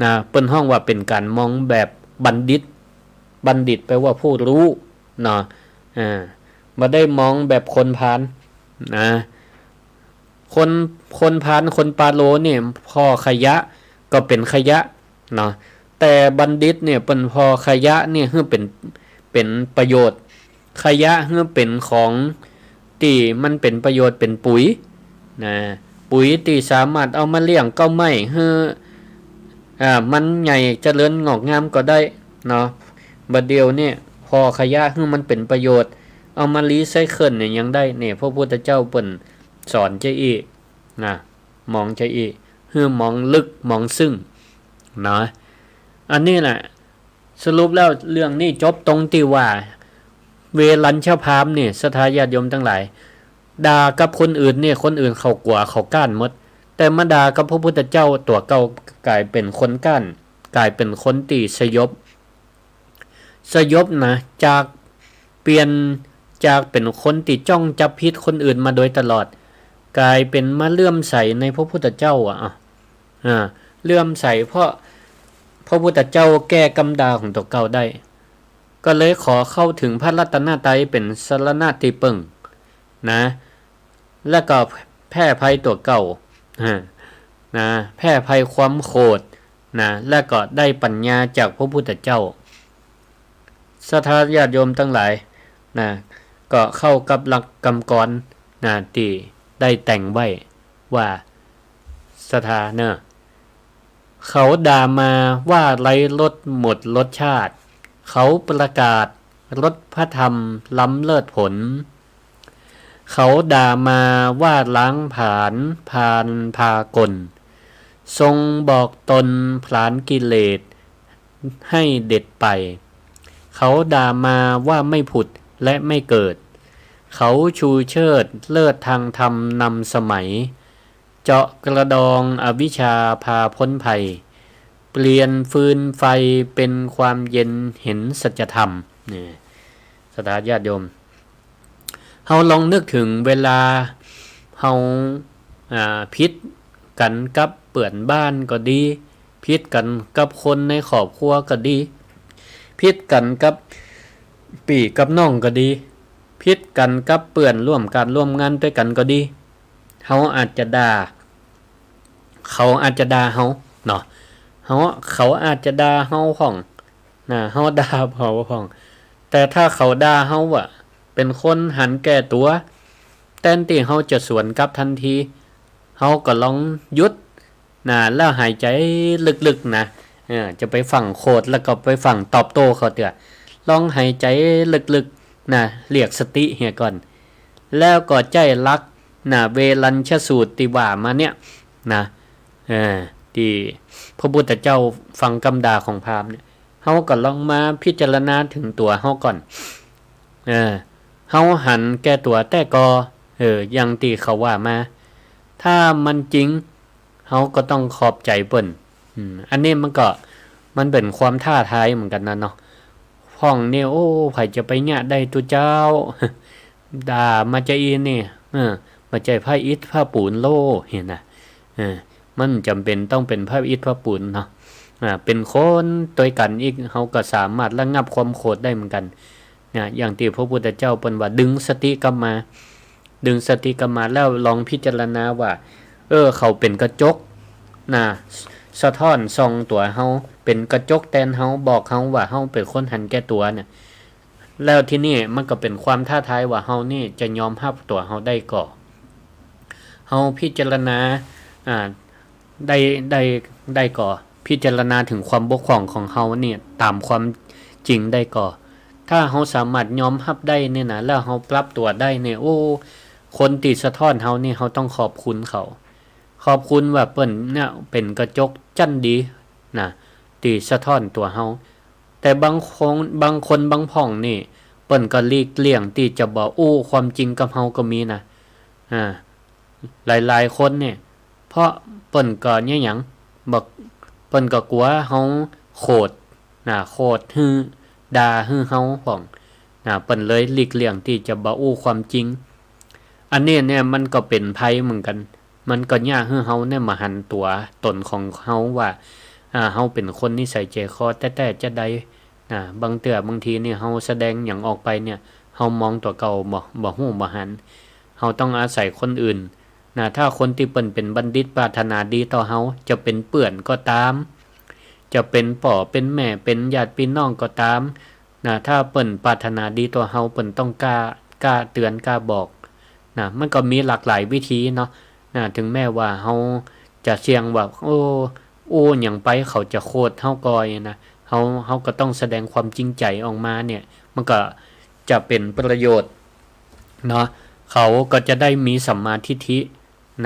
นะ เปิ้นฮ้องว่าเป๋นก๋านมองแบบบัณฑิต บัณฑิตแปลว่าผู้ฮู้ เนาะ อ่า บ่ได้มองแบบคนพาล นะ คน คนพาล คนปาโลนี่ ผ่อขยะก็เป๋นขยะ เนาะ แต่บัณฑิตเนี่ยเปิ้นผ่อขยะนี่หื้อเป๋น เป๋นประโยชน์ ขยะหื้อเป๋นของตี้มันเป๋นประโยชน์ เป๋นปุ๋ย นะ ปุ๋ยตี้สามารถเอามาเลี้ยงเก๊าไม้หื้อ อ่า มันใหญ่เจริญงอกงามก็ได้ เนาะ บ่าเดี่ยวนี่ผ่อขยะหื้อมันเป๋นประโยชน์ เอามารีไซเคิลเนี่ยยังได้ นี่ พระพุทธเจ้าเปิ้นสอนจาอี้ นะ มองจาอี้ หื้อมองลึกมองซึ้ง เนาะ อันนี้แหละ สรุปแล้วเรื่องนี้จบตรงตี้ว่า เวรัญชพราหมณ์นี่ ศรัทธาญาติโยมตังหลาย ด่ากับคนอื่นนี่ คนอื่นเขากั๋วเขาก๊านหมด แต่มาด่ากับพระพุทธเจ้าตั๋วเก่าก๋ายเป๋นคนก๊าน ก๋ายเป๋นคนตี้สยบ สยบนะ จากเปลี่ยน จากเป๋นคนตี้จ้องจับผิดคนอื่นมาโดยตลอด ก ก๋ายเป๋นมาเลื่อมใสในพระพุทธเจ้าอะ อ่ะ อ่า เลื่อมใสเพราะพระพุทธเจ้าแก้กำด่าของตั๋วเก่าได้ ก็เลยขอเข้าถึงพระรัตนตรัยเป๋นสรณะตี้เปิ้งนะ แล้วก็แพ้ภัยตั๋วเก่า อ่า นะ แพ้ภัยความโขดนะ แล้วก็ได้ปั๋ญญาจากพระพุทธเจ้า ศรัทธาญาติโยมตังหลายนะ ก็เข้ากับหลักกำกรอนนะ ตี้ได้แต่งไว้ว่า ศรัทธาเน่อ เขาด่ามาว่าไร้รสหมดรสชาติ เขาประกาศรสพระธรรมล้ำเลิศผล เขาด่ามาว่าล้างผลาญพาลพากล ทรงบอกตนผลาญกิเลสให้เด็ดไป เขาด่ามาว่าไม่ผุดและไม่เกิด เขาชูเชิดเลิศทางธรรมนำสมัย เจาะกระดองอวิชชาพาพ้นภัย เปลี่ยนฟืนไฟเป๋นความเย็นเห็นสัจธรรม นี่ ศรัทธาญาติโยม เฮาลองนึกเถิงเวลาเฮา อ่า ผิดกั๋นกับเปื้อนบ้านก็ดี ผิดกั๋นกับคนในครอบครัวก็ดี ผิดกั๋นกับปี้กับน้องก็ดี ผิดกั๋นกับเปื้อนร่วมก๋านร่วมงานตวยกั๋นก็ดี เฮาอาจจะด่า เขาอาจจะด่าเฮาเนาะ เฮา เขาอาจจะด่าเฮาพ่องนะ เฮาด่าเขาพ่อง แต่ถ้าเขาด่าเฮาว่าเป๋นคนหันแก่ตั๋ว แตนตี้เฮาจะสวนกลับตันที เฮาก็ลองหยุดนะ แล้วหายใจ๋ลึกๆ นะ เออ จะไปฟั่งโขดแล้วก็ไปฟั่งตอบโต้เขาเตื้อ ลองหายใจ๋ลึกๆ นะ เรียกสติเหียก่อน แล้วก็ใจ๊หลักนะ เวรัญชสูตรตี้ว่ามาเนี่ยนะ เออ ตี้พระพุทธเจ้าฟังกำด่าของพราหมณ์เนี่ย เฮาก็ลองมาพิจารณาเถิงตั๋วเฮาก่อน เออ เฮาหันแก่ตั๋วแต๊ก่อ เออ อย่างตี้เขาว่ามา ถ้ามันจริง เฮาก็ต้องขอบใจ๋เปิ้น อืม อันนี้มันก็ มันเป๋นความท้าทายเหมือนกั๋นนะเนาะ พ่องนี่ โอ้ ใผจะไปเยียะได้ตุ๊เจ้า ด่ามาจาอี้นี่ เออ บ่ใจ้พระอิฐพระปูนโล หั้นนะ เออ มันบ่จำเป๋นต้องเป๋นพระอิฐพระปูนเนาะ อ่า เป๋นคนตวยกั๋นอีก เฮาก็สามารถระงับความโขดได้เหมือนกั๋น นะ อย่างตี้พระพุทธเจ้าเปิ้นว่าดึงสติกลับมา ดึงสติกลับมาแล้วลองพิจารณาว่า เออ เขาเป๋นกระจกนะ สะท้อนส่องตั๋วเฮา เป๋นกระจกแตนเฮา บอกเฮาว่าเฮาเป๋นคนหันแก่ตั๋วเนี่ย แล้วทีนี้มันก็เป๋นความท้าทายว่าเฮานี่จะยอมฮับตั๋วเฮาได้ก่อ เฮาพิจารณา อ่า ได้ ได้ ได้ก่อ พิจารณาเถิงความบกพร่องของเฮานี่ต๋ามความจริงได้ก่อ ถ้าเฮาสามารถยอมฮับได้เนี่ยนะ แล้วเฮาปรับตั๋วได้เนี่ย โอ้ คนตี้สะท้อนเฮานี่ เฮาต้องขอบคุณเขา ขอบคุณว่าเปิ้นเนี่ยเป๋นกระจกจั้นดีนะ ตี้สะท้อนตั๋วเฮา แต่บางคน บางคนบางพ่องนี่ เปิ้นก็หลีกเลี่ยงตี้จะบ่อู้ความจริงกับเฮาก็มีนะ อ่า หลายๆ คนเนี่ย เพราะเปิ้นก็เนี่ยหยัง บ่ เปิ้นก็กั๋วเฮาโขดนะ โขดหื้อ ด่าหื้อเฮาพ่องนะ เปิ้นเลยหลีกเลี่ยงตี้จะบ่อู้ความจริง อันนี้เนี่ยมันก็เป๋นภัยเหมือนกั๋น มันก็เยียะหื้อเฮาเนี่ยบ่หันตั๋วต๋นของเฮาว่า อ่า เฮาเป๋นคนนิสัยใจ๋คอแต๊ๆ จาใด นะ บางเตื้อบางทีนี่เฮาแสดงหยังออกไปเนี่ย เฮามองตั๋วเก่าบ่ บ่ฮู้บ่หัน เฮาต้องอาศัยคนอื่นนะ ถ้าคนตี้เปิ้นเป๋นบัณฑิตปรารถนาดีต่อเฮา จะเป๋นเปื้อนก็ต๋าม จะเป๋นป้อเป๋นแม่ เป๋นญาติปี้น้องก็ต๋ามนะ ถ้าเปิ้นปรารถนาดีต่อเฮา เปิ้นต้องกล้า กล้าเตือน กล้าบอกนะ มันก็มีหลากหลายวิธีเนาะนะ เถิงแม้ว่าเฮาจะเสี่ยงว่า โอ้ อู้หยังไปเขาจะโขดเฮาก่อนะ เฮา เฮาก็ต้องแสดงความจริงใจ๋ออกมาเนี่ย มันก็จะเป๋นประโยชน์เนาะ เขาก็จะได้มีสัมมาทิฏฐิ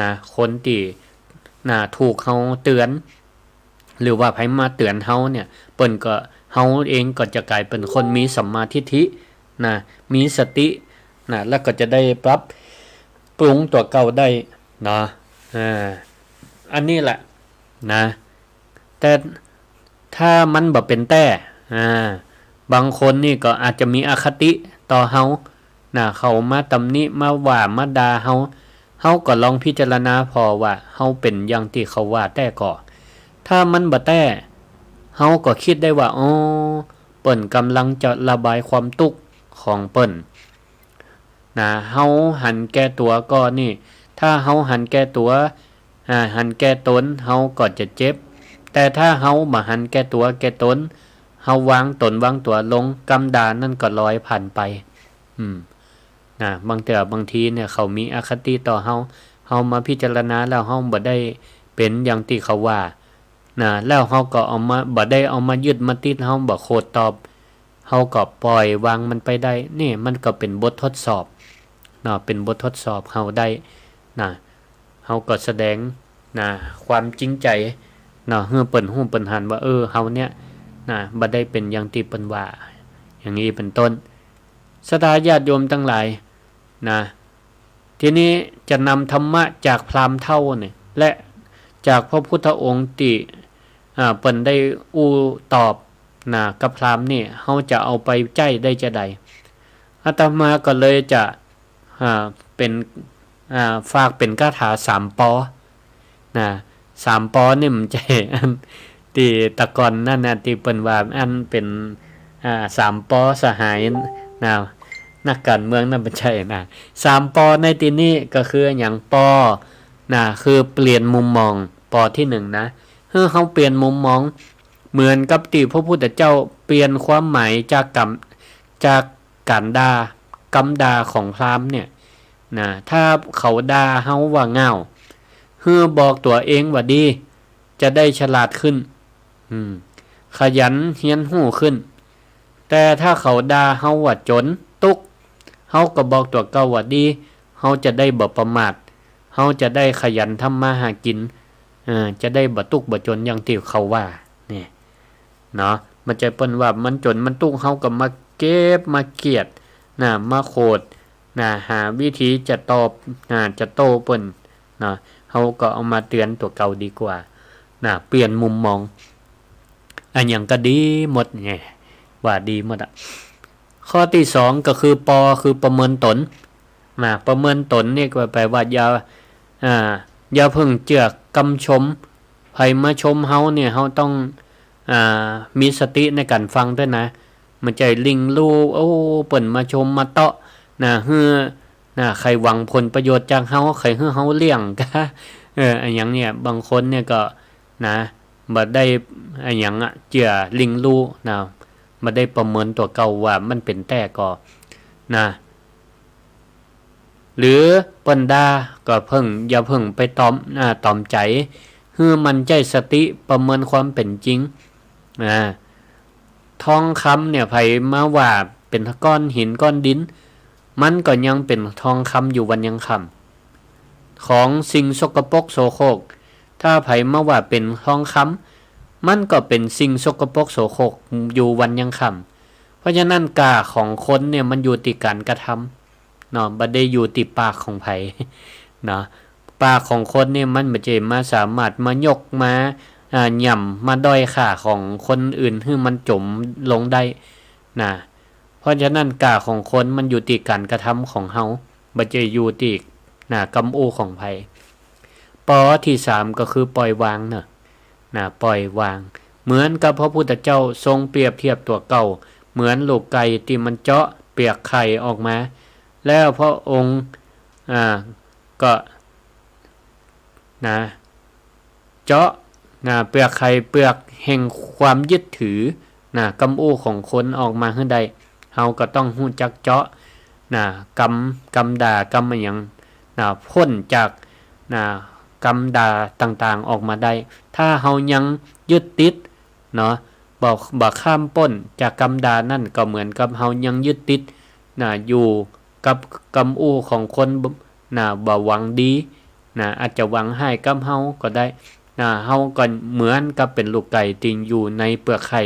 นะ คนตี้นะ ถูกเฮาเตือน หรือว่าใผมาเตือนเฮาเนี่ย เปิ้นก็ เฮาเองก็จะก๋ายเป๋นคนมีสัมมาทิฏฐินะ มีสตินะ แล้วก็จะได้ปรับปรุงตั๋วเก่าได้เนาะ อ่า อันนี้แหละนะ แต่ถ้ามันบ่เป๋นแต๊ อ่า บางคนนี่ก็อาจจะมีอคติต่อเฮานะ เขามาตำหนิ มาว่า มาด่าเฮา เฮาก็ลองพิจารณาผ่อว่าเฮาเป๋นอย่างตี้เขาว่าแต๊ก่อ ถ้ามันบ่แต๊ เฮาก็กึ๊ดได้ว่า อ๋อ เปิ้นก่ำลังจะระบายความตุ๊กข์ของเปิ้น นะ เฮาหันแก่ตั๋วก่อนี่ ถ้าเฮาหันแก่ตั๋ว อ่า หันแก่ต๋น เฮาก็จะเจ็บ แต่ถ้าเฮาบ่หันแก่ตั๋วแก่ต๋น เฮาวางต๋นวางตั๋วลง กำด่านั้นก็ลอยผ่านไป อืม นะ บางเตื้อบางทีเนี่ย เขามีอคติต่อเฮา เฮามาพิจารณาแล้วเฮาบ่ได้เป๋นอย่างตี้เขาว่า นะ แล้วเฮาก็เอามา บ่ได้เอามายึดมาติด เฮาบ่โขดตอบ เฮาก็ปล่อยวางมันไปได้ นี่มันก็เป๋นบททดสอบ เนาะ เป๋นบททดสอบเฮาได้ นะ เฮาก็แสดง นะ ความจริงใจ๋ เนาะ หื้อเปิ้นฮู้เปิ้นหันว่า เออ เฮาเนี่ย นะ บ่ได้เป๋นอย่างตี้เปิ้นว่า อย่างนี้เป๋นต้น ศรัทธาญาติโยมตังหลาย นะ ทีนี้จะนำธรรมะจากพราหมณ์เฒ่าเนี่ย และจากพระพุทธองค์ตี้ อ่า เปิ้นได้อู้ตอบ นะ กับพราหมณ์นี่ เฮาจะเอาไปใจ๊ได้จาใด อาตมาก็เลยจะ อ่า เป๋น อ่า ฝากเป๋นคาถาสามปอ นะ สามปอนี่มันใจ้อันตี้ตะก่อนนั้นนะ ตี้เปิ้นว่าอันเป๋น อ่า สามปอสหายนะ นักการเมืองนั้นบ่ใจ้นะ สามปอในตี้นี้ก็คืออะหยัง ปอ นะ คือเปลี่ยนมุมมอง ปอตี้หนึ่งนะ หื้อเฮาเปลี่ยนมุมมอง เหมือนกับตี้พระพุทธเจ้าเปลี่ยนความหมายจากกำ จากก๋านด่า กำด่าของพราหมณ์เนี่ย นะ ถ้าเขาด่าเฮาว่าง่าว หื้อบอกตั๋วเองว่าดี จะได้ฉลาดขึ้น อืม ขยันเฮียนฮู้ขึ้น แต่ถ้าเขาด่าเฮาว่าจ๋น ตุ๊กข์ เฮาก็บอกตั๋วเก่าว่าดี เฮาจะได้บ่ประมาท เฮาจะได้ขยันทำมาหากิ๋น เออ จะได้บ่ตุ๊กข์บ่จ๋นอย่างตี้เขาว่า นี่ เนาะ บ่ใจ้เปิ้นว่ามันจ๋นมันตุ๊กข์ เฮาก็มาเก็บมาเคียด นะ มาโขด นะ หาวิธีจะตอบ นะ จะโต้เปิ้น นะ เฮาก็เอามาเตื๋อนตั๋วเก่าดีกว่า นะ เปลี่ยนมุมมอง อะหยังก็ดีหมดไง ว่าดีหมดอะ ข้อตี้สองก็คือ ปอ คือประเมินต๋น นะ ประเมินต๋นนี่ก็แปลว่าอย่า อ่า อย่าเพิ่งเจื้อกำชม ใผมาชมเฮาเนี่ย เฮาต้อง อ่า มีสติในก๋านฟังตวยนะ บ่ใจ้ลิ่งลู่ โอ้ เปิ้นมาชมมาเตาะ นะ หื้อ นะ ใค่หวังผลประโยชน์จากเฮา ใค่หื้อเฮาเลี้ยงกา เออ อะหยังเนี่ย บางคนเนี่ยก็ นะ บ่ได้อะหยังอะ เจื้อลิ่งลู่ นะ บ่ได้ประเมินตั๋วเก่าว่ามันเป๋นแต๊ก่อ นะ หรือเปิ้นด่าก็เพิ่ง อย่าเพิ่งไปตอม อ่า ตอมใจ๋ หื้อมันใจ๊สติประเมินความเป๋นจริง อ่า ทองคำเนี่ย ใผมาว่าเป๋นก้อนหินก้อนดิน มันก็ยังเป๋นทองคำอยู่วันยังค่ำ ของสิ่งสกปรกโสโครก ถ้าใผมาว่าเป๋นทองคำ มันก็เป๋นสิ่งสกปรกโสโครกอยู่วันยังค่ำ เพราะฉะนั้น ก้าของคนเนี่ยมันอยู่ตี้ก๋านกระทำ เนาะ บ่ได้อยู่ตี้ปากของใผ เนาะ ปากของคนเนี่ยมันบ่ใจ้มาสามารถมายกมา อ่า หย่ำมาด้อยค่าของคนอื่นหื้อมันจ๋มลงได้ นะ เพราะฉะนั้น ก้าของคนมันอยู่ตี้ก๋านกระทำของเฮา บ่ใจ้อยู่ตี้ นะ กำอู้ของใผ ปอตี้สามก็คือปล่อยวางเนาะ นะ ปล่อยวาง เหมือนกับพระพุทธเจ้าทรงเปรียบเทียบตั๋วเก่า เหมือนลูกไก่ตี้มันเจาะเปลือกไข่ออกมา แล้วพระองค์ อ่า ก็ นะ เจาะ นะ เปลือกไข่ เปลือกแห่งความยึดถือ นะ กำอู้ของคนออกมาหื้อได้ เฮาก็ต้องฮู้จักเจาะ นะ กำ กำด่า กำอะหยัง นะ ป๊นจาก นะ กำด่าต่างๆ ออกมาได้ ถ้าเฮายังยึดติด เนาะ บ่ บ่ข้ามป๊นจากกำด่านั้น ก็เหมือนกับเฮายังยึดติด นะ อยู่กับกำอู้ของคน นะ บ่หวังดี นะ อาจจะหวังฮ้ายกับเฮาก็ได้ นะ เฮาก็เหมือนกับเป๋นลูกไก่ตี้อยู่ในเปลือกไข่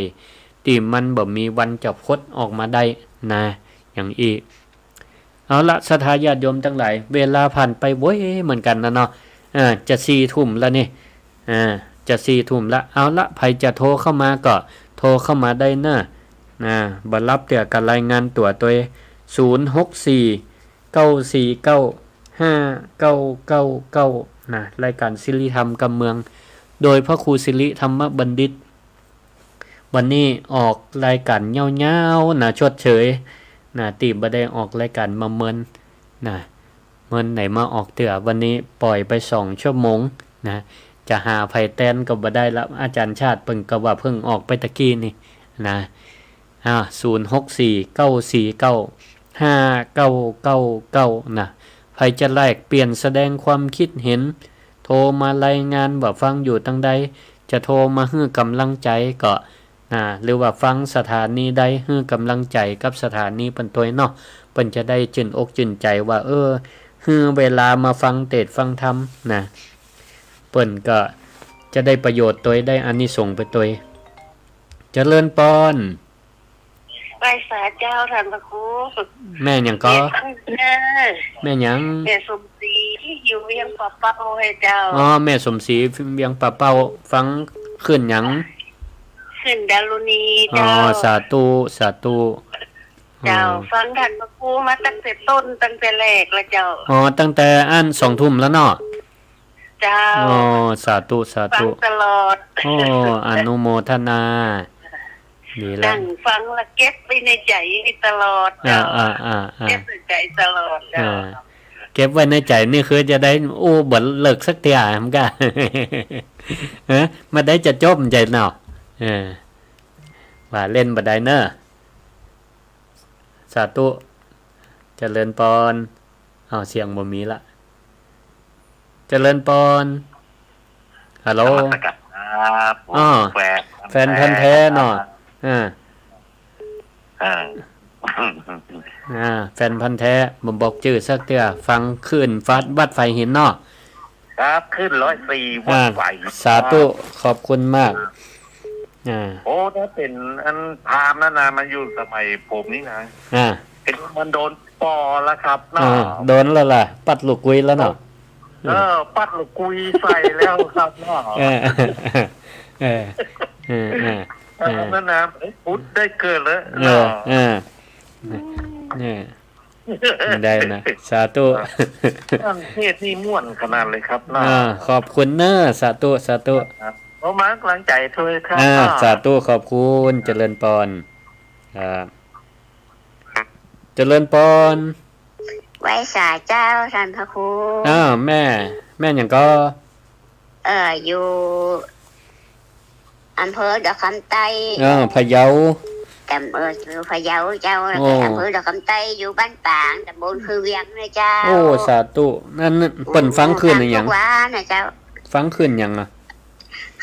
ตี้มันบ่มีวันจะพดออกมาได้ นะ อย่างอี้ เอาละ ศรัทธาญาติโยมตังหลาย เวลาผ่านไปไวเหมือนกั๋นนะเนาะ อ่า จะสี่ทุ่มแล้วนี่ อ่า จะสี่ทุ่มละ เอาละ ใผจะโทรเข้ามาก็โทรเข้ามาได้เนาะ อ่า บ่ฮับเตื้อก็รายงานตั๋วตวย ศูนย์ หก สี่ เก้า สี่ เก้า ห้าเก้าเก้าเก้า นะ รายก๋านสิริธรรมกำเมือง โดยพระครูสิริธรรมบัณฑิต วันนี้ออกรายก๋านยาวๆ นะ ชดเชย นะ ตี้บ่ได้ออกรายก๋านมาเมิน นะ เมินไหนมาออกเตื้อ วันนี้ป่อยไปสองชั่วโมง นะ จะหาใผแตนก็บ่ได้ละ อาจ๋ารย์ชาติเปิ้นก็ว่าเพิ่งออกไปตะกี้นี่ นะ อ่า ศูนย์หกสี่ เก้าสี่เก้า ห้าเก้าเก้าเก้า นะ ใผจะแลกเปลี่ยนแสดงความคิดเห็น โทรมารายงานว่าฟังอยู่ตังใด จะโทรมาหื้อกำลังใจ๋ก็ นะ หรือว่าฟังสถานีใดหื้อกำลังใจ๋กับสถานีเปิ้นตวยเนาะ เปิ้นจะได้จื้นอกจื้นใจ๋ว่า เออ หื้อเวลามาฟังเตสน์ฟังธรรม นะ เปิ้นก็จะได้ประโยชน์ตวย ได้อานิสงส์ไปตวย เจริญปอน ไหว้สาเจ้าต้านพระครู แม่หยังก็ แม่ฟังเน้อ แม่หยัง แม่สมศรี อยู่เวียงป่าเป้าเฮ้ยเจ้า อ๋อ แม่สมศรี เวียงป่าเป้า ฟังคลื่นหยัง คลื่นดารุณี อ๋อ เจ้า สาธุ สาธุ เจ้า อ๋อ ฟังต้านพระครูมาตั้งแต่ต้นตั้งแต่แรกแล้วเจ้า อ๋อ ตั้งแต่อันสองทุ่มแล้วเนาะ เจ้า อ๋อ สาธุ สาธุ ฟังตลอด โอ้ อนุโมทนา ดีละ นั่งฟังละเก็บไว้ในใจ๋ตลอดเจ้า อ่า อ่า อ่า อ่า เก็บในใจ๋ตลอดเจ้า อ่า เก็บไว้ในใจ๋นี่คือจะได้อู้บ่เลิกสักเตื้อ มันก็ เออ มาได้จะจบใจ๋เนาะ เออ ว่าเล่นบ่ได้เน้อ สาธุ เจริญปอน อ้าว เสียงบ่มีละ เจริญปอน ฮัลโหล นมัสการครับ ผม อ้อ แฟน แฟนพันธุ์แท้เนาะ อ่า อ่า อ่า แฟนพันธุ์แท้ บ่บอกจื้อสักเตื้อ ฟังคลื่นวัด วัดฝายหินเนาะ ครับ คลื่นร้อยสี่ วัด อ่า ฝายหิน สาธุ ครับ ขอบคุณมาก อ่า โอ้ ถ้าเป๋นอันพราหมณ์นั่นนะ มันอยู่สมัยผมนี่นะ อ่า เห็นมันโดนปอแล้วครับเนาะ อ่า โดนแล้วล่ะ ปัดลูกกุยแล้วเนาะ เออ ปัดลูกกุยใส่แล้วครับเนาะ เออ เออ เออ เออ เออ นั่นนะ พุทธได้เกิดแล้ว เออ เนาะ เออ เนี่ย ได้นะ สาธุ ฟังเทศน์นี่ม่วนขนาดเลยครับเนาะ อ่า ขอบคุณเน้อ สาธุ สาธุ ครับ ผมมากำลังใจ๋ตวยครับ อ่า เนาะ สาธุ ขอบคุณ เจริญปอน อ่า เจริญปอน ไหว้สาเจ้าต้านพระครู อ้าว แม่ แม่หยังก็ เอ่อ อยู่อำเภอดอกคำใต้ เออ พะเยา อำเภอ อยู่พะเยาเจ้า โอ้ อำเภอดอกคำใต้ อยู่บ้านปาง ตำบลคือเวียงนะเจ้า โอ้ สาธุ นั่น นั่น เปิ้นฟังคลื่นอะหยัง ฟังทุกวันนะเจ้า ฟังคลื่นหยังอะ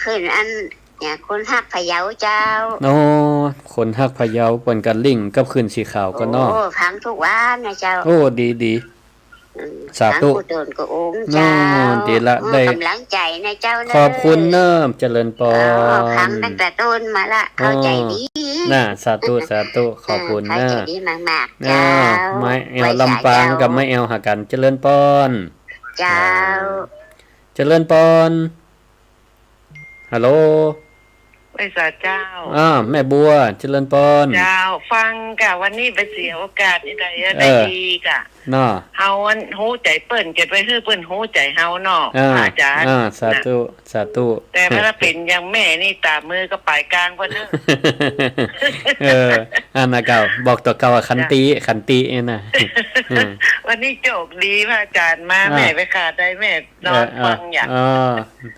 คลื่นอัน เนี่ย คนฮักพะเยาเจ้า โอ้ คนฮักพะเยา เปิ้นก็ลิงก์กับคลื่นสีขาวก่อเนาะ โอ้ ฟังทุกวันนะเจ้า โอ้ ดี ดี อืม สาธุ ฟังกู้ต๋นกู้องค์เจ้า โอ้ ดีละ เออ ได้ กำลังใจ๋นะเจ้าเน้อ ขอบคุณเน้อ เจริญปอน เออ ฟังตั้งแต่ต้นมาละ เข้าใจ๋ดี โอ้ น่ะ สาธุ สาธุ ขอบคุณ เออ เข้าใจ๋ เน้อ ดีมากๆ เออ เจ้า มาแอ่วลำปางกับมาแอ่วหากั๋น เจริญปอน เจ้า เออ เจริญปอน ฮัลโหล ไหว้สาเจ้า อ้าว แม่บัว เจริญปอน เจ้า ฟังก่ะ วันนี้ไปเสียโอกาสนี่ได้ เออ ได้ดีก่ะ เนาะ เฮาอันฮู้ใจ๋เปิ้น จะไปหื้อเปิ้นฮู้ใจ๋เฮาเนาะ อ่า พระอาจ๋ารย์ อ่า สาธุ น่ะ สาธุ แต่ถ้าเป๋นอย่างแม่นี่ ต๋ามือก็ป๋ายกลางก่อนเน้อ เออ อันน่ะเก่า บอกตั๋วเก่าอะ ขันติ เจ้า ขันติเนี่ยนะ อืม วันนี้โจคดี พระอาจ๋ารย์มา อ่า แม่ไปขาดได้ แม่ นอน เออ ฟังอย่าง เออ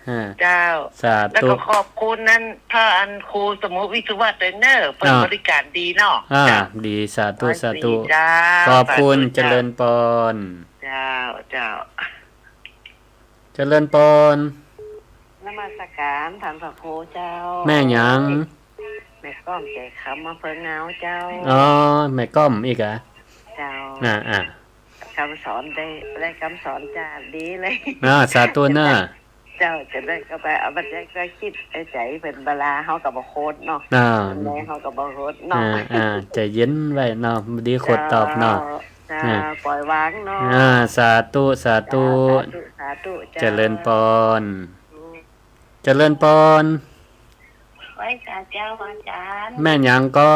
อ่า เจ้า สาธุ แล้วก็ขอบคุณนั่น พระอันครูสมุทรวิศวัตรเน้อ เปิ้น อ่า บริการดีเนาะ อ่า เจ้า ดี สาธุ สาธุ เจ้า ขอบคุณ สาธุ เจ้า เจริญปอน เจ้า เจ้า เจริญปอน นมัสการต้านพระครูเจ้า แม่หยัง แม่ก้อม แก่คำ อำเภอเงาเจ้า อ๋อ แม่ก้อมอีกอะ เจ้า อ่า อ่า กำสอนได้ ได้กำสอนจ้า ดีเลย อ่า สาธุเน้อ เจ้า จะได้ก็ไปเอามาใจ๊ก็กึ๊ดในใจ๋ เป๋นเวลาเฮาก็บ่โคตรเนาะ อ่า แม่เฮาก็บ่โคตรเนาะ อ่า อ่า ใจ๋เย็นไว้เนาะ บ่ดีโคตรตอบเนาะ เจ้า อ่า ปล่อยวางเนาะ อ่า สาธุ สาธุ เจ้า สาธุ สาธุ เจ้า เจริญปอน อืม เจริญปอน ไหว้สาเจ้าอาจ๋ารย์ แม่หยังก็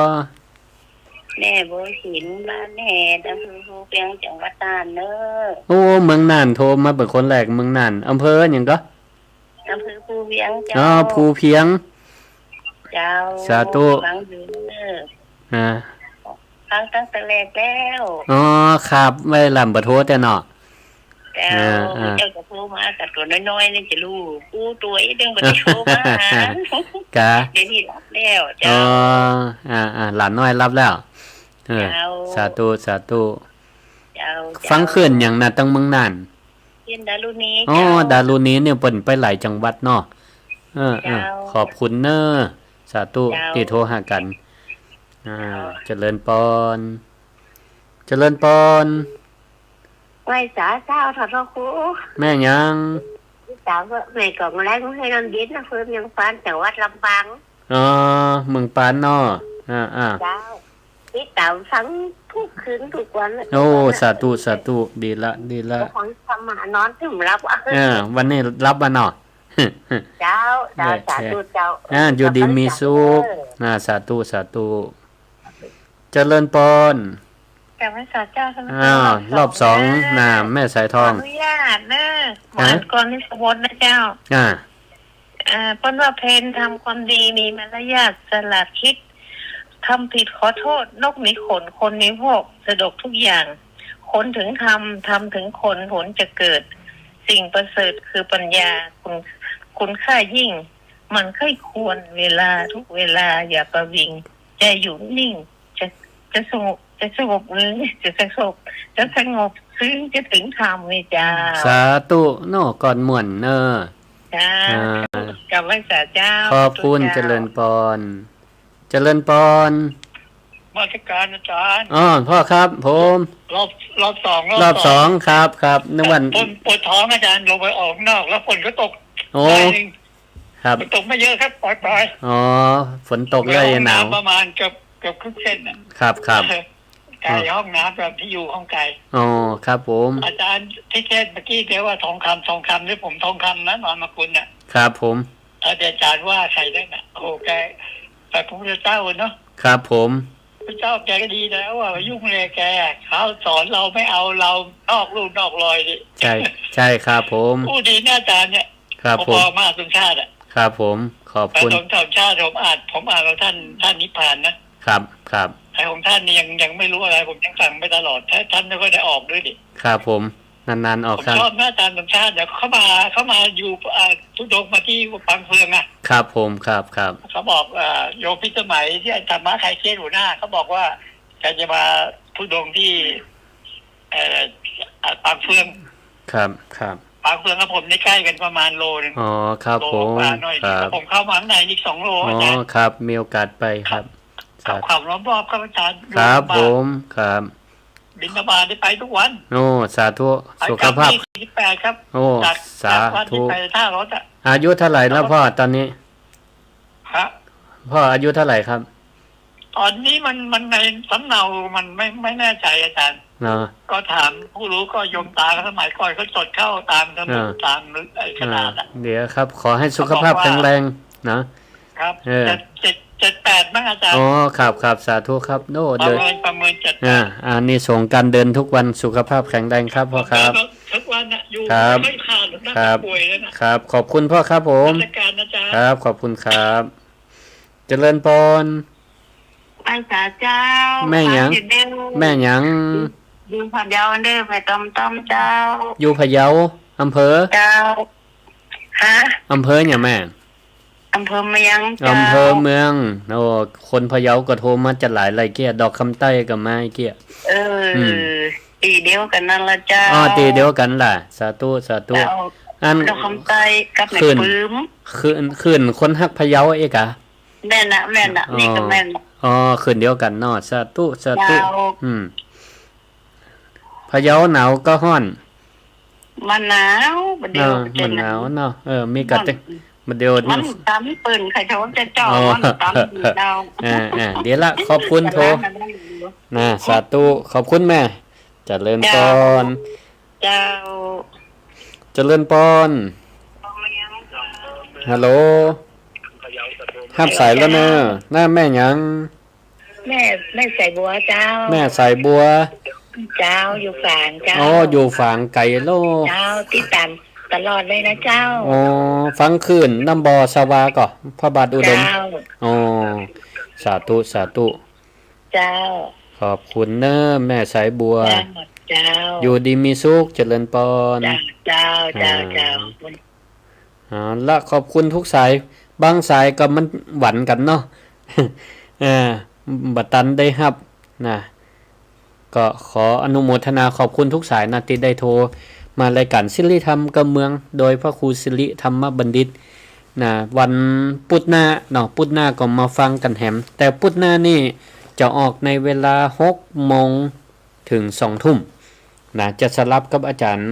แม่บัวหิน บ้านแหด อำเภอภูเวียง จังหวัดน่านเน่อ โอ้ เมืองน่าน โทรมาเป๋นคนแรก เมืองน่าน อำเภอหยังก่อ อำเภอภูเวียงเจ้า อ๋อ ภูเวียง เจ้า สาธุ ฟังอยู่เน่อ อ่า ฟังตั้งแต่แรกแล้ว อ๋อ ครับ ไว้ลำบ่โทรแต่เนาะ เจ้า อ่า อ่า เจ้าก็โทรมากับตั๋วน้อยๆ นี่จะฮู้ กู้ตั๋วอีกเด้อ บ่ได้โทรมาหา กะ เดี๋ยวนี้หลับแล้ว อ๋อ เจ้า อ่า อ่า หลานน้อยหลับแล้ว เออ เจ้า สาธุ สาธุ เจ้า ฟัง เจ้า คลื่นหยังน่ะ ตังเมืองน่าน คลื่นดารุณี อ๋อ เจ้า ดารุณีเนี่ยเปิ้นไปหลายจังหวัดเนาะ เออ เออ เจ้า ขอบคุณเน่อ สาธุ เจ้า ตี้โทรหากั๋น อ่า เจ้า เจริญปอน เจริญปอน ไหว้สาเจ้าเถิดพ่อครู แม่หยัง สาวแม่กองแรง เมืองเย็น อำเภอเมืองปาน จังหวัดลำปาง อ๋อ เมืองปานเนาะ อ่า อ่า เจ้า ติดต๋ามฟังกู้คืนกู้วัน โอ้ สาธุ สาธุ ดีละ ดีละ ฟังธรรมะนอนตึงหลับ อ่า วันนี้หลับมาเนาะ เจ้า เจ้า เออ สาธุเจ้า อ่า อยู่ดีมีสุข เจ้า อ่า สาธุ สาธุ เจริญปอน กราบไหว้สาเจ้า อ้าว รอบสอง รอบสอง นะ แม่สายทอง ขออนุญาตเน่อ ฮะ อ่านกลอนนิสวดนะเจ้า อ่า เอ่อ เปิ้นว่า เพลทำความดีมีมารยาท ฉลาดคิด ทำผิดขอโทษ นกหนีขน คนหนีพวก สะดวกทุกอย่าง คนถึงธรรม ธรรมถึงคน ผลจะเกิด สิ่งประเสริฐคือปัญญา คุณ คุณค่ายิ่ง หมั่นใคร่ควร เวลาทุกเวลา อย่าประวิง ใจอยู่นิ่ง จะ จะสงบ จะสงบ เออ จะสงบ จะสงบ ซึ่งจะถึงธรรมนี่เจ้า สาธุเนาะ กลอนม่วนเน่อ จ้า อ่า กราบไหว้สาเจ้า ขอบคุณ สาธุเจ้า เจริญปอน เจริญปอน นมัสการอาจารย์ อ๋อ พ่อครับผม รอบ รอบสอง รอบ รอบสอง สอง ครับ ครับ นึกว่า ปวด ปวดท้องอาจารย์ ลงไปออกข้างนอก แล้วฝนก็ตก โอ้ หน่อยนึง ครับ ฝนตกไม่เยอะครับ ปล่อยๆ อ๋อ ฝนตกเลยหนาว ไปห้องน้ำประมาณเกือบ เกือบครึ่งเซนน่ะ ครับ ครับ ไกล อ๋อ ห้องน้ำแบบที่อยู่ห้องไกล อ๋อ ครับผม อาจารย์ที่เทศน์เมื่อกี้แกว่าทองคำ ทองคำ นี่ผมทองคำนะ นามสกุลน่ะ ครับผม อาจารย์ว่าใครนั่นน่ะ โอ้ แก แต่พระพุทธเจ้าเนาะ ครับผม พระเจ้าแกก็ดีแล้วว่า ยุ่งเลยแก เขาสอนเราไม่เอา เรานอกลู่นอกรอยดิ ใช่ ใช่ครับผม พูดดีนะอาจารย์เนี่ย ครับผม พอๆ มหาสมชาติอะ ครับผม ขอบคุณ มหาสมชาติ ผมอ่าน ผมอ่านแล้วท่าน ท่านนิพพานนะ ครับ ครับ แต่ของท่านนี่ยัง ยังไม่รู้อะไร ผมยังฟังไปตลอด ท่าน ท่านไม่ค่อยได้ออกด้วยดิ ครับผม นานๆ ออก ผม ครับ ชอบนะอาจารย์สมชาติ เดี๋ยวเขามา เขามาอยู่ อ่า ธุดงค์มาที่ปางเฟืองอะ ครับผม ครับ ครับ เขาบอก อ่า โยมพิสมัยที่ธรรมะไทยเทศน์หัวหน้า เขาบอกว่า แกจะมาธุดงค์ที่ เอ่อ อ่า ปางเฟือง ครับ ครับ ปางเฟืองกับผมนี่ใกล้กันประมาณโลนึง อ๋อ ครับ โล ผม กว่าหน่อย ครับ ผมเข้ามาข้างในอีกสองโล อ๋อ อาจารย์ ครับ มีโอกาสไปครับ ครับ สาธุ ขับรอบๆ ครับอาจารย์ ครับ อยู่ลำบาก ผม ครับ บิณฑบาตได้ไปทุกวัน โอ้ สาธุ อาจารย์ สุขภาพ สี่สิบแปดครับ โอ้ จาก สาธุ จากวัดนี่ไปท่ารถอะ อายุเท่าไหร่แล้วพ่อตอนนี้ ฮะ พ่ออายุเท่าไหร่ครับ ตอนนี้มัน มันในสำเนามันไม่ ไม่แน่ใจอาจารย์ เนาะ ก็ถามผู้รู้ ก็โยมตาก็สมัยก่อนเขาจดเข้าตามสมุด อ่า ตามไอ้กระดาษอะ อ่า เดี๋ยวครับ ขอให้สุขภาพ เขาบอกว่า แข็งแรงนะ ครับ เออ เจ็ด เจ็ด เจ็ดแปดมั้งอาจารย์ อ๋อ ครับ ครับ สาธุครับ โอ้ ประเมิน เดิน ประเมินเจ็ดแปด อ่า อานิสงส์การเดินทุกวัน สุขภาพแข็งแรงครับพ่อครับ ผมเดินทุกวันน่ะ อยู่ ครับ ไม่ขาดหรอกนะ ครับ ป่วยแล้วน่ะ ครับ ขอบคุณพ่อครับผม นมัสการนะจ๊ะ ครับ ขอบคุณครับ เจริญปอน ไหว้สาเจ้า แม่หยัง ฟังอยู่เด้อ แม่หยัง อยู่พะเยาเด้อ แม่ต้อมๆ เจ้า อยู่พะเยา อำเภอ เจ้า ฮะ อำเภอหยังแม่ อำเภอเมืองเจ้า อำเภอเมือง โอ้ คนพะเยาก็โทรมาจะหลาย หลายเกี้ย ดอกคำใต้ก็มาเกี้ย เออ อืม ตี้เดียวกั๋นนั่นละเจ้า อ๋อ ตี้เดียวกั๋นล่ะ สาธุ สาธุ เจ้า อัน ดอกคำใต้กับแม่ คลื่น ปื้ม คลื่น คลื่นคนฮักพะเยาเอกะ แม่นน่ะ แม่นน่ะ อ๋อ นี่ก็แม่นน่ะ อ๋อ คลื่นเดียวกั๋นเนาะ สาธุ สาธุ เจ้า อืม พะเยาหนาวก็ฮ้อน มันหนาว บ่าเดี่ยว เนาะ มันหนาวเนาะ เออ มีกะเต็ง บ่าเดี่ยว มันต๋ำปืน ใครเขาจะเจาะ อ๋อ มันต๋ำปืนเจ้า อ่า อ่า เดี๋ยวละ ขอบคุณโทร นะ สาธุ ขอบคุณแม่ เจริญปอน เจ้า เจริญปอน ฮัลโหล ฮับสายแล้วเนอะ นะแม่หยัง แม่ แม่สายบัวเจ้า แม่สายบัว เจ้า อยู่ฝางเจ้า อ๋อ อยู่ฝางไก๋โล เจ้า ติดต๋ามตลอดเลยนะเจ้า อ๋อ ฟังคลื่นน้ำบ่อสวาก่อ พระบาทอุดม เจ้า อ๋อ สาธุ สาธุ เจ้า ขอบคุณเน้อแม่สายบัว เจ้า เจ้า อยู่ดีมีสุข เจริญปอน เจ้า เจ้า เจ้า อ่า เจ้า เอาละ ขอบคุณทุกสาย บางสายก็มันหวั่นกั๋นเนาะ เออ บ่ตันได้ฮับนะ ก็ขออนุโมทนาขอบคุณทุกสายนะ ตี้ได้โทรมารายก๋านสิริธรรมกำเมือง โดยพระครูสิริธรรมบัณฑิตนะ วันปุธหน้าเนาะ ปุธหน้าก็มาฟังกั๋นแหม แต่ปุธหน้านี่จะออกในเวลาหกโมง เถิงสองทุ่มนะ จะสลับกับอาจ๋ารย์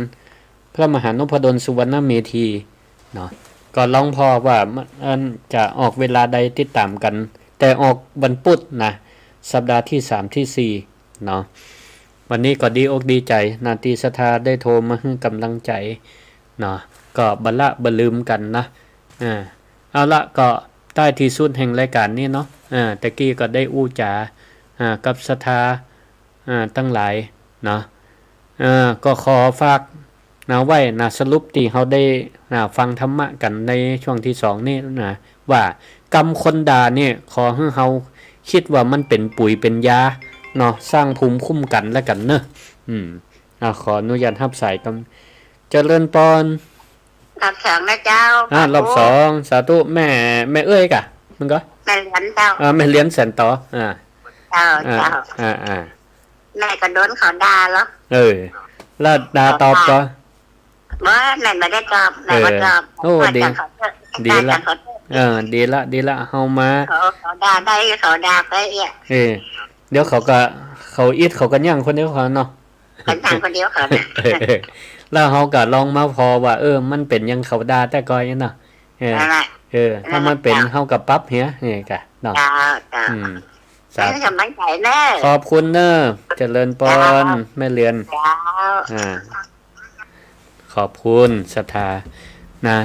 พระมหานพดลสุวรรณเมธีเนาะ ก็ลองผ่อว่ามันจะออกเวลาใดติดต๋ามกั๋น แต่ออกวันปุธนะ สัปดาห์ตี้สามตี้สี่เนาะ วันนี้ก็ดีอกดีใจ๋นะ ตี้ศรัทธาได้โทรมาหื้อก๋ำลังใจ๋เนาะ ก็บ่ละบ่ลืมกั๋นนะ อ่า เอาละ ก็ใต้ตี้สุดแห่งรายก๋านนี้เนาะ อ่า ตะกี้ก็ได้อู้จ๋า อ่า กับศรัทธา อ่า ตังหลายเนาะ เอ่อ ก็ขอฝากนะไว้นะ สรุปตี้เฮาได้นะฟังธรรมะกั๋นในช่วงตี้สองนี้นะ ว่ากำคนด่าเนี่ย ขอหื้อเฮาคิดว่ามันเป๋นปุ๋ยเป๋นยาเนาะ สร้างภูมิคุ้มกั๋นแล้วกั๋นเนาะ อืม อ่า ขออนุญาตฮับสายกำ เจริญปอน รอบสองนะเจ้า อ่า รอบสอง สาธุ แม่ แม่เอื้อยก่ะ มันก็ แม่เหรียญเจ้า อ่า แม่เหรียญแสนต่อ อ่า เจ้า อ่า เจ้า อ่า อ่า แม่ก็โดนเขาด่าเหรอ เออ แล้วด่าตอบก่อ บ่ แม่บ่ได้ตอบ แม่บ่ตอบ เออ โอ้ ว่า ดี จะขอโทษ ดีละ จะขอโทษ เออ ดีละ ดีละ เฮามา เขา เขาด่าได้ เขาด่าไปเอี้ย เออ เดี๋ยวเขาก็ เขาอิดเขาก็ยั้งคนเดียวเขาเนาะ เขายั้งคนเดียวเขาน่ะ แล้วเฮาก็ลองมาผ่อว่า เออ มันเป๋นหยังเขาด่าแต่ก่อนเนาะ เออ นั่นแหละ เออ ถ้ามันเป๋น นั่นแหละ เฮาก็ปรับเหีย เออ ก่ะเนาะ เจ้า เจ้า อืม สาธุ ให้ก๋ำลังใจ๋เน้อ ขอบคุณเน้อ เจริญปอน เจ้า แม่เหรียญ เจ้า อ่า ขอบคุณศรัทธานะ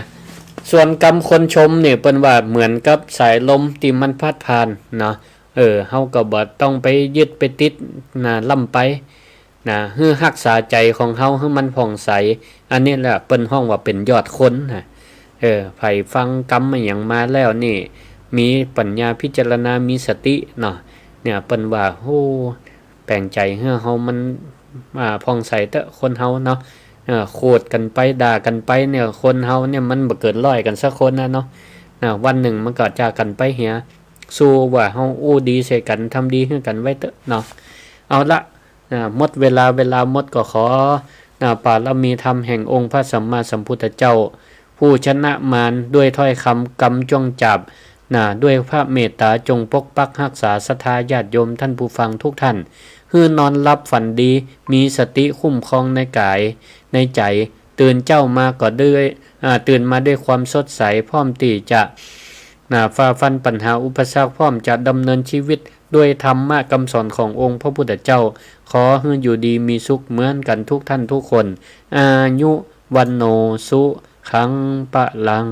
ส่วนกำคนชมเนี่ย เปิ้นว่าเหมือนกับสายลมตี้มันพัดผ่านเนาะ เออ เฮาก็บ่ต้องไปยึดไปติดนะ ล้ำไปนะ หื้อฮักษาใจ๋ของเฮาหื้อมันผ่องใส อันนี้แหละเปิ้นฮ้องว่าเป๋นยอดคนนะ เออ ใผฟังกำอะหยังมาแล้วนี่ มีปัญญาพิจารณา มีสติเนาะ เนี่ย เปิ้นว่า โอ้ แป๋งใจ๋หื้อเฮามัน อ่า ผ่องใสเต๊อะ คนเฮาเนาะ เออ โขดกั๋นไป ด่ากั๋นไปเนี่ย คนเฮาเนี่ยมันบ่เกินร้อยกั๋นสักคนนะเนาะ อ่า วันนึ่งมันก็จากกั๋นไปเหีย สู้ว่าเฮาอู้ดีใส่กั๋น ทำดีหื้อกั๋นไว้เต๊อะเนาะ เอาละ อ่า หมดเวลา เวลาหมด ก็ขอ อ่า ปารมีธรรมแห่งองค์พระสัมมาสัมพุทธเจ้า ผู้ชนะมารด้วยถ้อยคำกำจ้วงจับ นะ ด้วยพระเมตตาจงปกปักฮักษาศรัทธาญาติโยมท่านผู้ฟังทุกท่าน หื้อนอนหลับฝันดี มีสติคุ้มครองในก๋ายในใจ๋ ตื่นเจ๊ามาก็ด้วย อ่า ตื่นมาด้วยความสดใส พร้อมตี้จะ นะ ฝ่าฟันปัญหาอุปสรรค พร้อมจะดำเนินชีวิตด้วยธรรมะกำสอนขององค์พระพุทธเจ้า ขอหื้ออยู่ดีมีสุขเหมือนกั๋นทุกท่านทุกคน อายุ วัณโณ สุขัง พลัง